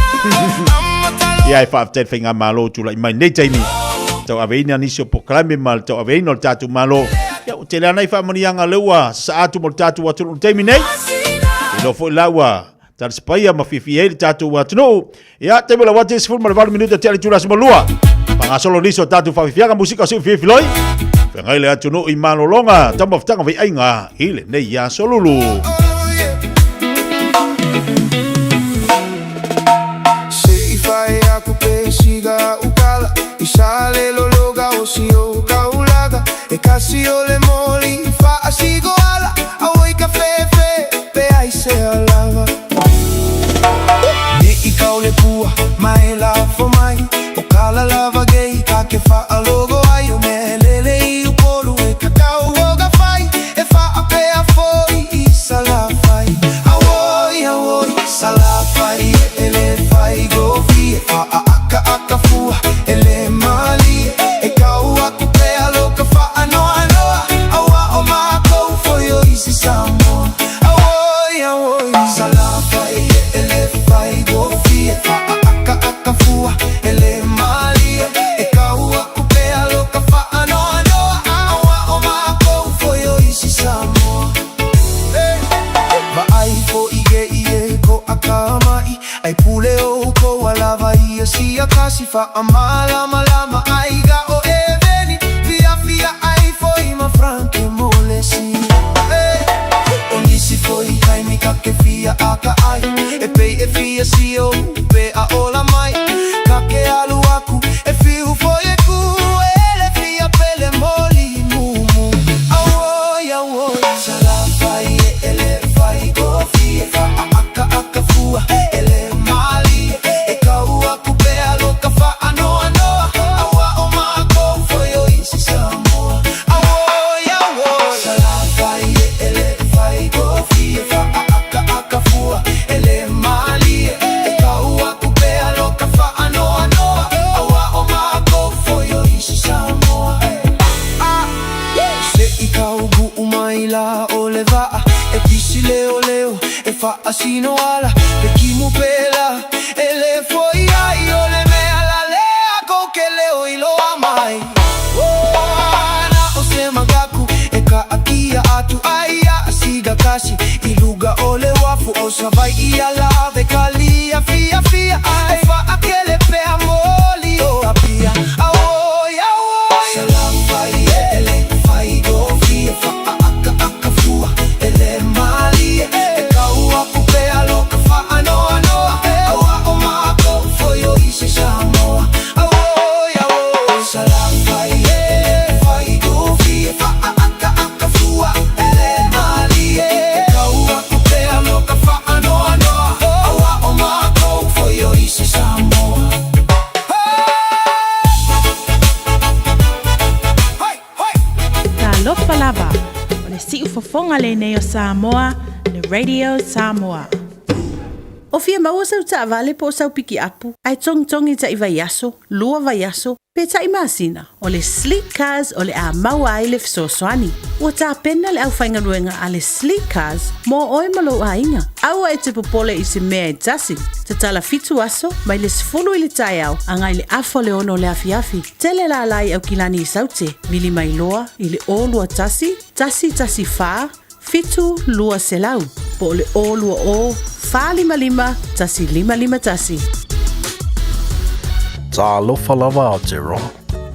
C: Ia e faafetai le faigamalo o tulai mai nei taimi. Tau aveina nisi o polokalame ma le tau aveina o le tatou malo. Ia ua tele ana i faamanuiaga lea ua sasaa atu mo le tatou atunuu i le taimi nei. Iloa foi la ua talisapaia ma fiafia ai le tatou atunuu. Ia, taimi o le wati 18 minuta tea le itula aso ma lua. Fangasolo nisi o tatou faafiafiaga musika o siu filifiloi. Feagai le atunuu i malologa, taumafataga vaiaiga i lenei aso lulu.
B: Se i fai aku pe siga ukala I sa le lologa o si o kaulaga E kasi o le moli fa a sigo ala A oi ka fefe pe ai se alava Ne i kau le pua mai la fo mai O kala lava gei ka ke fa a logo ai O me lele i upolu e kakau o ga fai E fa a pe a foi i sa la fai Auoi, auoi, sa la fai e le fai go fi E fa a aka aka fua e le mali E kau aku pe a loka fa anoa anoa Aua o mākou foi o isi Samoa Auoi, auoi, sa la fai e le fai go fi E fa a aka aka fua e le mali E kau aku pe a loka fa anoa anoa Aua o mākou foi o isi Samoa Va ai fo i ge i e ko a ka mai Ai pule o ko a lava ia si a kasi fa a malama lama ai ga o e veni Fia fia ai fo i ma franke mole si O nisi fo i kai mi ka ke fia a ka ai E pei e fia si o pe a ola mai Ka ke alu aku e fiu fo e ku Ele fia pele moli mumu Auoi, auoi, sa la fai e ele fai go fi E fa a aka aka fua ele mali E kau aku pe aloka fa anoa anoa Aua o mākou foi o isi Samoa Auoi, auoi, sa la fai e ele fai go fi E fa a aka aka fua ele mali E kau aku pe aloka fa anoa anoa Aua o mākou foi o isi Samoa Se i kau bu'u mai la o le va'a E pisi leo leo e faasino ala Pe kimu pela e le foi ai O le mea la lea ko ke leo i loa mai Oh, na o se magaku e ka akia atu ai a siga kasi I luga o le wafu o Savai i a lave kalia fia fia ai O faakele pea moli o apia Auoi, auoi Sa la fai e ele fai go fia Fa a aka aka fua ele mali E kau aku pe aloka fa anoa anoa Aua o mākou foi o isi Samoa Auoi, auoi Sa la fai e ele fai go fia Fa a aka aka fua ele mali E kau aku pe aloka fa anoa anoa Aua o mākou foi o isi Samoa
F: Talofa lava, o le siufofoga lenei o Samoa, le Radio Samoa.
K: O fia maua sau taavale po o sau pikiapu, ae togitogi ta'i vaiaso, lua vaiaso, pe ta'i masina, o le Sleek Cars o le a maua ai le fesoasoani. Ua tapena le aufaigaluega a le Sleek Cars mo oe ma lou aiga. Aua e te popole i se mea e tasi. Tatala 7 aso, mai le 10 i le taeao, agai le afa o le 6 o le afiafi. Tele lala i Aukilani i Saute, vili mai loa i le 021 114 7200 po o le 020 455 1551.
G: Talofa lava Aotearoa.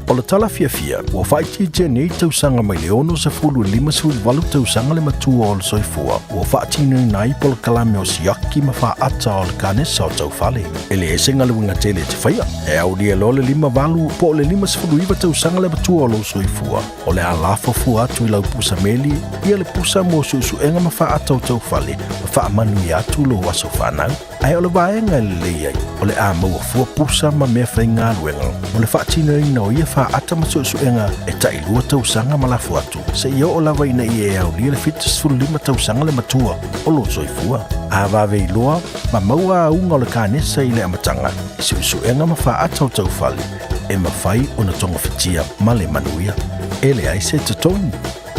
G: O le tala fiafia, ua faaitiitia nei tausaga mai le 60 i le 58 tausaga le matua o le soifua, ua faatinoina ai polokalame o siaki ma faaata o le kanesa o taufale. E le ese galuega tele e te faia, e aulia loa le 58 po o le 59 tausaga le matua o lou soifua, o le a lafo fua atu i lau pusa meli, ia le pusa mo suesuega ma faata o taufale, ma faamanuia atu lou aso fanau. Ae o le vaega e lelei ai, o le a maua fua pusa ma meafaigaluega mo le faatinoina o ia faata ma suesuega e tailua tausaga ma lafo atu, seia oo lava ina ia e aulia le 75 tausaga le matua o lou soifua. A vave iloa ma maua auga o le kanesa i le amataga i suesuega ma faata o taufale, e mafai ona togafitia ma le manuia. E leai se totogi,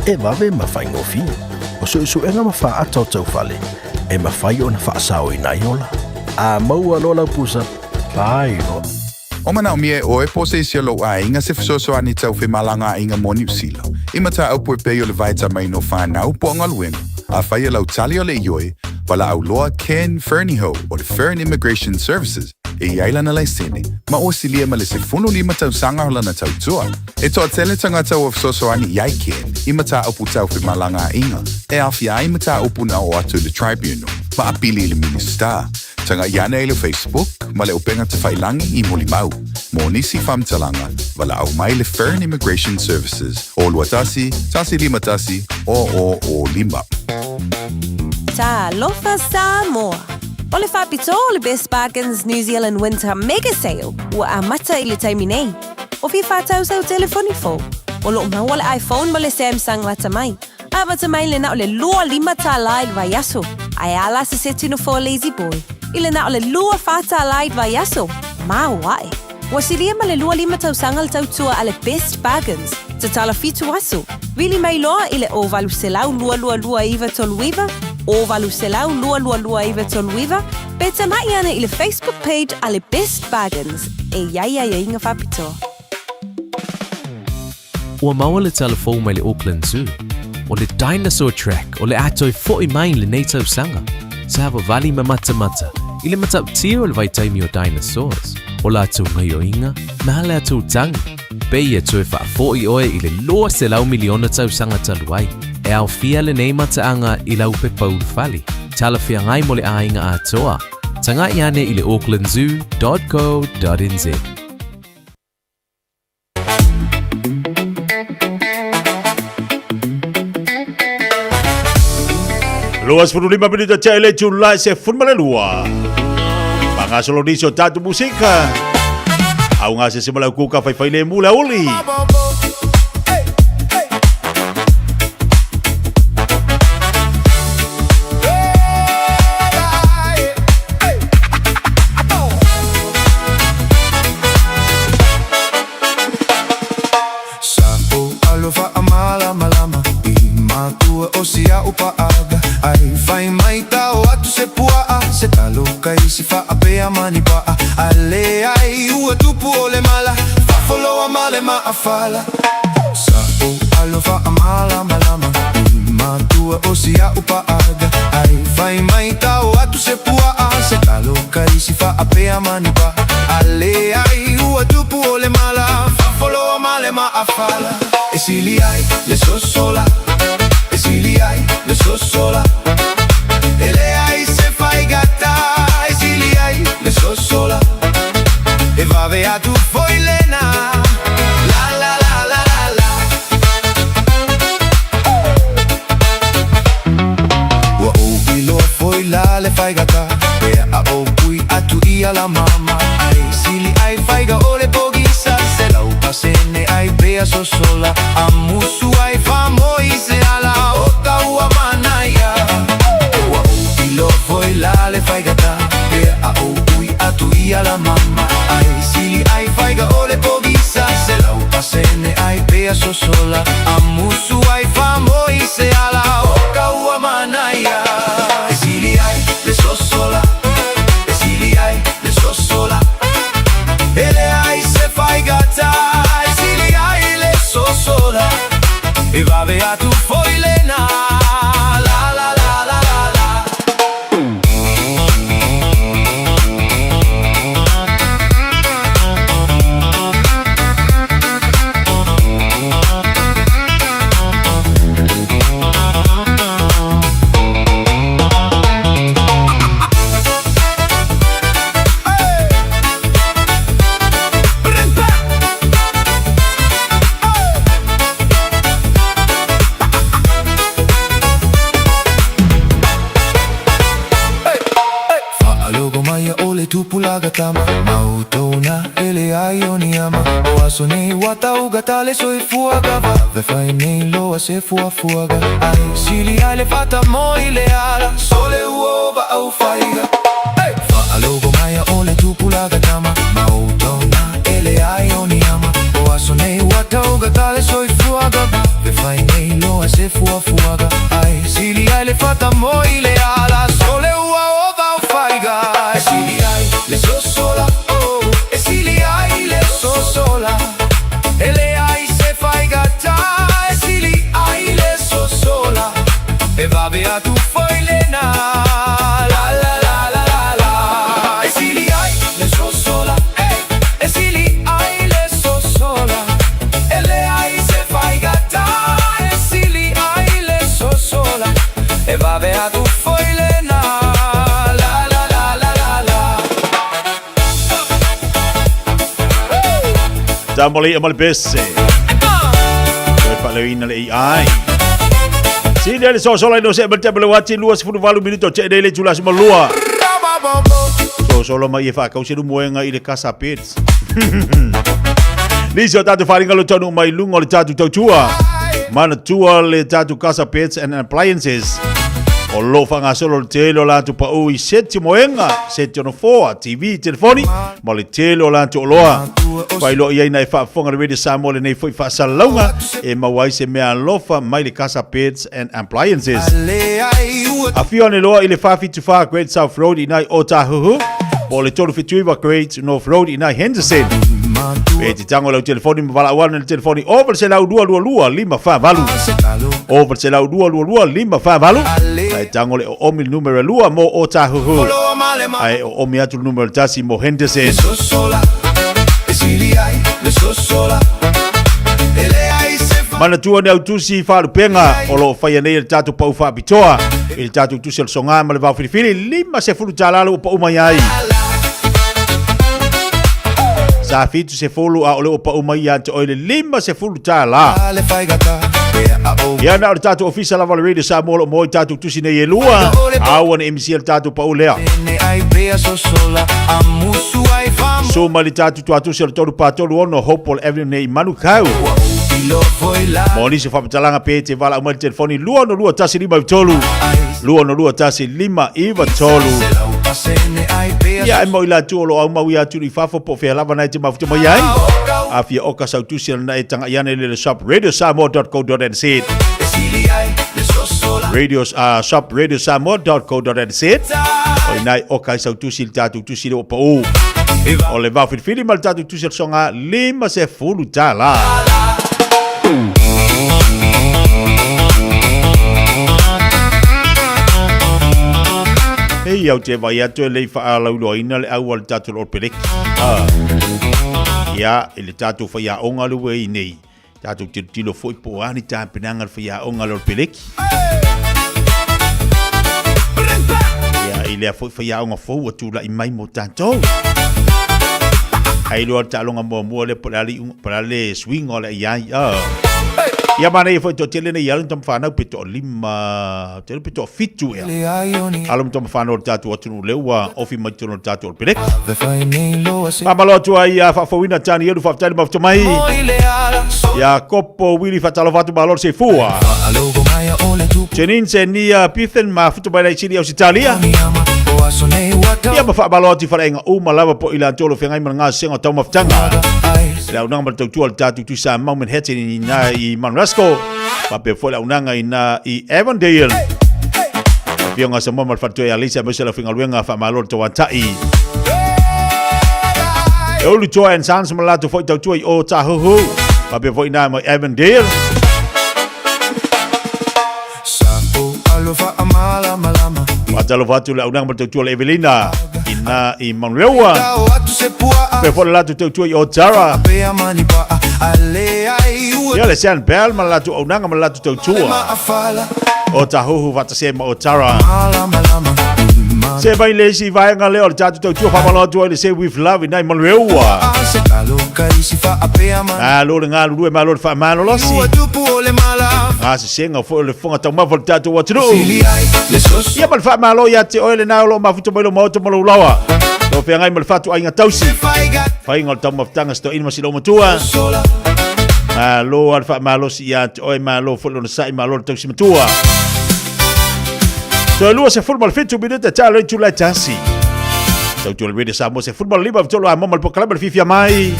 G: e vave ma faigofie. O suesuega ma faata o taufale, e mafai ona faasaoina ai ola. A maua loa lau pusa, fai loa.
H: O manaomia e ʻoe po o se isi o lou aiga se fesoasoani tau femalagaaiga mo Niu Sila, i mataupu e pei o le vaetamaina o fanau po o galuega, afai o lau tali o le ioe, valaau loa Ken Fernihough o le Fern Immigration Services e i ai lana laisene ma ua silia ma le 15 tausaga o lana tautua. E toatele tagata ua fesoasoani i ai Ken i mataupu tau femalagaaiga e aofia ai mataupu na oo atu i le Tribunal ma apili i le Minisita. Tagai ane i le Facebook ma le upega tafailagi i Molimau. Mo nisi faamatalaga, valaau mai le Fern Immigration Services o 21 151 0005.
P: Talofa Samoa! O le faapitoa o le Best Bargains New Zealand Winter Mega Sale ua amata i le taimi nei. O fia faatau sau telefoni fou? O lo o maua le iPhone ma le Samsung lata mai. Amata mai le na o le 25 tālā i le vaiaso, ae a la se seti nofoa Lazy Boy i le na o le 24 tālā i le vaiaso, maoae. Ua silia ma le 25 tausaga le tautua a le Best Bargains, tatala 7 aso, vili mai loa i le 0800 222 939, 0800 222 939, pe tamai ane i le Facebook page a le Best Bargains e i ai aiaiga faapitoa.
S: Ua maua le tala fou mai le Auckland Zoo, o le Dinosaur Track o le a toe fo'i mai i lenei tausaga. Savavali ma matamata i le matautia o le vaitaimi o dinosaurs, o latou gaioiga ma latou tagi. Pei e toe faafo'i oe i le 200 miliona tausaga talu ai. E aofia lenei mataaga i lau pepa ulufale, talafeagai mo le aiga atoa. Tagai ane i le aucklandzoo.co.nz.
C: 25 minuta tea le itula e 12. Magasolo nisi o tatou musika. Au ngā se se malau kuka whaiwhai le mula uli.
B: Sa o alofa a malamalama i matua o si a'u paaga ai fai mai tao atu se pua'a se talo kai si faapea mani pa'a a leai ua tupu o le mala fafoloa ma le maafala Sa o alofa a malamalama i matua o si a'u paaga ai fai mai tao atu se pua'a se talo kai si faapea mani pa'a a leai ua tupu o le mala fafoloa ma le maafala E sili ai le sosola E sili ai le sosola E leai se faigata E sili ai le sosola E vave atu foi lena La la la la la la Ua ou iloa foi la le faigata Pe a ou pui atu ia la mama Ai sili ai faiga o le pogisa Se lau pasene ai pea sosola A musu ai faamoi se ala o taua manaia Ua ou iloa foi la le faigata Pe a ou ui atu ia la mama Ai sili ai faiga o le pogisa Se lau pasene ai pea sosola A musu ai faamoi se ala o kaua manaia E sili ai le sosola E sili ai le sosola E leai se faigata E sili ai le sosola E vave atu foi lena La la la la la la tupulaga tama Mautona ele ai o ni ama O aso nei ua taugata le soifuaga Vave fai nei loa se fuafuaga Ai sili ai le fata mo i le ala Sole ua ova au faiga Hey! Faalogo mai a o le tupulaga tama Mautona ele ai o ni ama O aso nei ua taugata le soifuaga Vave fai nei loa se fuafuaga Ai sili ai le fata mo i le ala Sole ua ova au faiga E sili ai le sosola oh E sili ai le sosola E le ai se faigata E sili ai le sosola E vave atu foi lena La la la la la la E sili ai le sosola eh E sili ai le sosola E le ai se faigata E sili ai le sosola E vave atu foi lena La la la la la la
C: Tamali e malipese. Toe faaleoina le AI. Sili le sosola i no se malte male wati 28 minuto te le tula se malua. Sosolo mai e whakau se moenga i le kasa pets. Nisi o tātou wharinga lo tonu mai lunga o le tātou tautua. Mana tua le tātou kasa pets and appliances. O lo whangasolo le tele o lātou pa ui seti moenga, seti ono foa, TV, telefoni, ma le tele o lātou oloa. Whailoa i ai na e whaafonga le Radio Samoa le nei foi whaasalauga e mau ai se mea alofa mai le Casa Pets and Appliances. Afio ane loa i le 474 Great South Road i nai Otahuhu, po o le 379 Great North Road i nai Henderson. Pe te tango lau telefoni ma valaau ane le telefoni over se lau 222 548. Over se lau 222 548. Ae tango le o omi le numero 2 mo Otahuhu. Ae o omi atu le numero 1 mo Henderson. Manatua ni au tusi faalupenga o lo o faia nei e le tatou pau faapitoa i le tatou tusi o le soga ma le vaofilifili 50 tala le ua pau mai ai. Sa 70 a o le ua pau mai ia te oe le 50 tala. Ia na o le tatou ofisa lava o le Radio Samoa o lo o maua i tatou tusi nei e lua. Aua ne i misia le tatou pau lea. Susu mai le tatou tuatusi o le 3 4 3 6 Hopewell Avenue nei i Manukau. Mo nisi o faamatalaga pe te valaau mai le telefoni 2 6 2 1 5 9 3 2 6 2 1 5 9 3. Ia e mau i latou o lo o aumau ia atu i fafo po o fea lava na e te mafuta mai ai. A fia oka sautusi na e tanga iane le shop radiosamoa.co.nz Radio shop radiosamoa.co.nz O i nai oka i sautusi le tatou tusi le o pau. O le vao filifili ma le tatou tusi o le soga 50 tala. Hei au te vai atu e lei whaalauloaina le au a le tatou o peleki. Ah. Ia, i le tatou whaiaonga le ua i nei. Tatou tilotilo foi po o a ni tapenaga le faiaoga le o le peleki. Ia, i lea foi faiaoga fou ua tulai mai mo tatou. Ai loa le taaloga muamua lea po o le a le iuga, po o le a le suiga o le a i ai. Ah. Ia manaia foi toatele nei alo ni tamafanau pe toalima, ou te iloa pe toafitu ea. Alo ma tamafanau o le tatou atunuu lea ua ofi mai totonu o le tatou o le peleki. Faamalo atu ai ia faafouina Tani Elu, faafetai le mafuta mai. Ia Kopo Wili faatalofa atu malo le soifua. Janine Senia Pithen mafuta mai lai sili Ausitalia. Ia ma faamalo atu i faleaiga uma lava po i latou o lo o feagai ma le gasega o taumafataga. Le auaunaga ma le tautua a le tatou Tui Samoa Manhattan i ina i Mount Faapea foi le auaunaga i ina i Avondale. Afioga Samoa ma le Faletoe Alisa aemaise le aufaigaluega faamalo le tauatai. E ulu toa and Sons ma le latou foi tautua i Ōtāhuhu. Faapea foi ina mai Avondale. Faatalofa atu le auaunaga ma le tautua le Evelina ina i Manurewa. Faapea foi le latou tautua i Otara. Ia le Sean Bell ma le latou auaunaga ma le latou tautua. Ōtāhuhu faatasi ai ma Otara. Se mai le isi vaega lea o le tatou tautua faamalo atu ai le Say With Love ina i Manurewa. Malo le galulue, malo le faamalolosi. Gasesega foi o le fofoga taumafa o le tatou atunuu. Ia ma le faamalo ia te oe lena o lo o mafuta mai lou maota ma lou laoa. Tau feagai ma le fatuaiga tausi. Faiga o le taumafataga si toeaina ma si loumatua. Malo lava le faamalosi ia te oe, malo foi le onosai, malo le tausi matua. Toe 27 minute talo i tula e tasi. Tau le Radio Samoa 15 tolo a mama le pokalama le fifia mai.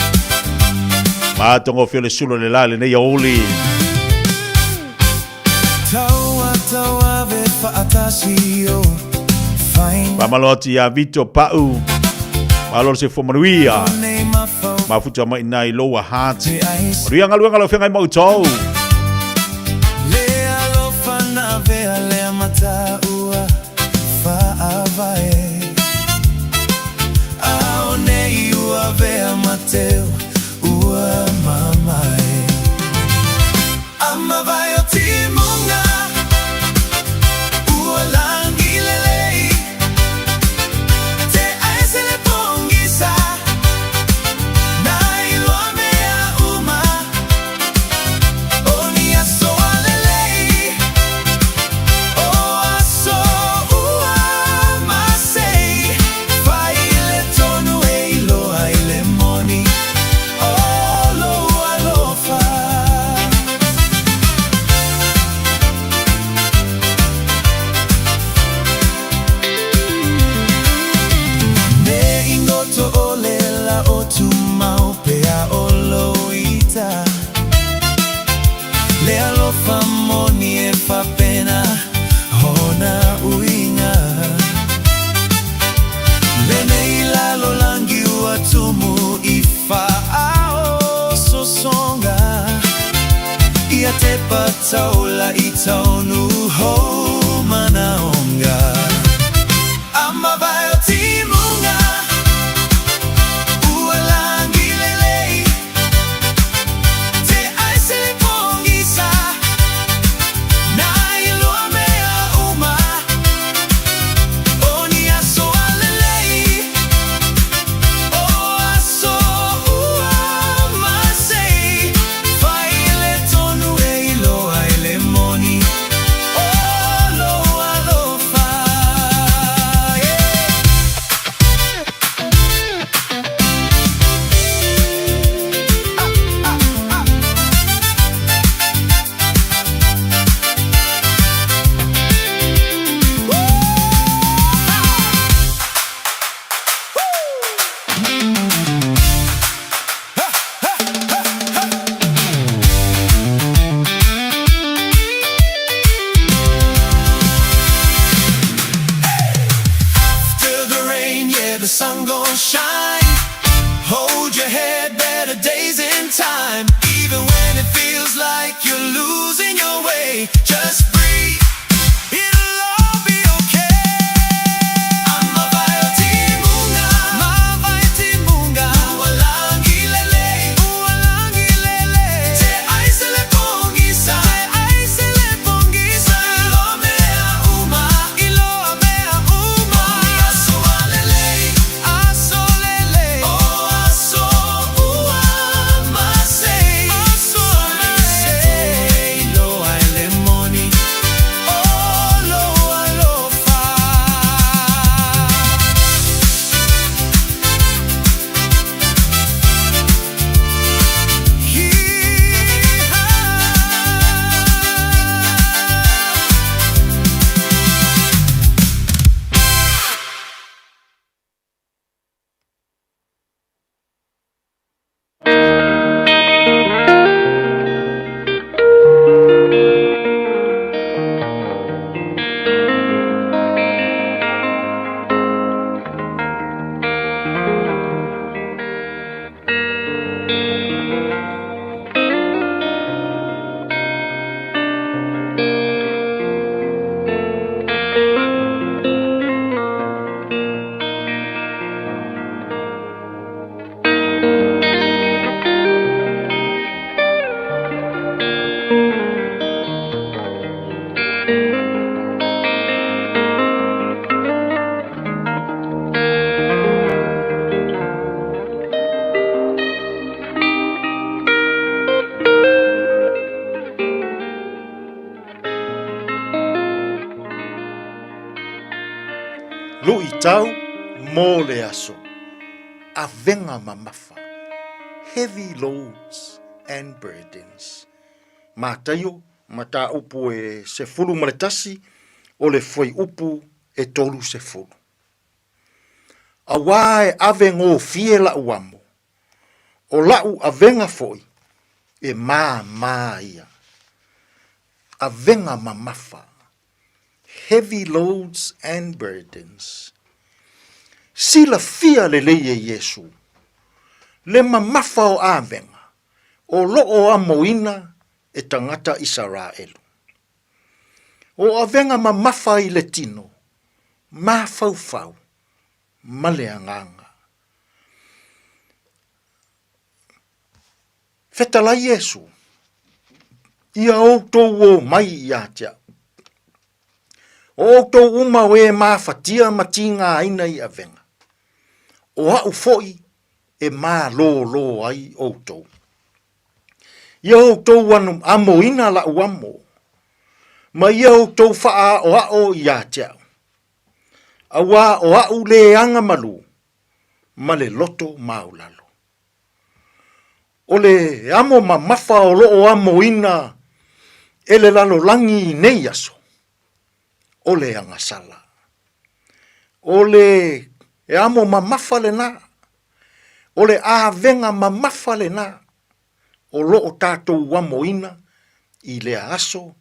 C: Matagofie le sulu o le la lenei aoauli. Faamalo atu ia Vito Pau. Malo le soifua manuia. Mafuta mai ina i Lower Hutt. Manuia galuega lau feagai ma outou.
B: Le alofa na avea lea mataua faavae. A o nei ua avea mateu ua mamae. A mavae o timuga ua langi lelei. Te aese le pogisa na iloa mea uma. O ni aso a lelei, o aso ua masei. Fai le tonu e iloa i le moni o lou alofa. Me ingoto o le la o tumau pea o lou ita. Le alofa moni e faapena ona uiga. Lenei lalolagi ua tumu i faaososoga. Ia tepa taula i taunu hou manaoga. A mavae o timuga ua langi lelei. Te aese le pogisa na iloa mea uma. O ni aso a lelei, o aso ua masei. Fai le tonu e iloa i le moni o lou alofa. Yeah. After the rain, yeah, the sun gon' shine. Hold your head, better days in time. Even when it feels like you're losing your way, just breathe. It'll all be okay. A mavae o timuga, mavae timuga. Ua langi lelei, ua langi lelei. Te aise le pogisa, te aise le pogisa. Iloa mea uma, iloa mea uma. O ni aso a lelei, aso lelei. O aso ua masei, aso masei. Iloa i le moni o lou alofa.
E: Luʻitau mo le aso. Avega mamafa, heavy loads and burdens. Mataio, mataupu e 11 o le fuaiupu e 30. Auā e ave gofie la'u amo, o la'u avega foi e māmā ia. Avega mamafa, heavy loads and burdens. Silafia lelei e Iesū le mamafa o avega o lo'o amoina e tagata Isaraelu. O avega mamafa i le tino, mafaufau ma le agaga. Fetalai Iesu, ia outou o mai ia te au. O outou uma o e mafatia ma tigaina i avega, o a'u foi e malōlō ai outou. Ia outou amoina la'u amo, ma ia outou fa'aaoa'o ia te a'u. Auā o a'u leaga malū, ma le loto maulalo. O le amo mamafa o lo'o amoina e le lalolagi i nei aso, o le agasala. O le amo mamafa lenā, o le avega mamafa lenā o lo'o tatou amoina i lea aso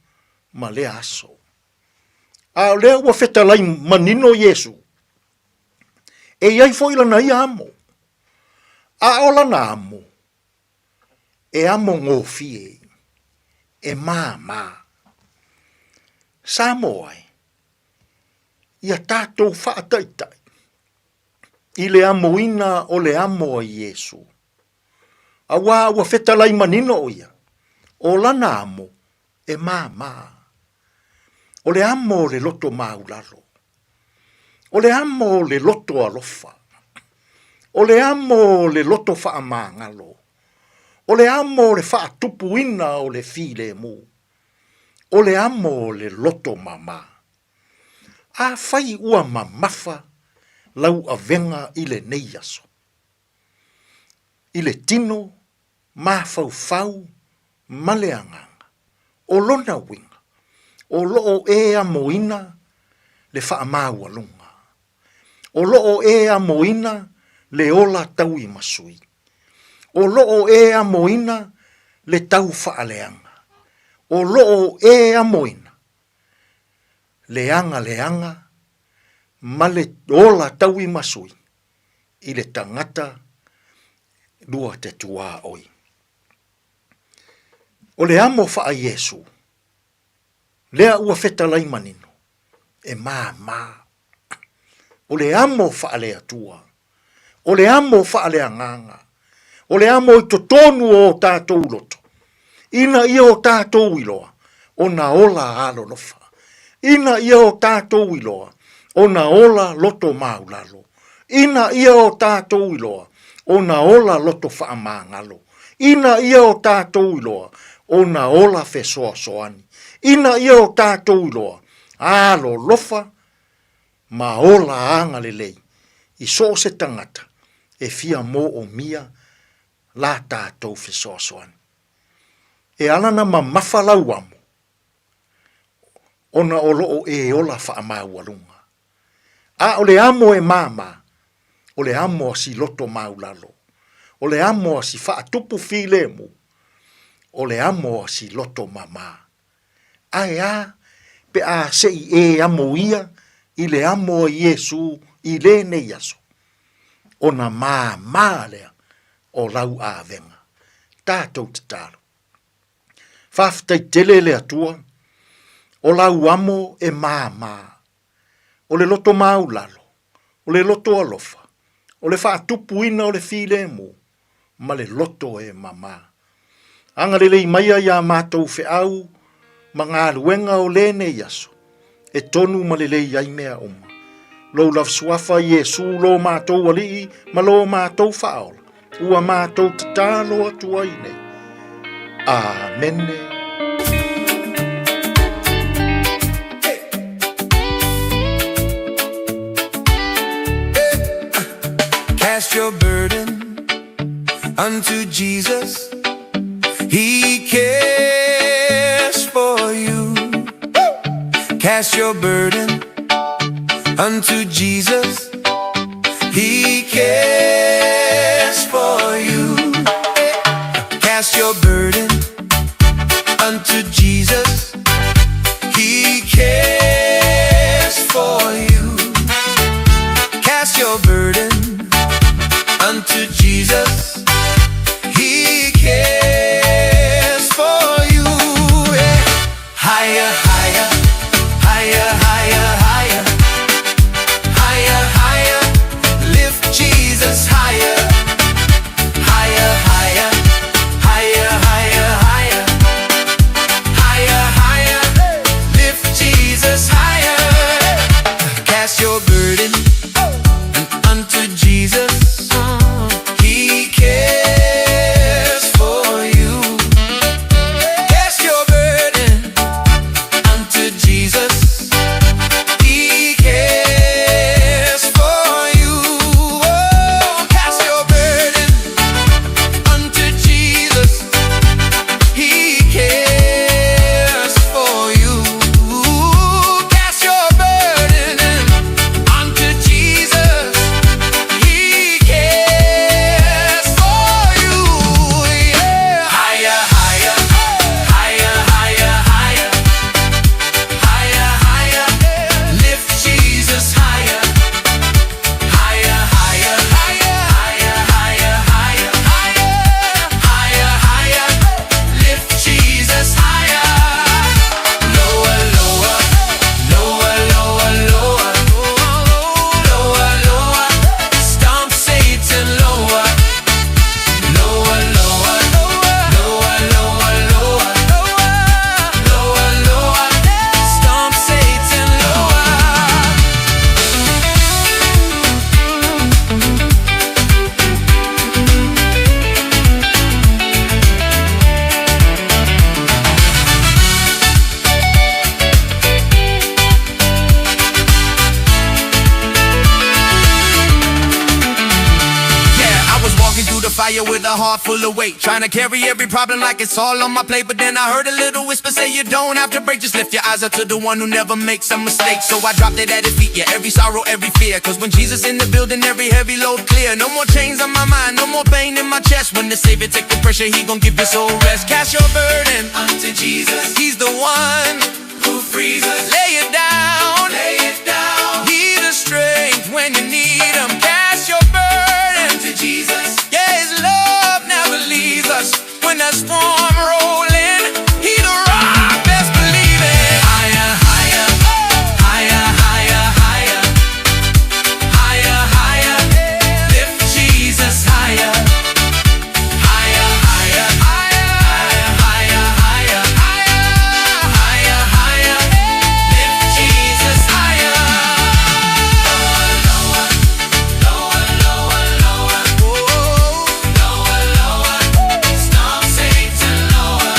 E: ma lea aso. A o lea ua fetalai manino Iesu, e i ai foi lana ia amo, a o lana amo, e amo gofie, e māmā. Samoa e, ia tatou faataitai i le amoina o le amo a Iesu, auā ua fetalai manino o ia, o lana amo e māmā. O le amo o le loto maulalo. O le amo o le loto alofa. O le amo o le loto faamagalo. O le amo o le faatupuina o le filemu. O le amo o le loto māmā. Afai ua mamafa lau avega i lenei aso, i le tino mafaufau ma le agaga. O lona uiga, o lo o e amoina le faamaualuga. O lo o e amoina le ola tauimasui. O lo o e amoina le tau faaleaga. O lo o e amoina le agaleaga ma le ola tauimasui i le tagata lua te tuaoi. O le amo faa-Iesu, lea ua fetalai manino, e māmā. O le amo faale-Atua, o le amo faale-Agaga, o le amo i totonu o o tātou loto, ina ia o tātou iloa, ona ola alolofa, ina ia o tātou iloa, ona ola loto maulalo, Ina ia o tātou iloa, ona ola loto faamagalo. Ina ia o tātou iloa, ona ola fesoasoani. Ina ia o tātou iloa, alolofa ma ola agalelei i so o se tagata e fia moomia la tātou fesoasoani. E ala na mamafa lau amo, ona o lo o e ola faamaualuga. A o le amo e māmā, o le amo a si loto maulalo, o le amo a si faatupu filemu, o le amo a si loto mamā. Ae a, pe a se i e amo ia i le amo a Iesū i lenei aso, ona māmā lea o lau avega. Tatou tatalo. Faafetai tele le Atua, o lau amo e māmā, o le loto maulalo, o le loto alofa, o le faatupuina o le filemu, ma le loto e mamā. Agalelei maia iā matou feau ma galuega o lenei aso, e tonu ma lelei ai mea uma. Lou lava suafa Iesu lo matou Alii ma lo matou Faaola, ua matou tatalo atu ai nei. Amene.
B: Cast your burden. unto Jesus. He cares for you. Cast your burden unto Jesus. He cares for you. Cast your burden unto Jesus. He cares for you. Cast your burden unto Jesus. He cares for you. Yeah. Higher, higher, higher, higher, higher, higher, higher. Lift Jesus higher, higher, higher, higher, higher, higher, higher, higher. Lift Jesus higher. Cast your burden unto Jesus. He cares for you. Cast your burden unto Jesus. He cares for you. Oh, cast your burden unto Jesus. He cares for you. Cast your burden unto Jesus. He cares for you. Yeah. Higher, higher, higher, higher, higher, higher, higher. Lift Jesus higher, higher, higher, higher, higher, higher, higher, higher, higher, higher. Lift Jesus higher. Lower, lower, lower, lower, lower, lower, lower. Stomp Satan lower. Lower, lower, lower, lower, lower, lower, lower. Stomp Satan lower. Yeah, I was walking through the fire with a heart full of weight, trying to carry every problem like it's all on my plate. But then I heard a little whisper say, You don't have to break, just lift your eyes up to the one who never makes a mistake. So I dropped it at his feet, yeah, every sorrow, every fear. Cause when Jesus in the building, every heavy load clear. No more chains on my mind, no more pain in my chest. When the Savior take the pressure, he gon' give your soul rest. Cast your burden unto Jesus. He's the one who frees us. Lay it down, lay it down. He the strength when you need him. Cast your burden to Jesus. Yeah, his love never leaves us. When that storm rolling, he the rock, best believe it. Higher, higher, higher, higher, higher, higher, higher. Lift Jesus higher, higher, higher, higher, higher, higher, higher, higher, higher. Lift Jesus higher. Lower, lower, lower, lower, lower, lower. Stomp Satan lower.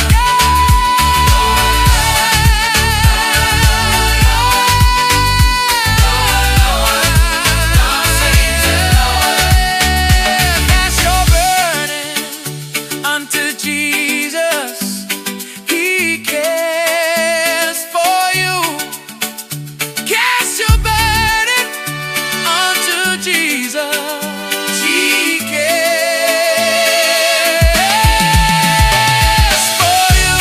B: Cast your burden unto Jesus. He cares for you. Cast your burden unto Jesus. He cares for you.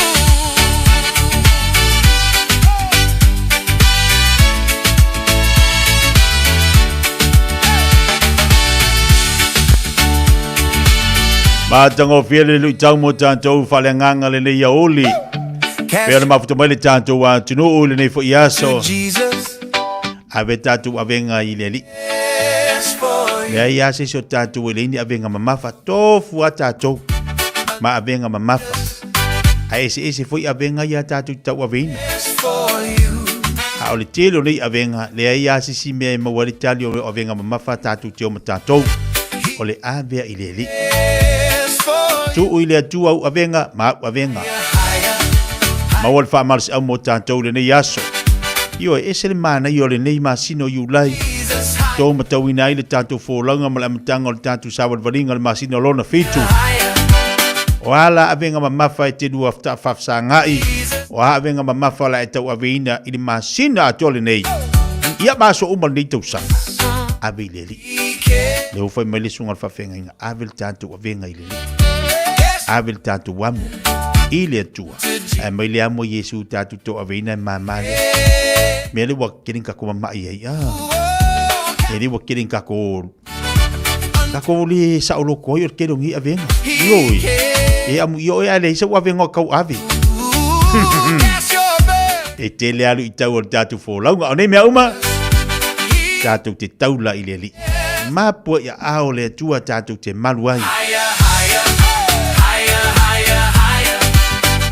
C: Matagofie le luitau mo tatou faaleagaga lenei aouli. Pei ona mafuta mai le tatou atunuu i lenei foi aso.
B: Jesus
C: Ave tatou avega i le Alii.
B: cares for you.
C: Leai lava se isi o tatou e leai ni avega mamafa, tofu lava tatou ma avega mamafa. Ae eseese foi avega ia tatou te tauaveina.
B: For you.
C: A o le tele o nei avega, leai lava se isi mea e maua ai le tali o avega mamafa tatou te o ma tatou. O le ave i le Alii.
B: Cares for
C: Tuu i le Atua au avega ma au avega. Maua le faamalosiau mo tatou i lenei aso. Ioe, ese le manaia o lenei masina o Iulai. Tō matauina ai le tatou folauga ma le amataga o le tatou savalivaliga i le masina o lona fitu. O a la avega mamafa e te lua faafesagai? O a avega mamafa o le a e tauaveina i le masina atoa lenei? Ia ma aso uma o lenei tausaga, ave i le Alii. Lea ua fai mai le susuga o le faafeagaiga, ave le tatou avega i le Alii. Ave le tatou amo i le Atua. Ae mai le amo a Iesu tatou tauaveina e mama lea. Mea lea ua tele ni tatou mamai ai. Ah. Mea lea ua tele ni tatou Tatou le saoloto ai o le tele o nei avega. Ioe. E amu ia oe ae leai sau avega o tau ave. E tele alu i tau o le tatou folauga. O nei mea uma, tatou te taula i le Alii. Mapua i aao o le Atua tatou te malu ai.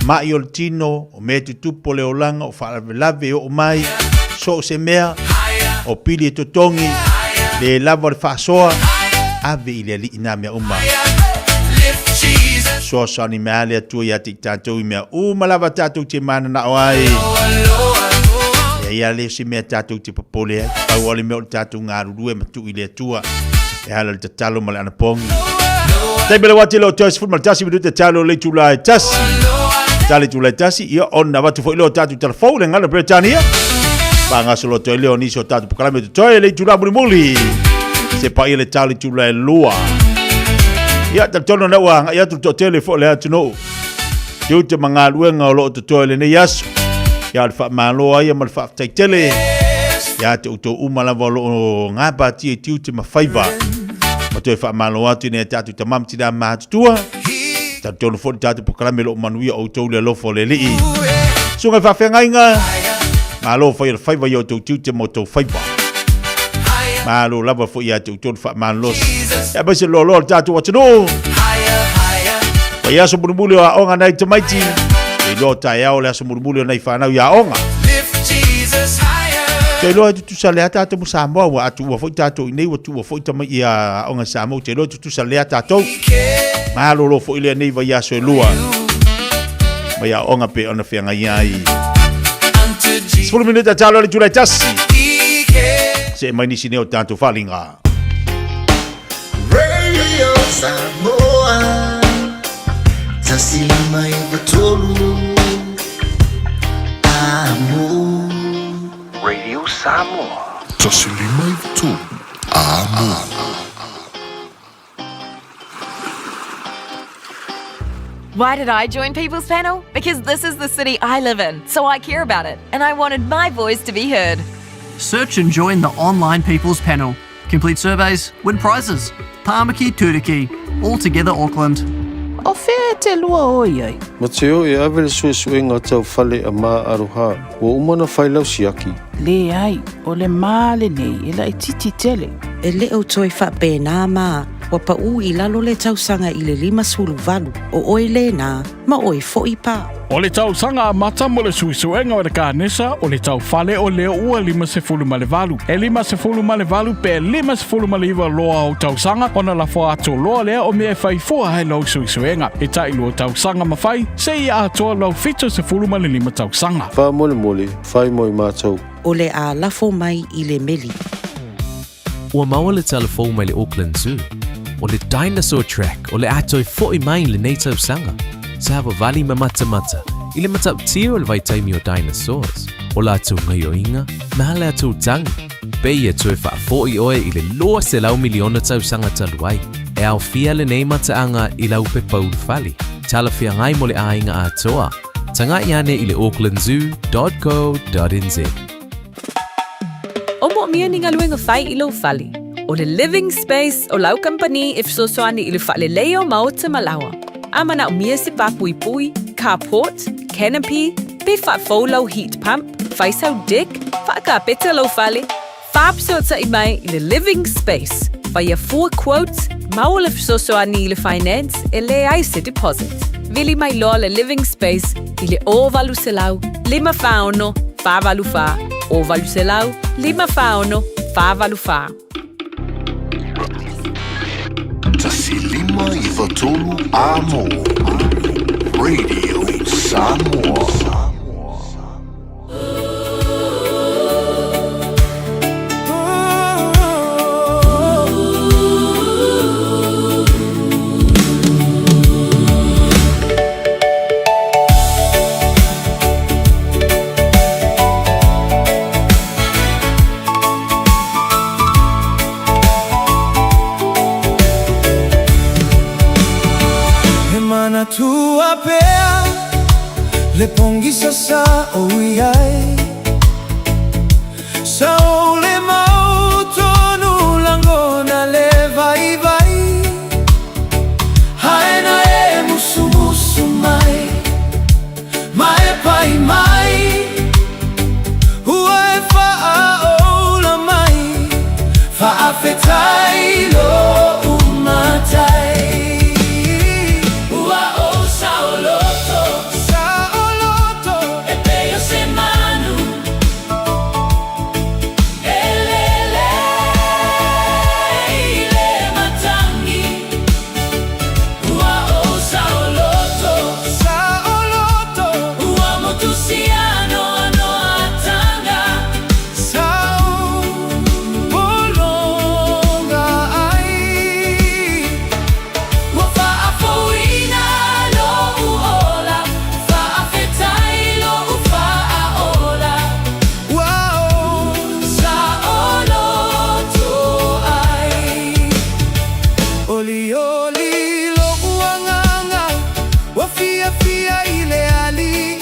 C: Ma'i o le tino, o mea tutupu o le olaga, o faalavelave e oo mai, so o se mea, o pili e totogi, le lava o le faasoa, ave i le Alii nā mea uma. Fesoasoani mai a le Atua ia te i tatou i mea uma lava tatou te mananao ai. Leai a le o se mea tatou te popole ai, pau o le mea o le tatou galulue ma tuu i le Atua e ala i le tatalo ma le anapogi. Taimi le wati lo toe 11 minute talo le itula e tasi. Tale itula e tasi, ia ona avatu foi leo tatou talafou le gagana Peretania. Faagasolo atu ai lea o nisi o tatou polokalame totoe le itula mulimuli. Se paia le talo itula e lua. Ia, talitonu na ua agai atu le toatele foi o le atunuu. Tiute ma galuega o lo o totoe lenei aso. Ia, o le faamalo ai ma le faafetai tele. Ia te outou uma lava o lo o gapatia i tiute ma faiva. Ma toe faamalo atu i nai a tatou tama ma tina matutua. Talitonu foi le tatou polokalame o lo o manuia outou le alofa o le Alii. Susuga i faafeagaiga, malo fai o le faiva i outou tiute ma outou faiva. Malo lava foi ia te outou le faamalolosi. Ia aemaise le loaloa o le tatou atunuu. Pai aso mulimuli o aoga nai tamaiti. Te iloa o taeao le aso mulimuli o nai whanau i aoga. Te iloa e tutusa lea tātou mo Samoa, ua atu ua foi tātou i nei, ua tuua foi tamai i aoga i Samoa, te iloa e tutusa lea tātou. Malolo foi lea nei vaiaso e lua. Mai aoga pe ona feagai ai. 10 minute talo le itula e tasi. Se mai nisi nei o tātou whalinga.
I: Radio Samoa 153 Amo.
J: Radio Samoa.
O: 153 Amo.
Y: Why did I join People's Panel? Because this is the city I live in, so I care about it, and I wanted my voice to be heard.
L: Search and join the online People's Panel. Complete surveys, win prizes. Tāmaki Turuki, all together Auckland.
F: O fea e te lua o i ai?
U: Mateo e ave le suesuega tau fale a Ma Aroha, ua uma ona fai lau siaki.
F: Leai, o le ma lenei e laitiiti tele.
K: E le o toe faapena ma ua paʻu i lalo le tausaga i le 58, o oe lena, ma oe foʻi pa.
V: O le tausaga amata mo le suesuega o le kanesa o le taufale o lea ua 58. E 58 pe 59 loa ou tausaga ona lafo atu loa lea o mea e fai fua ai lou suesuega. E tailua tausaga ma fai, seia atoa lou 75 tausaga.
U: Faamolemole, fai mo i matou.
K: O le a lafo mai i le meli.
S: Ua maua le tala fou mai le Auckland Zoo, o le Dinosaur Track o le a toe fo'i mai i lenei tausaga. Savavali ma matamata i le matautia o le vaitaimi o dinosaurs, o latou gaioiga ma a latou tagi. Pei e toe faafo'i oe i le 200 miliona tausaga talu ai. E aofia lenei mataaga i lau pepa ulufale, talafeagai mo le aiga atoa. Tagai ane i le aucklandzoo.co.nz.
Y: O moomia ni galuega fai i lou fale. O le Living Space o lau kamupani e fesoasoani i le faaleleia o maota ma laoa. A manaomia se pāpuipui, carport, canopy, pe faafou lau heat pump, fai sau deck, faakapeta lou fale, faafesootai mai i le Living Space. Faia fua quotes, maua le fesoasoani i le finance e leai se deposit. Vili mai loa le Living Space i le 0800 546 484, 0800 546 484.
J: 153 Amo. Radio Samoa.
B: sa sa o iai Sa o le mau tonu lagona le vaivai Haena e musumusu mai Ma e pai mai Ua e faaola mai Faafetai lo'u Matai Ua ou saoloto Saoloto E pei o se manu E lele i le matagi Ua ou saoloto Saoloto Ua motusia noanoa taga Sa ou pologa ai Ua faafouina lo'u ola Faafetai lo'u Faaola Ua ou saoloto ai Olioli lo'u agaga Ua fiafia i le Alii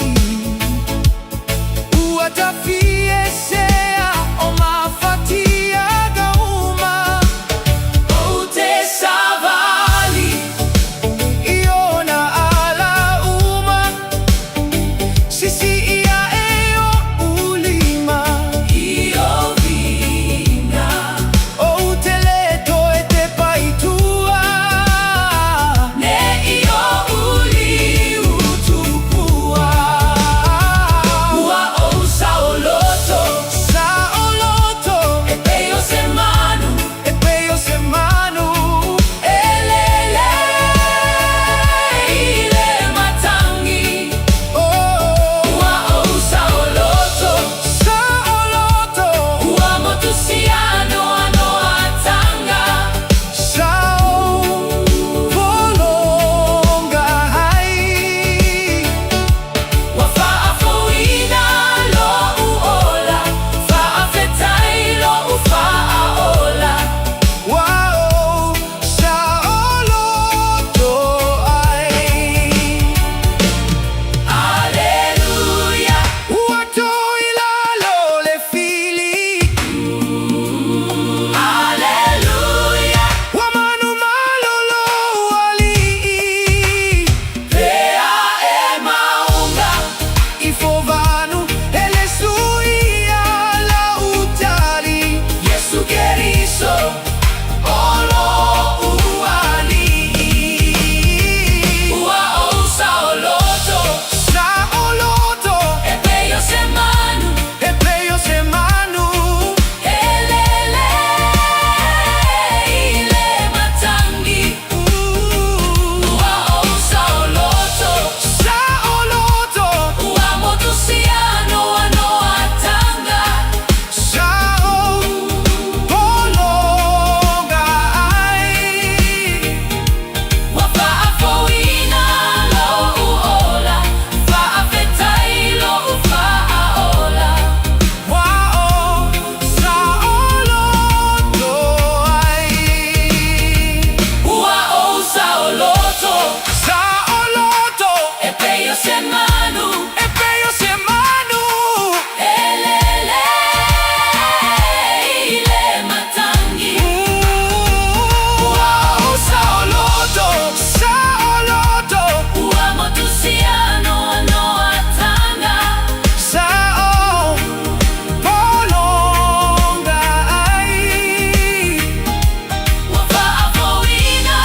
B: Ua tafiesea o mafatiaga uma Ou te savali i ona ala uma Sisii ae o'u lima I ou viiga Ou te le toe tepa i tua Ne i o'u liu tupua Ua ou saoloto Saoloto E pei o se manu E pei o se manu E lele i le matagi Ua ou saoloto Saoloto Ua motusia noanoa taga Sa ou pologa ai Ua faafouina lo'u ola Faafetai lo'u Faaola Ua ou saoloto ai Aleluia Ua to i lalo le fili Aleluia Ua manumalolo Alii Pea e mauga I fovanu e le suia lau tali Iesu Keriso o lo'u Alii Ua ou saoloto Saoloto E pei o se manu E pei o se manu E lele i le matagi Ua ou saoloto Saoloto Ua motusia noanoa taga Sa ou pologa ai Ua faafouina lo'u ola Faafetai lo'u Faaola Ua ou saoloto ai Ua ou saoloto Saoloto E pei o se manu E pei o se manu E lele i le matagi Ua ou saoloto Saoloto Ua motusia noanoa taga Sa ou pologa ai Ua faafouina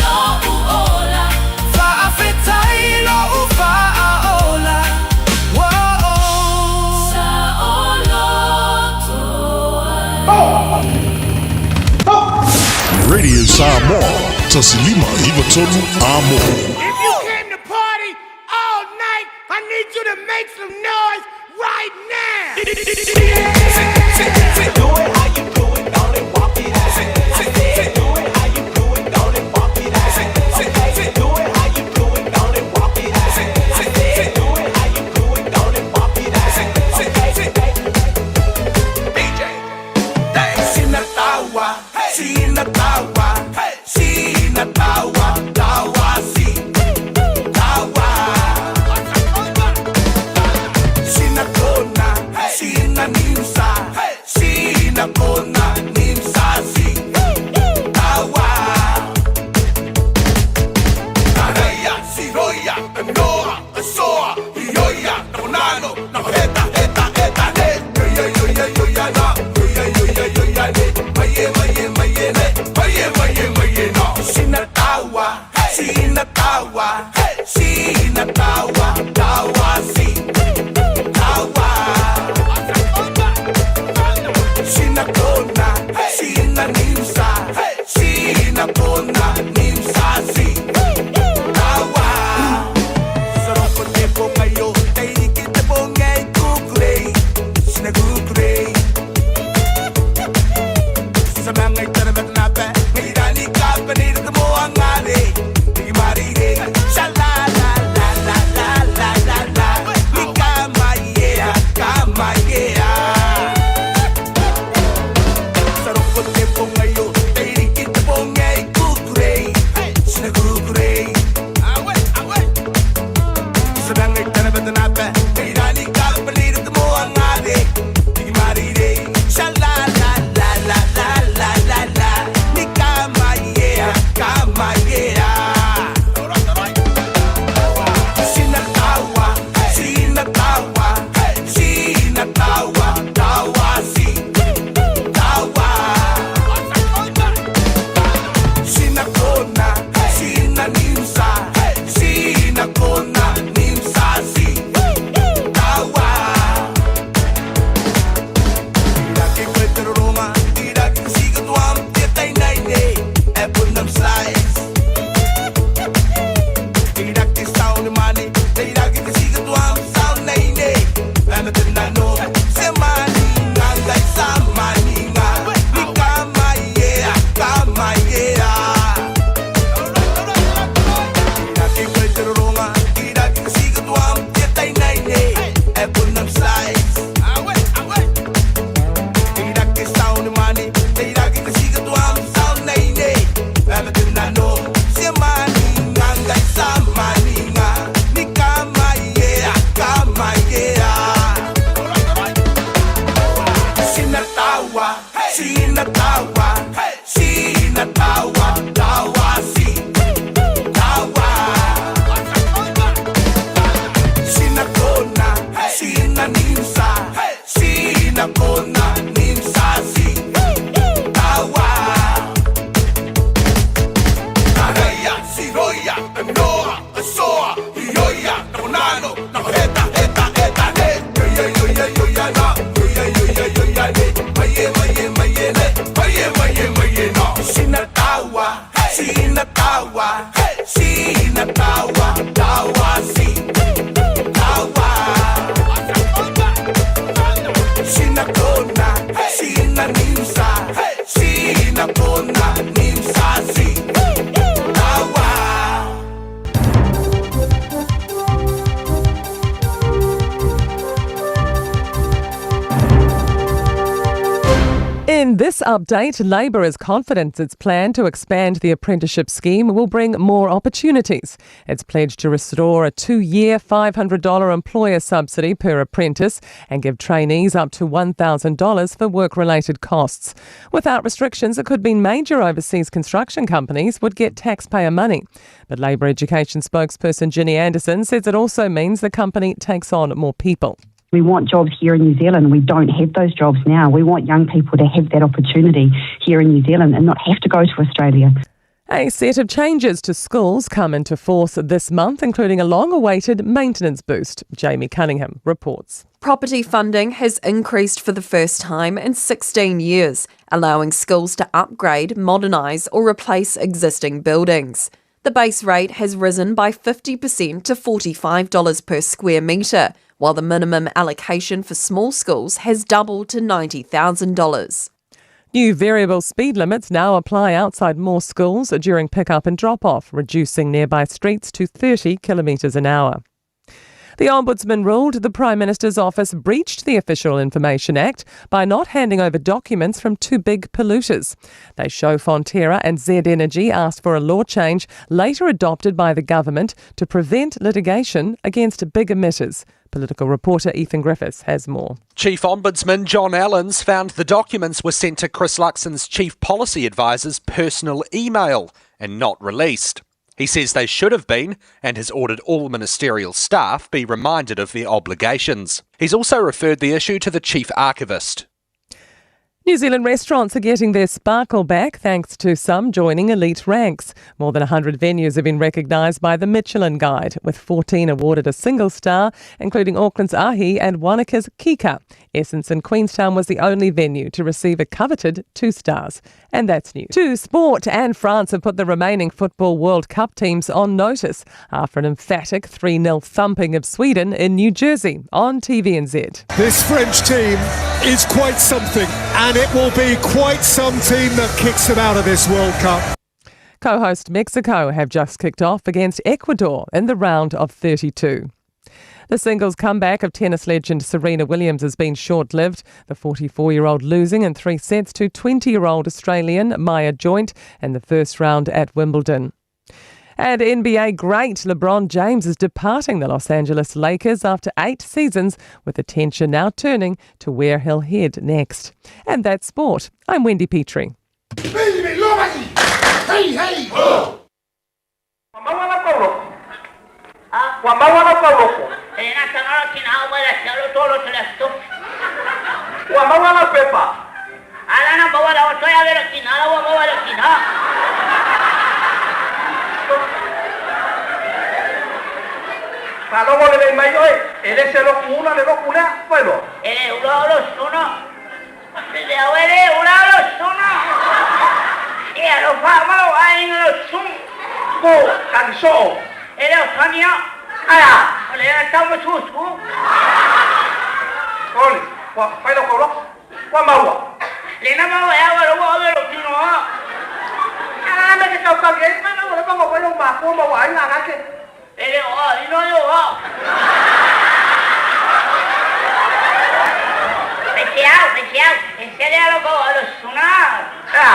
B: lo'u ola Faafetai lo'u Faaola Ua ou saoloto ai
O: Radio Samoa, 159 Amo.
M: If you came to party all night, I need you to make some noise right now. Do it how you do it, don't it walk it out. Do it how you do it, don't it walk it out. Do it how you do it, don't it walk it out. Do it how you do it, don't it walk it out. DJ, Sinatawa, Sinatawa, Sinatawa, Tawa, si, Tawa.
B: Sinakona, Sinanimsa, Sinakona, Nimsa, Si. Tawa. Saroko te pongayo, teiriki te pongei kukurei, sinakukurei. Samangai tarabatanape, ngairani kapanira te moangare, imarire, sha la la la la la la la la, ni kamaia, kamaia. Saroko te pongayo, teiriki te pongei kukurei, sinakukurei. Samangai tarabatanape, ngairani kapanira te moangare, imarire, sha la la la la la la la la, ni kamaia, kamaia. Sinatawa, sinatawa, sinatawa, tawa si, tawa. Sinakona, sinanimsa, sinakona, nimsa si, tawa. Iraki kweteroroma, iraki sigatuam, tietay naine, epunam size. Iraki sound money, iraki sigatuam, sound naine, anatinano, semani nga, samani nga, ni kamaia, kamaia. Iraki kweteroroma, iraki sigatuam, tietay naine, epunam size. Iraki sound money, iraki sigatuam, sound naine, anatinano, semani nga, samani nga, ni kamaia, kamaia. Sinatawa, sinatawa, sinatawa, tawa si, tawa. Sinakona, sinanimsa, sinakona, nimsa si, tawa. Araya, siroya, noa, asoa, ioya, nakonano, nakoheta, heta, heta, he. Yoya, yoya, yoya, na, yoya, yoya, yoya, ne, maye, maye, maye, ne, maye, maye, maye, na. Sinatawa, sinatawa, sinatawa, tawa si, tawa. Sinakona, sinanimsa, sinakona, nimsa si, tawa.
N: In this update, Labour is confident its plan to expand the apprenticeship scheme will bring more opportunities. It's pledged to restore a 2-year $500 employer subsidy per apprentice and give trainees up to $1,000 for work-related costs. Without restrictions, it could mean major overseas construction companies would get taxpayer money. But Labour education spokesperson Ginny Anderson says it also means the company takes on more people.
Q: We want jobs here in New Zealand. We don't have those jobs now. We want young people to have that opportunity here in New Zealand and not have to go to Australia.
N: A set of changes to schools come into force this month, including a long-awaited maintenance boost. Jamie Cunningham reports.
R: Property funding has increased for the first time in 16 years, allowing schools to upgrade, modernise or replace existing buildings. The base rate has risen by 50% to $45 per square metre, while the minimum allocation for small schools has doubled to $90,000.
N: New variable speed limits now apply outside more schools during pick-up and drop-off, reducing nearby streets to 30 kilometres an hour. The Ombudsman ruled the Prime Minister's office breached the Official Information Act by not handing over documents from two big polluters. They show Fonterra and Z Energy asked for a law change later adopted by the government to prevent litigation against big emitters. Political reporter Ethan Griffiths has more.
S: Chief Ombudsman John Allens found the documents were sent to Chris Luxon's chief policy advisor's personal email and not released. He says they should have been and has ordered all ministerial staff be reminded of their obligations. He's also referred the issue to the chief archivist.
N: New Zealand restaurants are getting their sparkle back thanks to some joining elite ranks. More than 100 venues have been recognised by the Michelin Guide, with 14 awarded a single star, including Auckland's Ahi and Wanaka's Kika. Essence in Queenstown was the only venue to receive a coveted two stars. And that's new. To sport, and France have put the remaining Football World Cup teams on notice after an emphatic 3 0 thumping of Sweden in New Jersey on TVNZ.
A: This French team is quite something, and it will be quite some team that kicks them out of this World Cup.
N: Co host Mexico have just kicked off against Ecuador in the round of 32. The singles comeback of tennis legend Serena Williams has been short lived, the 44 year old losing in three sets to 20 year old Australian Maya Joint in the first round at Wimbledon. And NBA great LeBron James is departing the Los Angeles Lakers after eight seasons, with attention now turning to where he'll head next. And that's sport. I'm Wendy Petrie.
I: Hey, hey! Oh!
D: Ua maua lau tauloko. Ua maua lau pepa. Faalogo lelei mai oe, e le se loku ula le loku lea, fai loa. Po tagi soo. Ae a? Sole, ua fai lau tauloko. Ua maua. A mea e te tautagi ai, mai ua leva ona fai ou matua ma ou aiga agai ke. E a?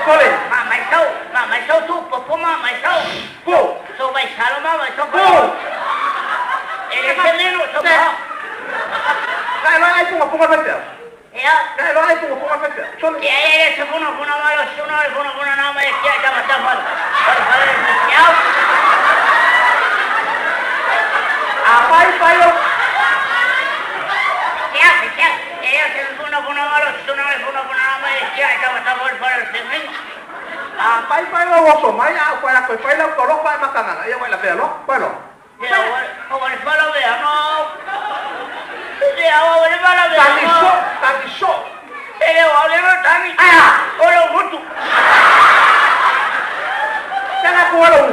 D: Sole. Po. Po. Kai loa ai fugafuga le faifeau. Kai loa ai fugafuga le faifeau. Sole. Afai fai o. Afai fai o oso mai a ua la toe fai lau tolofa e makagaga ia ua e lavea loa. Fai loa. Tagi soo, tagi soo. Ae a? Tega ku o lou.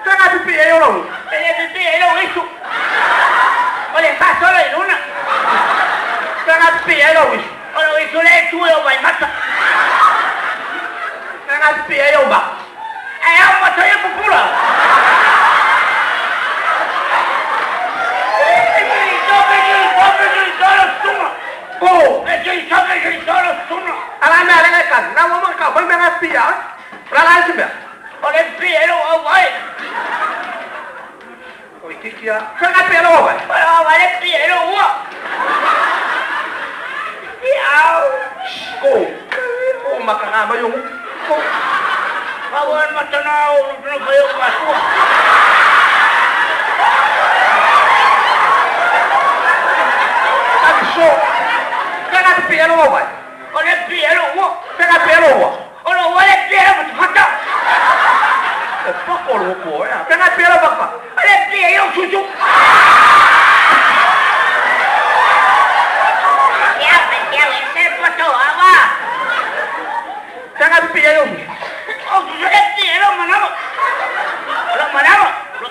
D: Tega pipi e o lou. Tega pipi e lou isu. Tega pipi e lou ma. Po. A la mea le ngai kani, na ua ma kau mai mea ngai pia oe. O la la isi mea. O itiiti a. Fea ngai pia lou auai. Ko. Ko makaga mai o ngutu. Ko. Tagi soo. Fea ngai pipii ai lou auai. Fea ngai pia lou ua. O pako lou upu oe a. Fea ngai pia lau pakapaka. Fea ngai pipii ai lou susu.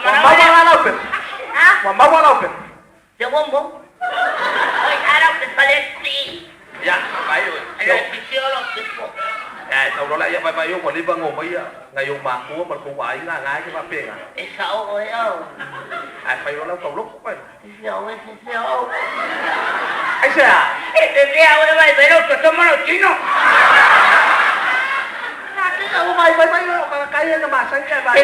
D: Ua maua la lau pepa. Ua maua lau pepa. Ia, vai oe. Ia, e tau loa lea ia vaivai ua leva ona omaia nai ou matua ma le tou aiga agai ke faapena. Ae fai loa lau tauloko fai. Aisea? Ua vaivai mai o tagata ia na masani ae vaivai.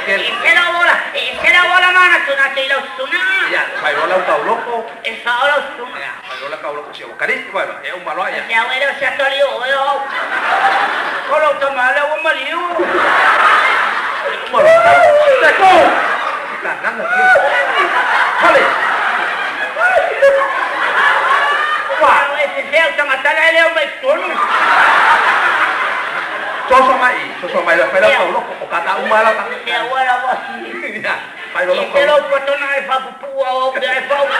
D: Kele.
G: E se lau ola, e se lau ola mana tuna te lau tuna.
D: Ia, fai loa lau tauloko.
G: E sao lau tuna.
D: Ia, fai loa lau tauloko si o kari, vai loa, e uma loa ia.
G: Se au ele o se atoli o e o. Kolo tama le o maliu.
D: Uma loa. Te ko. La nanga ke. Hale.
G: Wa, e se se au tangata le o mai tonu.
D: Soso mai, soso mai loa, fai lau tauloko, o kata uma lau ta.
G: Se au ala wa.
D: Ia, fai loa lau
G: E se lau patona e whapupua o pe e whapupua.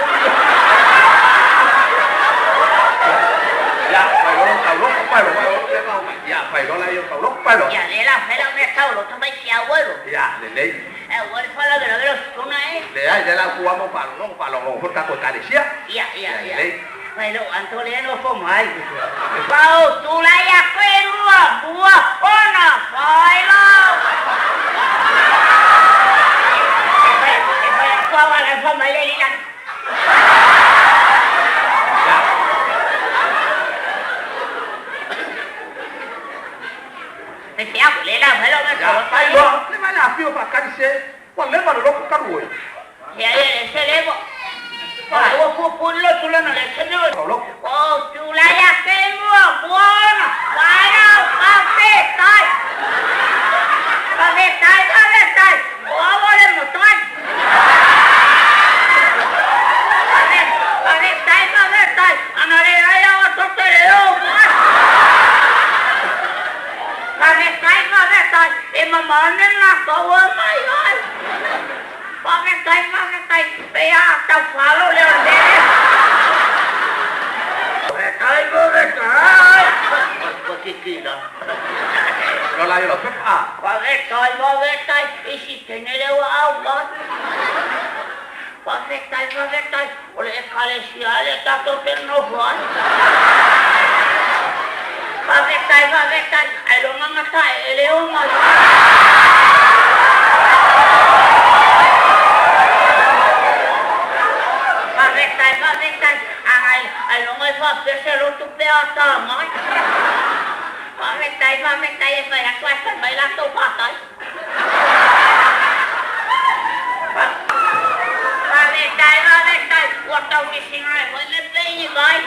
D: Ia, fai loa lau tauloko, fai loa, fai loa. Ia, fai loa lau tauloko, fai loa.
G: Ia, le la fela me taulo, tama i si au ero.
D: Ia, lelei.
G: E ua le whala vela vela tuna e.
D: Le ai, le la kua mo pa lo, pa lo, lo, ka ko kalesia.
G: Ia, ia, ia.
D: Lelei.
G: Mai lo anto le no fo mai. Pau tu la ia koe rua, bua, ona, fai lo. E fai a kua wala fo mai le lila. E te aku le la fai lo me
D: Ia, fai loa, le mai la fio pa kalise. Wa le ma lo ko kalu.
G: He ai le se levo. Ua pupu lo tu la no le se no. O tu la ia ke mua, buona, fai lo, pa fe tai. Pa fe tai, pa fe tai. O avo le mo tai. Pa fe tai, pa fe tai. Ana le ai a to te le o. Pa fe tai, pa fe tai. E mamane na ko o mai ai. Pa fe tai, pa fe tai. Pe a tau falo le o le. Tai, pa fe tai. Pa ki ki la.
D: Lo la yo lo pe pa.
G: Pa fe tai, pa fe tai. I si tene le ua au la. Pa fe tai, pa fe tai. O le ekalesia le tato te noho ai. Pa fe tai, pa fe tai. Ai lo ngangata e le o mai. Pa fe tai, pa fe tai. Ai, ai lo ngai fa pese lo tu pe ata mai. Pa fe tai, pa fe tai. E fai atu ai fai mai la tau pa tai. Pa fe tai, pa fe tai. Ua tau ni singa e fai le pei mai.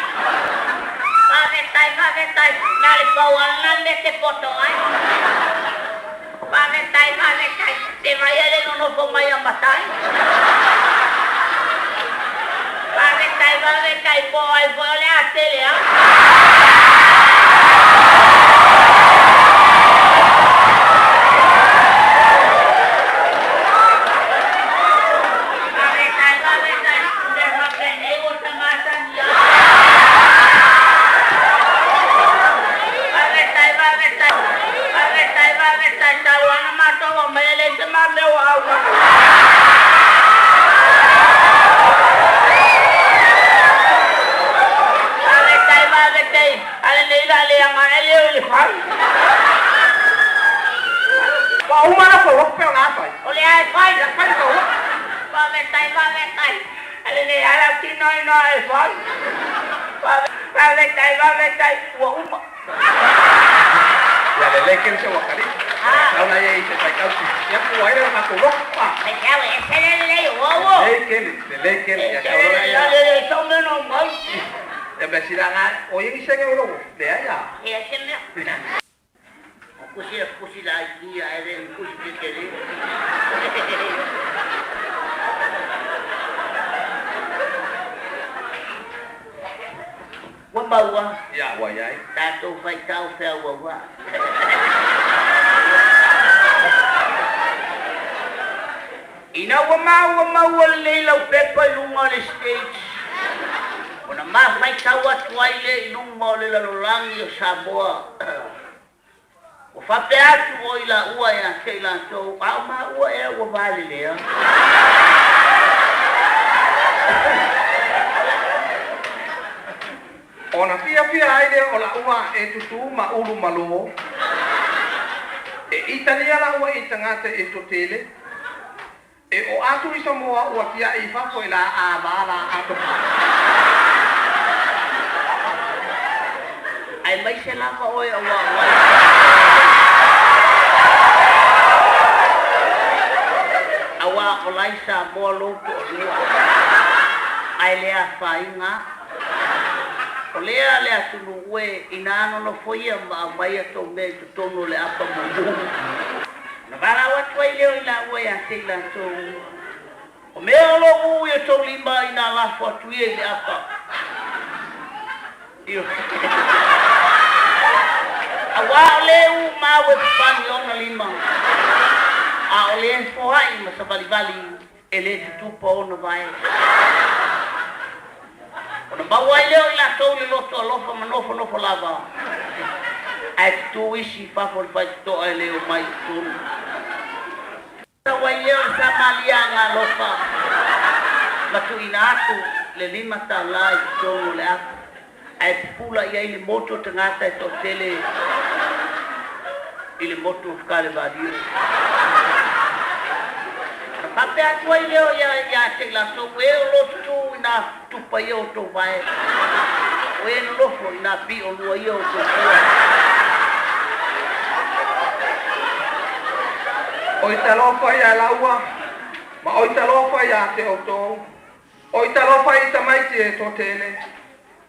G: Pa fe tai, pa fe tai. Nā le pau ana me te poto ai. Pa fe tai, pa fe tai. Te mai ele no no fo mai a matai. Pa fe tai, pa fe tai. Po ai fo le a tele a. Pa fe tai, pa fe tai. Te fa pe e o te mata ni a. Pa fe tai, pa fe tai. Pa fe tai, pa fe tai. Tau ana mato o mai ele te ma leo au. Pa fe tai, pa fe tai. Ale nei la le anga ele o le fai.
D: Wa uma la ko lo pe la fai.
G: O le ai fai.
D: Ia fai lo.
G: Pa fe tai, pa fe tai. Ale nei ala ti noi noi fai. Pa fe tai, pa fe tai. Ua uma.
D: Ia lelei kele se ua kali. Sau la ia i se fai kau si. Ia ku ai le ma ko lo pa.
G: E te au e se le le o o.
D: Lelei kele, lelei kele ia sau la ia.
G: Le le sau me no mai.
D: Ia me sila nga o ingi se nge lo. Le ai ia.
G: E se me. Kusi kusi la ia e le kusi te tele. Ua maua.
D: Ia wa ia.
G: Tātou whai tau whea ua ua. Ina ua maua maua le lau pepa i lunga o le stage. Ona mawhai tau atu ai le i luma o le lalolagi o Samoa. Ua whape atu o i la ua e a te i lātou. Au maua e ua vale lea.
D: Ona fia fia ai le o la ua e tutu ma ulu malo. E Italia la ua i tangata e totele. E o atu i Samoa ua tia i fafo i la a va la a to.
G: Ai mai se lava oe a ua ua. Samoa lou toalua, ae le afaina a. O lea le atunuu e, inā nonofoia ma aumaia tou mea i totonu o le apa mumu. Ona valaau atu ai lea o i laua ia te i latou, O mea o lo o uu i outou lima inā lafo atu ia i le apa. Ioe. Auā o lē uu mau e papani ona lima, a o lē foai ma savalivali e lē tutupa ona vae. Ona maua ai lea o i latou i le loto alofa ma nofonofo lava, ae tutū isi i fafo o le faitotoa e le omai i totonu. Sau ai lea o le Samalia agaalofa ma tuuina atu le $5 i totonu o le afu, ae pupula i ai le motu o tagata e toatele i le motu o Kalevalio. Ona faapea atu ai lea ia te i latou, E o lo tutū i nā tupa ia o tou vae, o e nonofo i nā piʻolua ia o tou pua.
D: Oi talofa iā laua, ma oi talofa iā te outou. Oi talofa i tamaiti e toatele,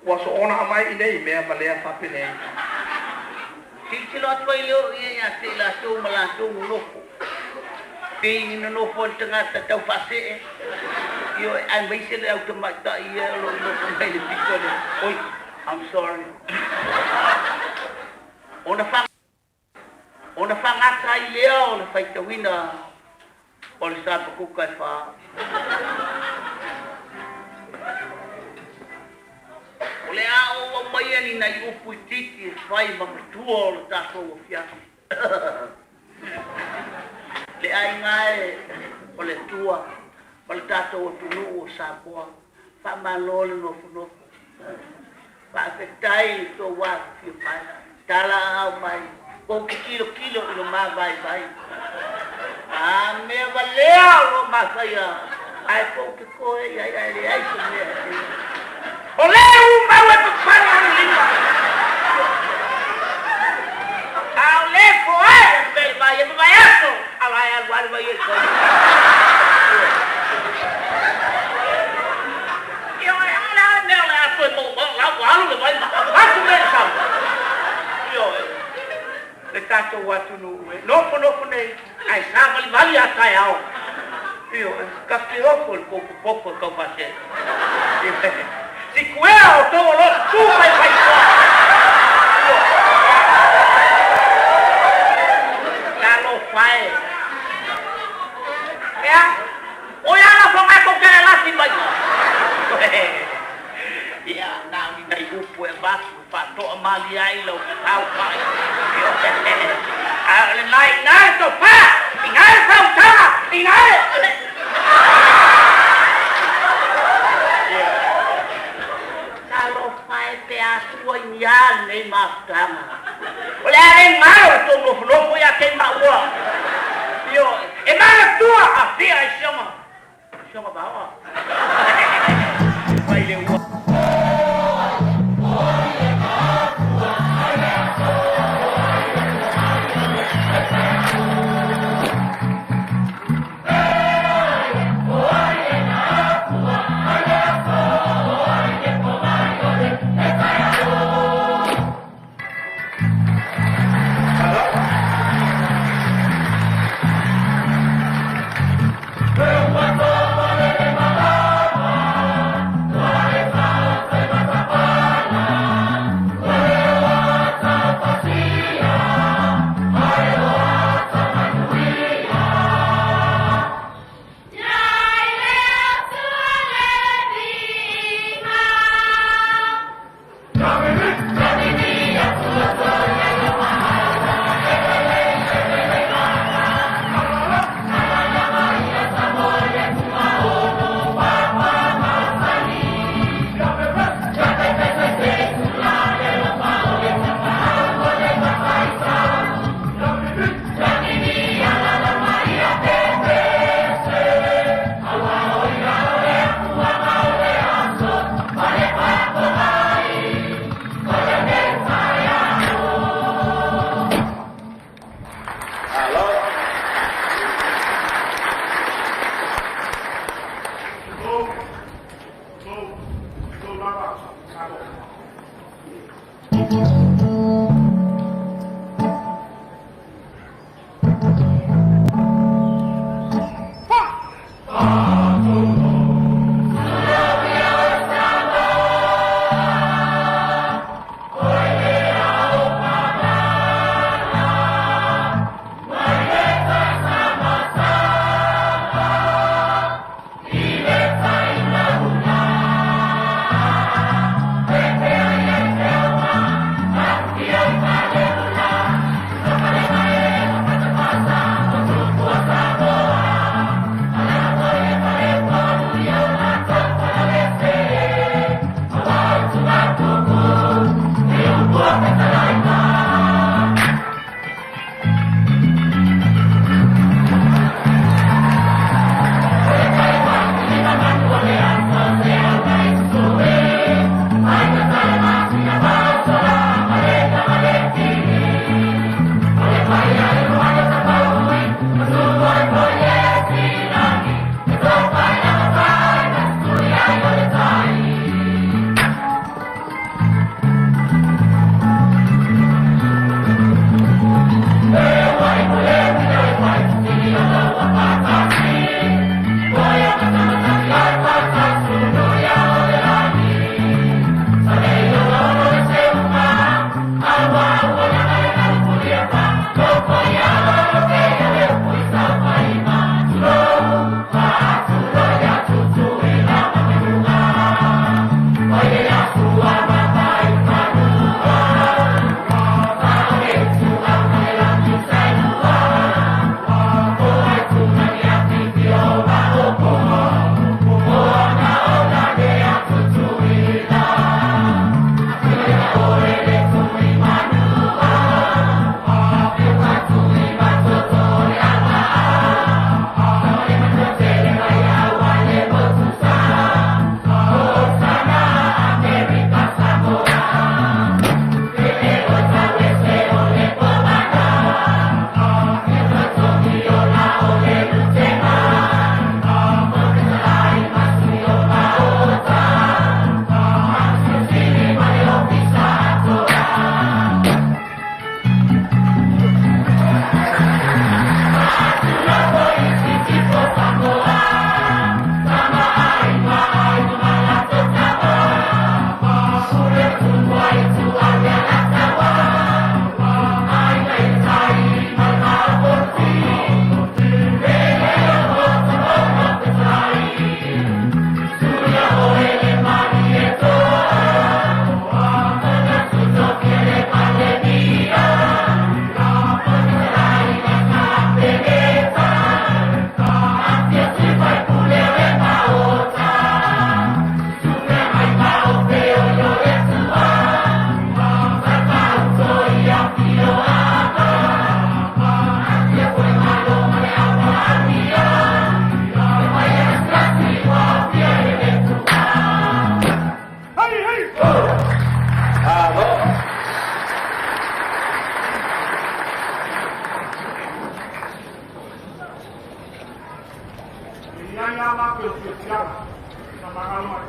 D: ua soona aumai i nei mea valea faapenei.
G: Tilotilo atu ai lea o ia ia te i latou ma latou nonofo. Pei ni nonofo ai le tagata tau faasee, ioe, aemaise le au tamaitai ia o lo o nofo mai le pito lea. Oi, I'm sorry. Ona fa, ona fagata ai lea o le faitauina o le Sapakuka e fa. O le a ou aumaia ni nai upu itiiti e fai ma matua o le tatou afiafi. Le aiga e o le Atua ma le tatou atunuu o Samoa, faamalo le nofonofo. Faafetai i le tou afifio mai. Tala aao mai, kou te tilotilo i lo ma vaivai. A mea valea o lo ma faia, ae kou te koe i ai ae leai se mea e. O lea u mau e papala ona lima. A o lea foe e mele mai e mavae aso, ala e alu alu ai e koe. Ioe, a o le a le mea o le a toe maumau, la ua alu le vai ma avatu mea i le sama. Ioe, le tatou atunuu e nofonofo nei, ae savalivali a taeao. Ioe, ta te ofo i le tou popoto e taufaasee. Ioe, sikuea outou o lo o tutū mai fai toa. Ioe, talofa e. Ea? O ia lafoga e tou te lalafi mai ai. Ia, na o ni nai upu e avatu e faatoamalie ai lau tautai. Ae o lena i ina le tofa, i ina le faautaga, i ina le... Talofa e pe atua i ni a lenei mafutaga. O le a le galo le tou nofonofo ia te maua. Ioe. E manatua afia i si ona, si ona vaoa. Mai le ua.
H: ai a latou fiafiaga. Faamagalo mai.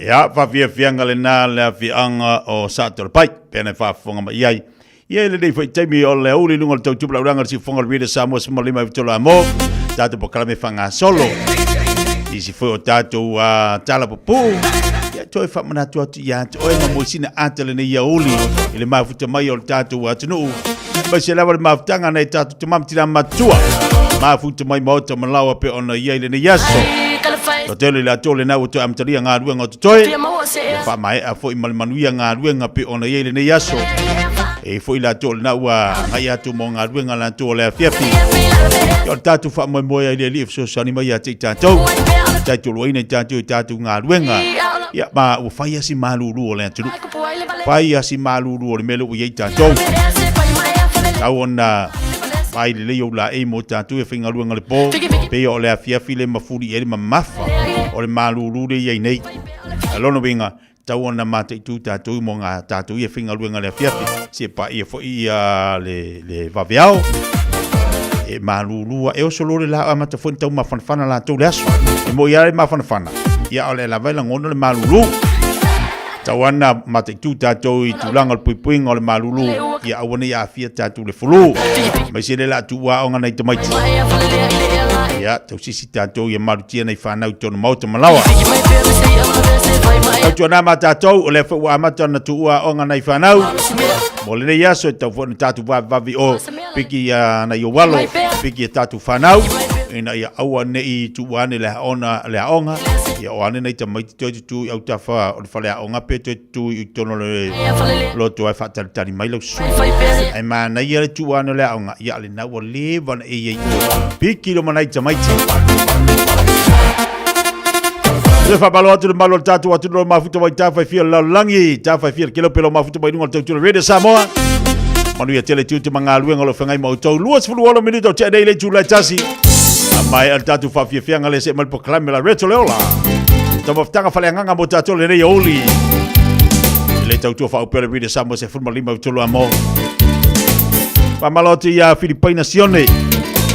C: Ia, faafiafiaga lena le afiaga o Satolepai, pea na faafofoga mai i ai. Ia i lenei foi taimi o le auli i luga o le tautupu laulaga o le siufofoga o le Radio Samoa 15 i tolu amo, tatou polokalame faagasolo. Isi foi o tatou tala pupuu, ia toe faamanatu atu ia te oe ma moesina ata lenei auli i le mafuta mai o le tatou atunuu. Aemaise lava le mafutaga nai tatou tama ma tina matua. Mafuta mai maota ma laoa pe ona i ai lenei aso. Tele i latou lena ua toe amatalia galuega o totoe. Ia faamaea foi ma le manuia galuega pe ona i ai lenei aso. E foi latou lena ua agai atu mo galuega latou o le afiafi. Ia o le tatou faamoemoe ai le Alii e fesoasoani mai ia te i tatou. Taitoluaina i tatou i tatou galuega. Ia ma ua fai asi malulu o le atunuu. Fai asi malulu o le mea lea ua i ai tatou. Tau ona vaai lelei ou laei mo tatou e faigaluega le po, pei o le afiafi le mafuli i ai le mamafa o le malulu le i ai nei. A lona uiga, tau ona mataitu tatou mo ngā tatou ia faigaluega le afiafi, se paia foi ia le vaveao. E malulu a e oso loa le la amata foi na tau mafanafana latou le aso. E moi lava le mafanafana, ia o le lava e lagona le malulu. Tau ana mataitu tatou i tulaga o le puipuiga o le malulu, ia aua ne i aafia tatou i le fulu. Aemaise le la tuua aoga nai tamaiti. Ia, tausisi tatou ia malutia nai fanau i tonu maota ma laoa. Tautuana ma tatou, o lea foi ua amata ona tuua aoga nai fanau. Mo lenei aso, e tau foi ona tatou vavevave o piki ia nai ou alo, piki ia tatou fanau, ina ia aua ne i tuua ane le aoga, le aoga, ia o ane nai tamaiti toe tutu i autafa o le faleaoga pe toe tutu i totonu o le loto ai faatalitali mai lau susuga. Ae manaia le tuua ane o le aoga, ia lena ua leva ona e i ai o. Piki loma nai tamaiti. Le whapalo atu le malu o le tātou atu no mafuta mai tāwhai fia le lalolagi, tāwhai fia le kelo pelo mafuta mai lunga o le tautura Radio Samoa. Manu ia tele tiute ma ngā luenga o lo whangai mau tau 26 minuta o te nei le tūlai tasi. A mai al tātou whawhiawhianga le se mai pokalame la Reto Leola. Tamafutanga whaleanganga mo tātou le nei oli. Le tautua whaupele Radio Samoa se fulma lima utolu a mo. Whamalo atu ia Filipaina Sione.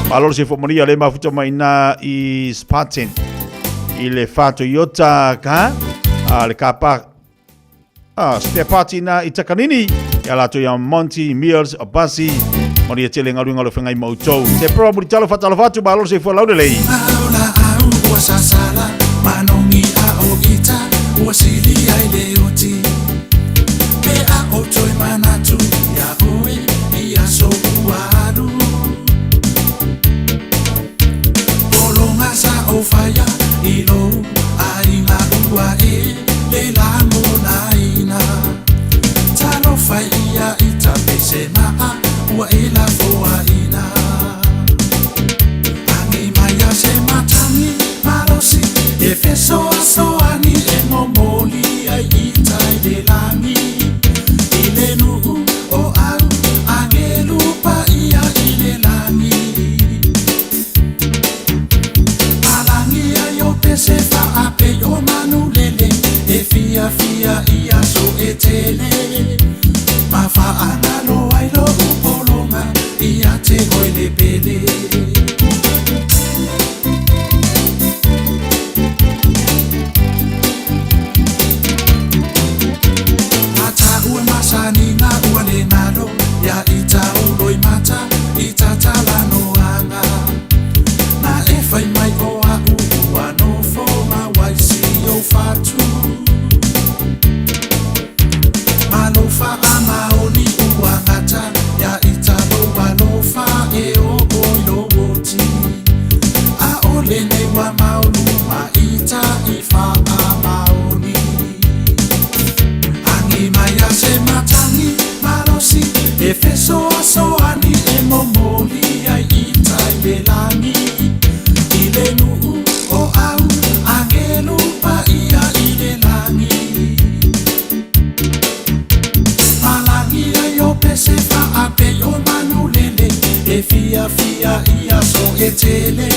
C: Malo se fomania le mafuta mai nā i Spartan. I le wha Toyota ka, a le kapa a spare party na i Takanini. Ia lato ia Monty Mills Obasi. Manuia tele galuega o le feagai ma outou. Se proa mulitalo faatalofa atu, malo le soifua laulelei.
E: Ua sasala manogi a o ita ua sili ai le oti pe a o toe manatu ia oe i aso ua alu pologa sa ou faia i lou aiga ua e le lagonaina talofa ia ita pe se maa ua e lafoaina agi mai a se matagi malosi e fesoasoani e momoli ai ita i le lagi i le nuu o au agelu paia i le lagi palagi ai o pese faapei o manulele e fiafia i aso e tele ma faagalo ai lou pologa ia te oe le pele. Ata ua masaniga ua le galo ia ita uloimata i tatalanoaga na e fai mai o a'u ua nofo ma waisi ou fatu malofa amaoni ua gata ia ita lou alofa e oo i lou oti a o lenei ua maoluma ita i faamaoni agi mai a se matagi malosi e fesoasoani e momoli ai ita i le lagi i le nuu o au agelu paia i le lagi malagi ai o pese faapei o manulele e fiafia i aso e tele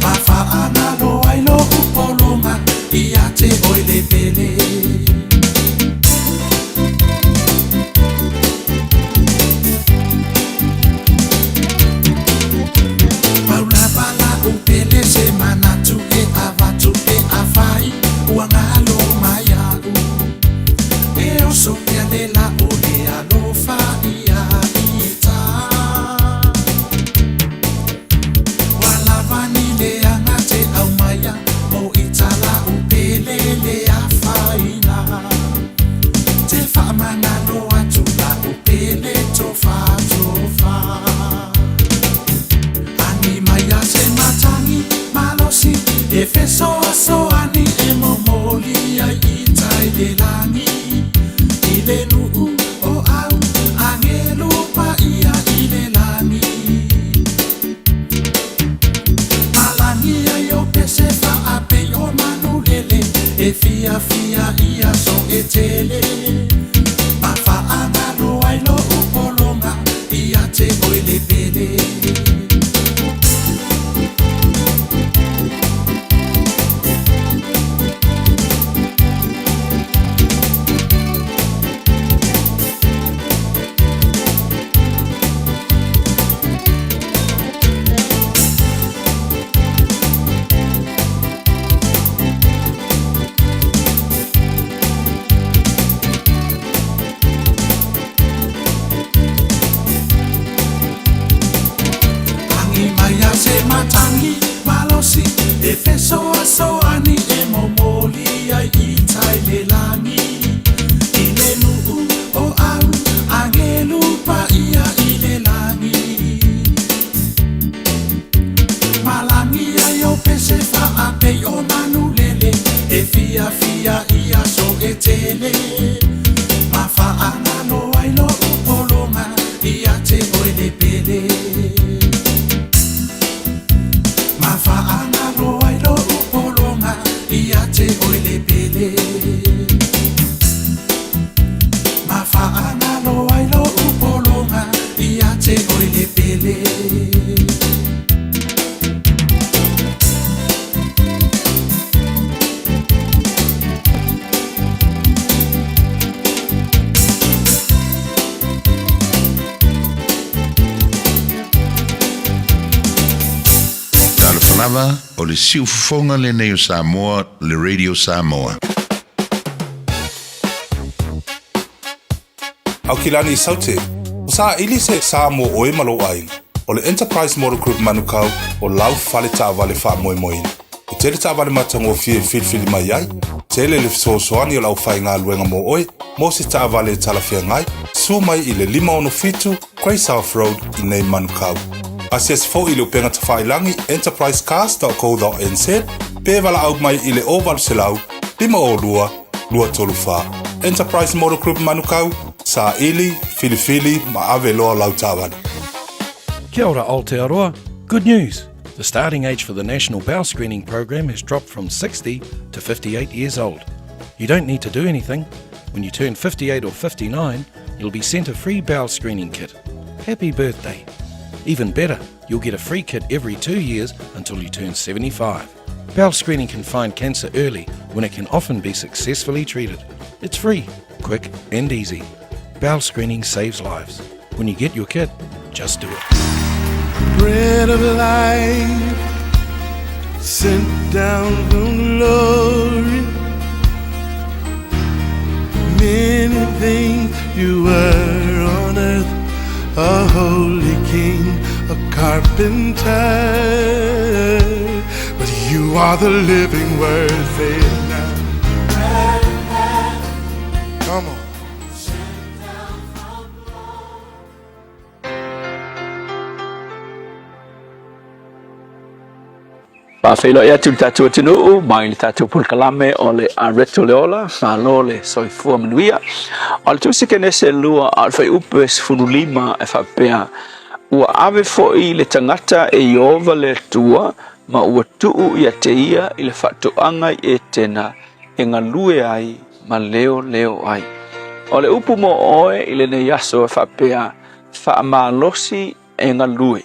E: ma faagalo ai lou pologa ia te oe le pele. Paulapala upele se manatu e avatu e afai ua galo mai a'u e oso pea le la'o le alofa ia ita ua lavani le aga te aumaia mo ita la'u pele le afaina te faamagalo atu la'u pele tofatofa agi mai a se matagi malosi e fesoasoani e momoli ai ita i le lagi i le nuu o au agelu paia i le lagi malagi ai o pese faapei o manulele e fiafia i aso e tele ma faagalo ai lou pologa ia te oe le pele. Agi mai a se matagi malosi e fesoasoani e momoli ai ita i le lagi i le nuu o au agelu paia i le lagi malagi ai o pese faapei o manulele e fiafia i aso e tele ma faagalo ai lou pologa ia te oe le pele ma faagalo ai lou pologa ia te oe le pele ma faagalo ai lou pologa ia te oe le pele.
O: Talofa lava, o le siufofoga lenei o Samoa, le Radio Samoa.
P: Aukilani Saute.
O: Saili se sa mo oe ma lou aiga. O le Enterprise Motor Group Manukau o lau fale taavale faamoemoeina. E tele taavale matagofie e filifili mai ai, tele le fesoasoani o le aufaigaluega mo oe mo se taavale e talafeagai, susu mai i le 567 Grey South Road i nei Manukau. Asiasi foi i le upega tafailagi enterprisecars.co.nz pe valaau mai i le 0800 502 234. Enterprise Motor Group Manukau, saili, filifili ma ave loa lau taavale.
L: Kia ora Aotearoa. Good news! The starting age for the National Bowel Screening Program has dropped from 60 to 58 years old. You don't need to do anything. When you turn 58 or 59, you'll be sent a free bowel screening kit. Happy birthday! Even better, you'll get a free kit every two years until you turn 75. Bowel screening can find cancer early when it can often be successfully treated. It's free, quick, and easy. Bowel screening saves lives. When you get your kit, just do it.
E: Bread of life sent down from glory. Many things you were on earth, a holy king, a carpenter. But you are the living word, say it now. Come on.
P: Faafeiloai atu i le tatou atunuu mai le tatou polokalame o le Areto le Ola, malo le soifua manuia. O le Tusi Kenese 2 a o le Fuaiupu e 15 e faapea, Ua ave foi le tagata e Ieova le Atua ma ua tuu ia te ia i le faatoaga i Etena e galue ai ma leoleo ai. O le upu mo oe i lenei aso e faapea, Faamalosi e galue.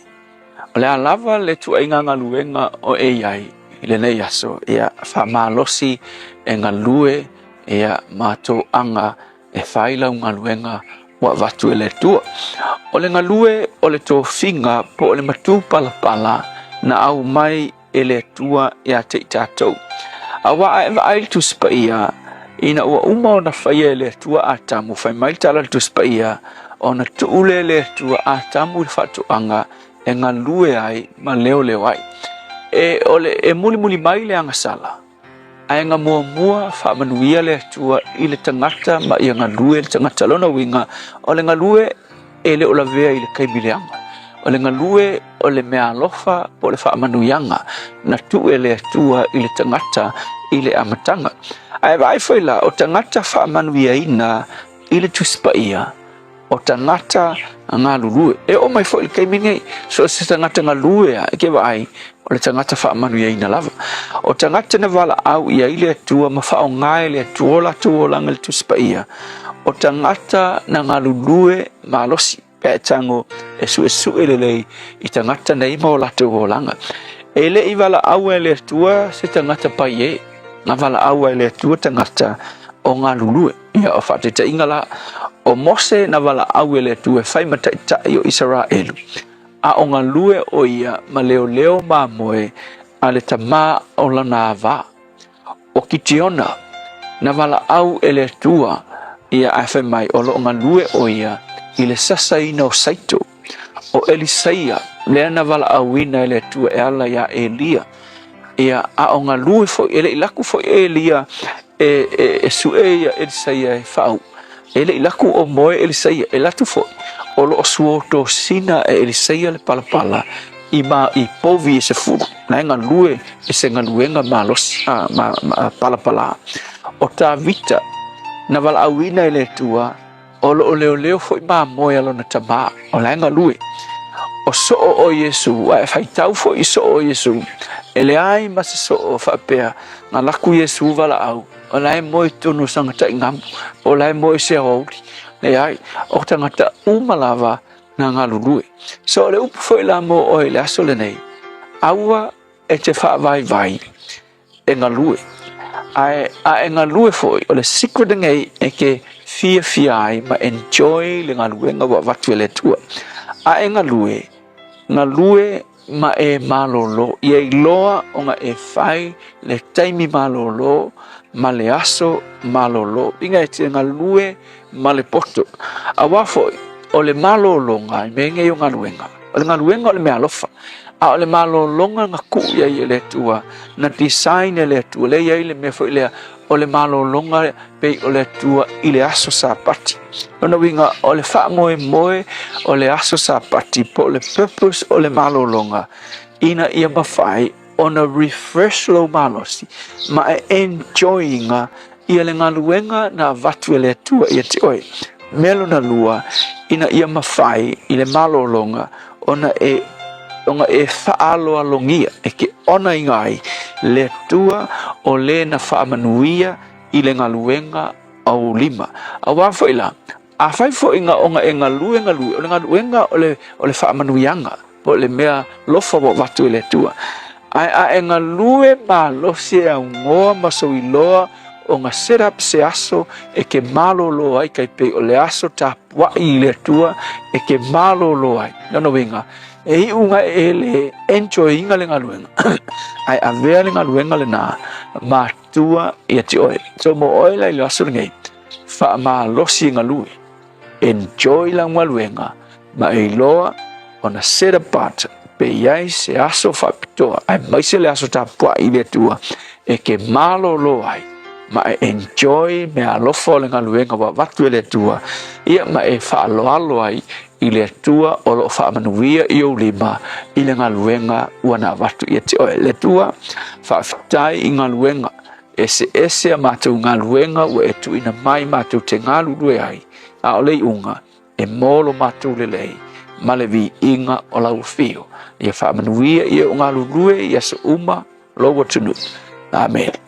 P: O le a lava le tuaiga galuega o e i ai i lenei aso, ia faamalosi e galue ia ma toaga e fai lau galuega ua avatu e le Atua. O le galue o le tofiga po o le matupalapala na aumai e le Atua ia te i tatou. Auā a e vaai i le Tusi Paia, ina ua uma ona faia e le Atua Atamu, fai mai le tala a le Tusi Paia, ona tuu lea e le Atua Atamu i le faatoaga e galue ai ma leoleo ai. E, o le, e mulimuli mai le agasala, ae na muamua faamanuia le Atua i le tagata ma ia galue le tagata. Lona uiga, o le galue e le o lavea i le taimi leaga. O le galue o le meaalofa po o le faamanuiaga na tuu e le Atua i le tagata i le amataga. Ae vaai foi la, o tagata faamanuiaina i le Tusi Paia, o tagata galulue. E oo mai foi i le taimi nei, so o se tagata galue lava, e te vaai, o le tagata faamanuiaina lava. O tagata na valaau i ai le Atua ma faaaoga e le Atua o latou olaga i le Tusi Paia, o tagata na galulue malosi, pe a e tago e suesue lelei i tagata nei ma o latou olaga. E le i valaau e le Atua se tagata paie, na valaau e le Atua tagata o galulue. Ia, o faataitaiga la, o Mose na valaau e le Atua e fai ma taitai o Isaraelu, a o galue o ia ma leoleo mamoe a le tamā o lana avā. O Kitiona, na valaau e le Atua ia ae fai mai o lo o galue o ia i le sasaina o saito. O Elisaia, lea na valaauina e le Atua e ala iā Elia, ia a o galue foi, e le i laku foi Elia e, e, e sue ia Elisaia e faau. E le i laku o moe Elisaia, e latu foi, o lo o suotosina e Elisaia le palapala i ma i povi e sefulu, na e galue e se galuega malosi, a, ma, ma, palapala. O Tavita, na valaauina e le Atua, O lo o leoleo foi mamoe a lona tamā, o la e galue. O soo o Iesu, a e faitau foi i soo o Iesu, e leai ma se soo faapea, na laku Iesu valaau, o la e moe i totonu o sana taigamu, o la e moe i se aoauli. Leai, o tagata uma lava na galulue. So o le upu foi la mo oe i le aso lenei, aua e te faavaivai e galue. Ae a e galue foi, o le secret lenei e te fiafia ai ma enjoy le galuega ua avatu e le Atua. A e galue, galue ma e malolo, ia iloa ona e fai le taimi malolo ma le aso malolo. Inga e te galue ma le poto. Auā foi, O le malologa i mea nei o galuega, o le galuega o le meaalofa, a o le malologa na tuu i ai e le Atua, na design e le Atua, lea e i ai le mea foi lea, o le malologa pei o le Atua i le aso Sapati. Lona uiga, o le faamoemoe o le aso Sapati po o le purpose o le malologa, ina ia mafai ona refresh lou malosi ma e enjoy ina ia le galuega na avatu e le Atua ia te oe. Mea lona lua, ina ia mafai i le malologa ona e ona e faaaloalogia e ke onaina ai le Atua o le na faamanuia i le galuega a ou lima. Aua foi la, afai foi na ona e galue galue, o le galuega o le, o le faamanuiaga, po o le mea lofa ua avatu e le Atua. Ae a e galue malosi e augoa ma sou iloa ona set up se aso e ke malolo ai kai pei o le aso tapuai i le Atua e ke malolo ai. Lona uiga, e iu ga e le enjoy ina le galuega, ae avea le galuega lena matua ia te oe. So mo oe la i le aso lenei, faamalosi e galue. Enjoy lau galuega ma e iloa ona set apart pe i ai se aso faapitoa aemaise le aso tapuai i le Atua e ke malolo ai ma e enjoy meaalofa o le galuega ua avatu e le Atua ia ma e faaaloalo ai i le Atua o lo o faamanuia i ou lima i le galuega ua na avatu ia te oe. Le Atua, faafetai i galuega Eseese a matou galuega ua e tuuina mai matou te galulue ai, a o le iuga, e mo lo matou lelei ma le viiga o lau afio. Ia faamanuia ia o galulue i aso uma lou atunuu. Amene.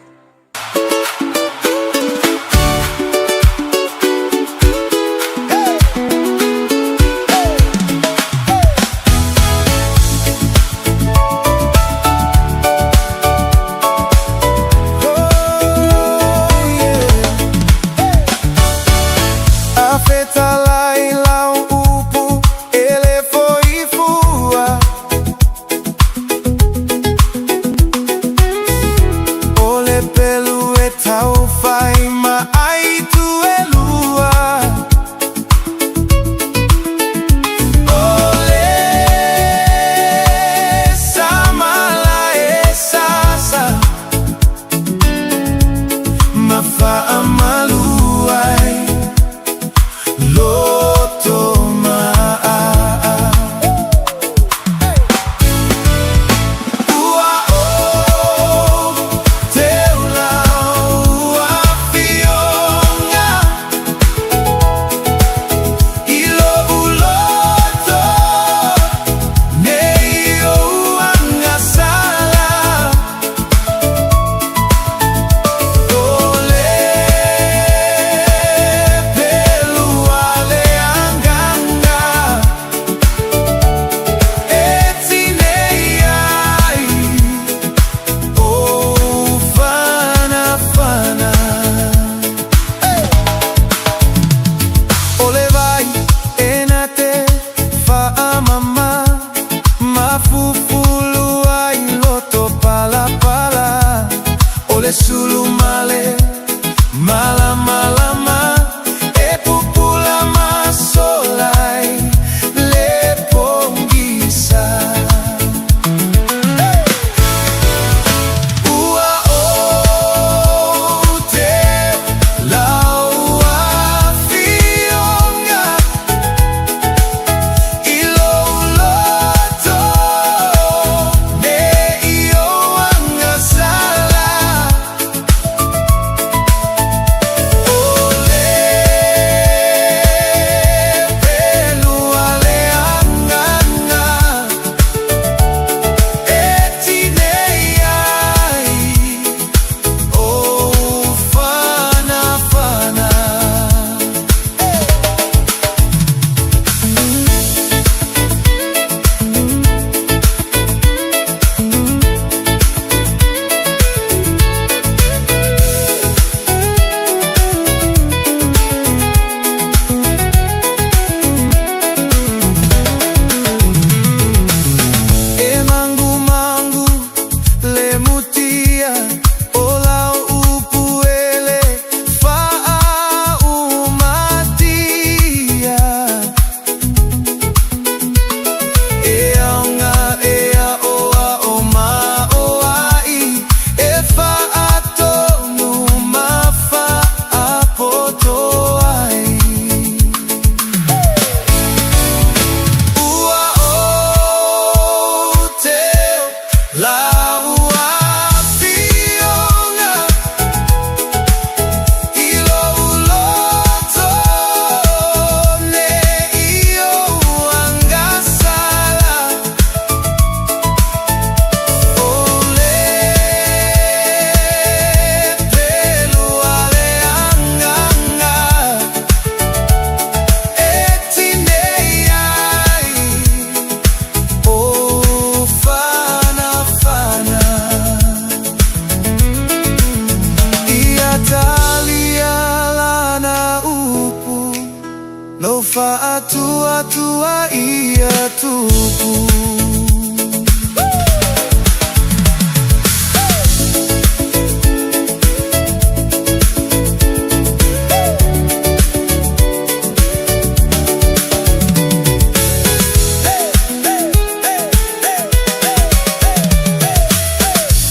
B: Lou faatuatua ia tupu.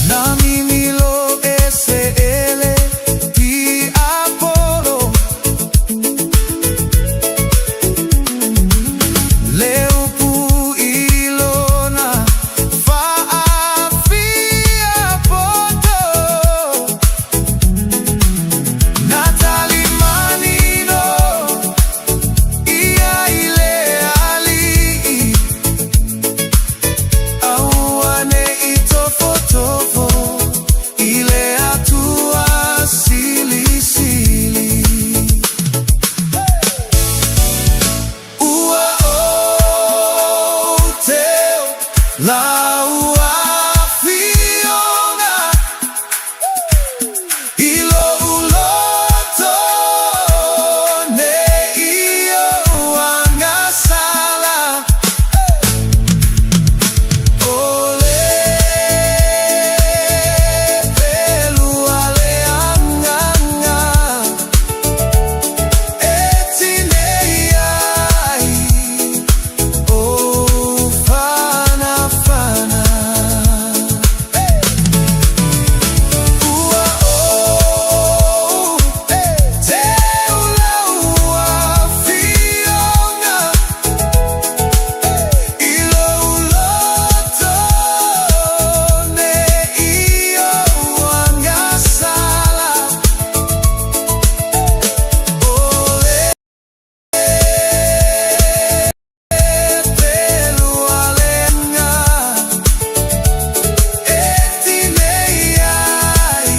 B: Na mimilo e se ele tiapolo Le upu i lona faafia poto Na talimanino ia i le alii Aua ne i tofotofo i le Atua Silisili. Ua ou teu lau afioga i lou loto ne i ou agasala. O le pelu a le agaga e tinei ai ou fanafana. Ua ou teu lau afioga i lou loto ne i ou agasala. O le pelu a le agaga e tinei ai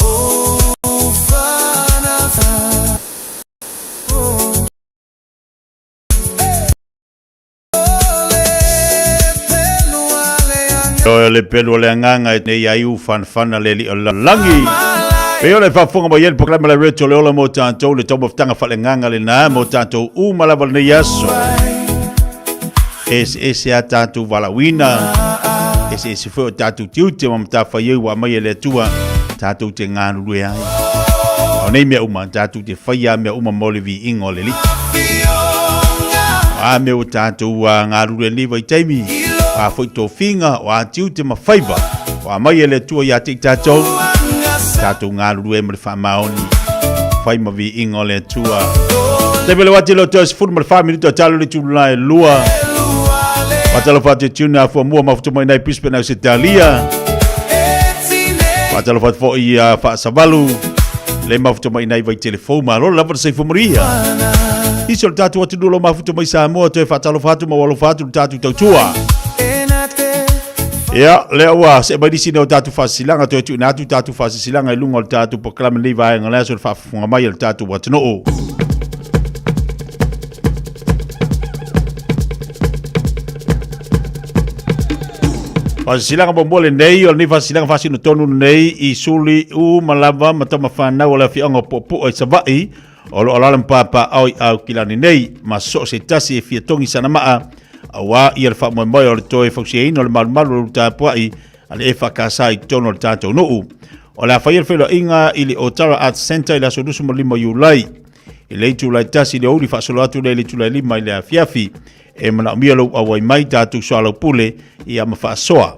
B: ou fanafana.
C: O le pelu o le agaga e nei ai u fanafana le alii o le lalolagi. Pei o le faafofoga mai ai le polokalame le Radio le Ola mo tatou le taumafataga faaleagaga lena mo tatou uma lava lenei aso. Eseese a tatou valaauina, eseese foi o tatou tiute ma matafaioi ua aumai e le Atua tatou te galulue ai. O nei mea uma tatou te faia mea uma mo le viiga o le Alii. O a mea ua tatou galulue nei vaitaimi, o a foi tofiga, o a tiute ma faiva, ua aumai e le Atua ia te i tatou, tatou galulue ma le faamaoni, fai ma viiga o le Atua. Taimi le wati lo toe 14 minuto talo le tula e lua. Whatalofa atu tuna afua mua mafuta mai nei Brisbane Ausetalia. Whatalofa atu foi ia Faasavalu. Le mafuta mai nei vai telefou malo lava le saifua maria. Isi o le tatou atunuu lo mafuta mai Samoa toe faatalofa atu ma alofa atu le tatou tautua. Ia, lea ua see mai nisi nei o tatou faasisilaga, toe tuuina atu tatou faasisilaga i luga o le tatou polokalame lenei vaega o le aso le faafofoga mai a le tatou atunuu. Faasisilaga muamua lenei, o lenei faasisilaga faasino tonu lenei i suli uma lava ma tama fanau o le afioaga o Puapua i Savaii, o lo o alaala ma papaaao i Aukilani nei, ma so o se tasi e fia togi sana maa, auā ia le faamoemoe o le toe fausiaina o le malumalu o le ulutāpua'i a le EFKS i totonu o le tatou nuu. O le a faia le feiloaiga i le Otara Arts Centre i le aso 25 o Iulai i le itula e 1 i le aoauli faasolo atu lea i le itula e 5 i le afiafi. E manaomia lou auai mai tatou soalaupule ia ma faasoa.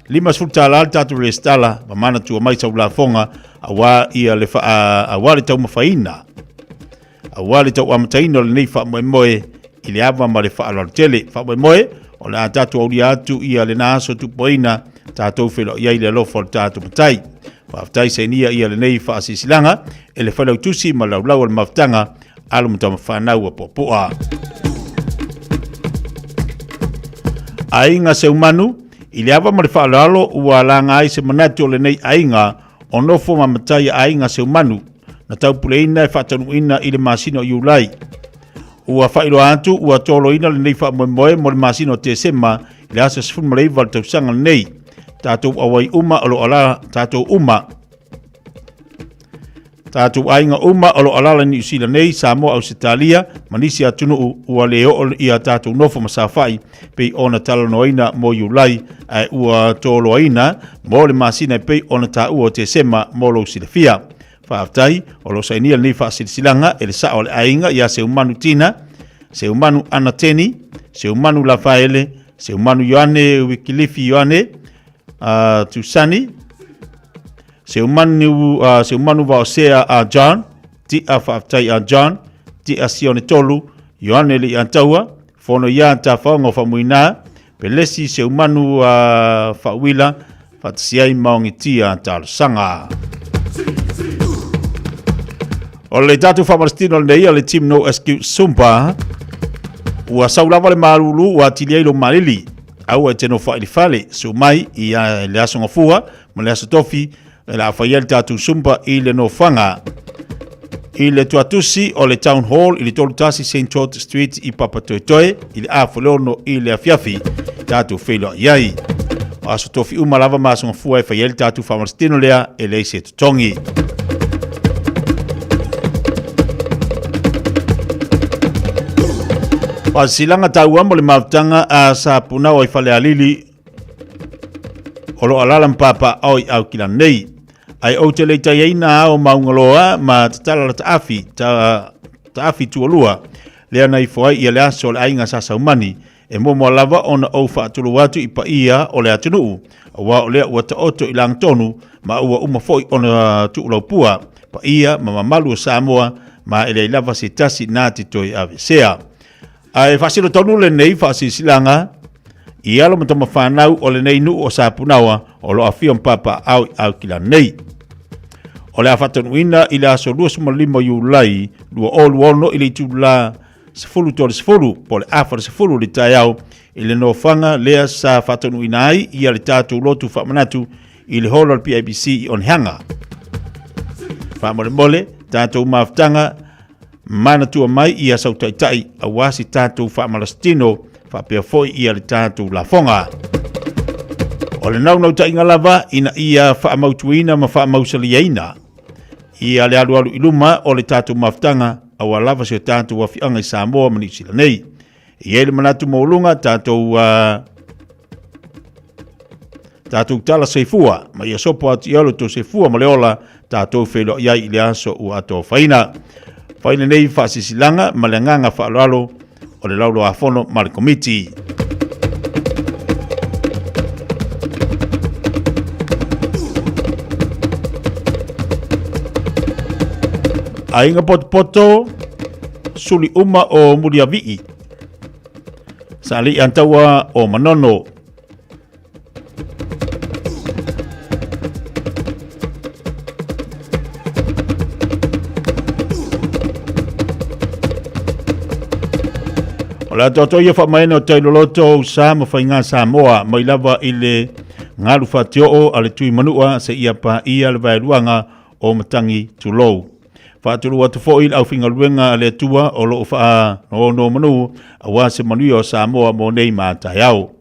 C: $50 le tatou resitala ma manatua mai sau lafoga auā ia le faa, auā le taumafaina. Auā le tau amataina o lenei faamoemoe i le ava ma le faaaloalo tele. Faamoemoe, o le a tatou aulia atu ia lena aso tupuaina tatou feiloai ai i le alofa o le tatou Matai. Faafetai sainia ia lenei faasilasilaga e le Failautusi ma le Laulau o le Mafutaga Alo ma Tama Fanau a Puapua. Aiga Seumanu, i le ava ma le faaaloalo ua laga ai se manatu o lenei aiga o nofo ma matai a Aiga Seumanu, na taupuleina e faataunuuina i le masina o Iulai. Ua faailoa atu ua toloina lenei faamoemoe mo le masina o Tesema i le aso 19 o le tausaga lenei. Tatou auai uma o lo o ala tatou uma. Tatou aiga uma o lo o alaala i Niu Sila nei, Samoa, Ausetalia ma nisi atunuu ua le oo ia tatou nofo ma saofai pei ona talanoaina mo Iulai ae ua toloaina mo le masina e pei ona taua o Tesema mo lou silafia. Faafetai o lo o sainia lenei faasilasilaga e le sao o le aiga ia Seumanu Tina, Seumanu Anateni, Seumanu Lafaele, Seumanu Ioane Wikilifi Ioane, Tusani, Seumanu, Seumanu Vaosea a John, Tia Faafetai a John, Tia Sione Tolu, Ioane Liiataua, Fono ia Tafaoga o Famuina, Pelesi Seumanu a Faauila, faatasi ai ma Ogitia Talosaga. O le tatou faamalositino lenei o le Team No Excuse Zumba, ua sau lava le malulu ua atili ai lou malili. Aua e te nofo ai i le fale, suu mai i le aso Gafua ma le aso Tofi e le a fai ai le tatou Zumba i le nofoaga. I le tuatusi o le Town Hall i le 31 St George Street i Papatoetoe i le 6:30 i le afiafi tatou feiloai ai. O aso tofi uma lava ma aso gafua e fai ai le tatou faamalositino lea e leai se totogi. Faasilasilaga taua mo le mafutaga a Sapunao i Falealili o lo o alaala ma papaaao i Aukilani nei. Ae ou te le i taiaina ao maugaloa ma tatala la taafi, ta, taafi tualua, lea na ifo ai ia le aso o le aiga sa Saumani, e muamua lava ona ou faatulou atu i paia o le atunuu, aua o lea ua taoto i lagatonu ma ua uma foi ona tuulaupua paia ma mamalu o Samoa ma e leai lava se tasi na te toe aveesea. Ae faasino tonu lenei faasilasilaga i alo ma tama fanau o lenei nuu o Sapunaoa o lo o afio ma papaaao i Aukilani nei. O le a faataunuuina i le aso 25 Iulai 2026 i le itula 10:30 po o le 4:30 i le taeao i le nofoaga lea sa faataunuuina ai ia le tatou lotu faamanatu i le holo o le PIBC i Onehanga. Faamolemole, tatou mafutaga manatua mai ia sau taitai aua si tatou faamalositino faapea foi ia le tatou lafoga. O le naunautaiga lava ina ia faamautuina ma faamausaliaina ia le alualu i luma o le tatou mafutaga aua lava si o tatou afiaga i Samoa ma Niu Sila nei. E i ai le manatu maualuga tatou tatou tala soifua ma ia sopo atu i ai lo outou soifua ma le ola tatou feiloai ai i le aso ua atoafaina. Fai lenei faasilasilaga ma le agaga faaaloalo o le Laulau-a-Fono ma le Komiti. Aiga potopoto suli uma o Muliavii. Sa alii antaua o Manono. O le atoatoa ia faamaene o Tailoloto o sa ma faiga Samoa mai lava i le galu fatioo a le Tui Manua seia paia le vaeluaga o Matangi tulou. Faatulou atu foi i le aufaigaluega a le Atua o lo o faanonomanu aua se manuia o Samoa mo nei ma taeao.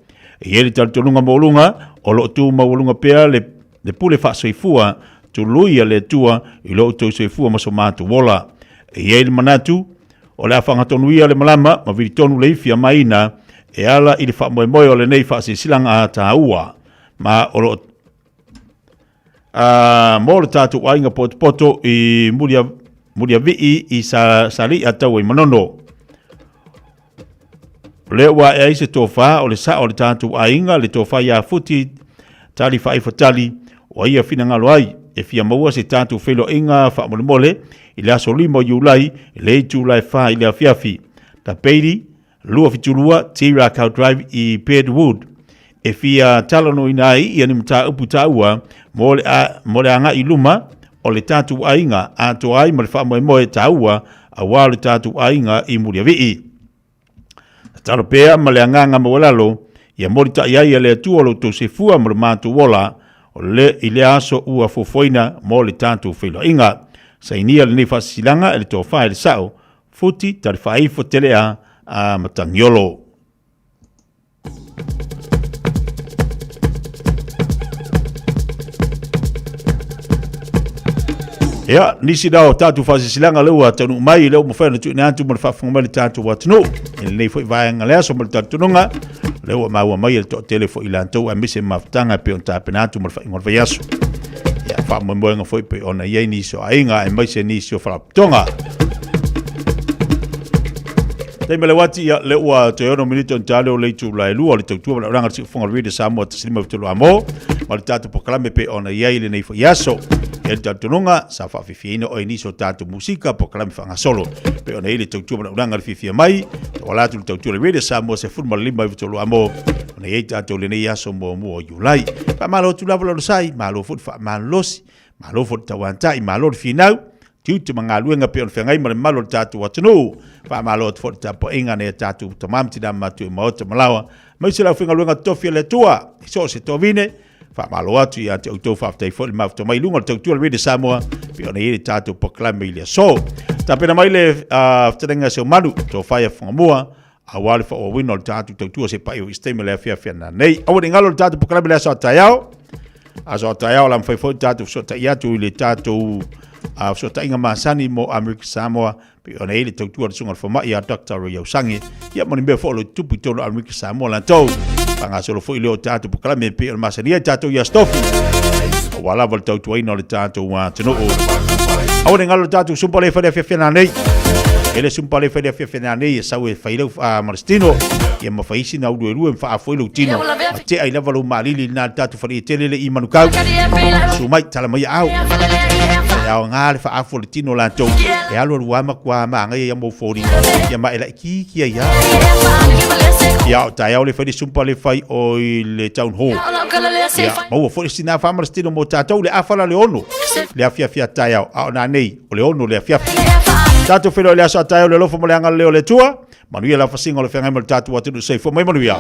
C: E i ai le talitonuga maualuga o lo o tu maualuga pea le, le pule faasoifua tului a le Atua i lo outou soifua ma so matou ola. E i ai le manatu o le a faagatonuia le malama ma vilitonu le ifi a maina e ala i le faamoemoe o lenei faasilasilaga taua ma o lo o mo le tatou aiga potopoto i Mulia, Muliavii i sa, Saliia taua i Manono. O lea ua ae ai se tofa o le sao o le tatou aiga, le tofa ia Futi Tali Faaifatali, o ia finagalo ai e fia maua se tatou feiloaiga faamolemole i le aso 5 o Iulai i le itula e 4 i le afiafi. Tapeili 272 Tīrākau Drive i Birdwood, e fia talanoaina ai ia ni mataupu taua mo le, a, mo le agai i luma o le tatou aiga atoa ai ma le faamoemoe taua aua le tatou aiga i Muliavii. Tatalo pea ma le agaga maualalo ia molitai ai e le Atua lo outou soifua ma lo matou ola o le, i lea aso ua fuafuaina mo le tatou feiloaiga. Sainia lenei faasilasilaga e le tofa i le sao Futi Talifaifo Telea a Matagiolo. Ia, nisi na o tatou faasilasilaga lea ua taunuu mai, lea ua mafai ona tuuina atu mo le faafofoga mai le tatou atunuu. I lenei foi vaega le aso ma le talitonuga, lea ua maua mai e le toatele foi i latou aemaise mafutaga e pei ona tapena atu mo le faaiuga o le vaiaso. Ia, faamoemoega foi pei ona i ai nisi o aiga aemaise nisi o faalapotopotoga. Taimi le wati ia le ua toe ono minute on tale o le itu la e lua o le tautua ma le oranga siufonga o le Radio Samoa tasilima tolu amo ma le tatou polokalame pe ona i ai lenei foi aso. E le talitonuga sa faafiafiaina oe i nisi o tatou musika polokalame faagasolo pe ona i ai le tautua ma le auaunaga le fiafia mai tauala atu le tautua le Radio Samoa 15 tolu amo ona i ai tatou lenei aso muamua o Iulai. Faamalo atu lava le onosai, malo foi le faamalolosi, malo foi le tauantai, malo le finau, tiute ma galuega pei ona feagai ma le mamalu o le tatou atunuu. Faamalo atu foi le tapuaiga a nai a tatou tama ma tina matua i maota ma laoa, aemaise le aufaigaluega totofi a le Atua i so o se tovine. Faamalo atu ia te outou, faafetai foi le mafuta mai i luga o le tautua le Radio Samoa pei ona i ai le tatou polokalame i le aso. Tapena mai le fetalaiga a Seumanu, Tofa ia Fagamua, aua le faaauauina o le tatou tautua se pai o isi taimi o le afiafi ana nei. Aua ne i galo le tatou polokalame i le aso a taeao. Aso a taeao la mafai foi tatou fesootai atu i le tatou fesootaiga masani mo Amerika Samoa pei ona i ai le tautua a le Susuga i le Fomai ia Dr. Roy Ausangi ia ma ni mea foi o lo o tutupu i totonu o Amerika Samoa latou. Faagasolo foi lea o tatou polokalame e pei ona masani ai tatou i Aso Tofi aua lava le tautuaina o le tatou atunuu. Aua ne i galo le tatou sumpa le fai le afiafi nei. E le sumpa le fai le afiafi nei e sau e fai lau ma le tino ia ma fai isi na ulu e lua ma faaafoi lou tino ma tea ai lava lou maalili na le tatou falia tele le i manukau. Susu mai, tala mai au. E aoga le faaafu o le tino latou. E alu alu lava matua maagaia ia mou foliga. Ia ma e laitiiti ai lava. Ia o taeao le fai le sumpa le fai o i le town hall. Ia, maua foi le sina faamalositino mo tatou le afa la le ono le afiafi a taeao, a o nanei o le ono le afiafi. Tatou feiloai le aso a taeao le alofa ma le agalelei o le Atua. Manuia le afasiga o le feagai ma le tatou atunuu. Soifua mai manuia.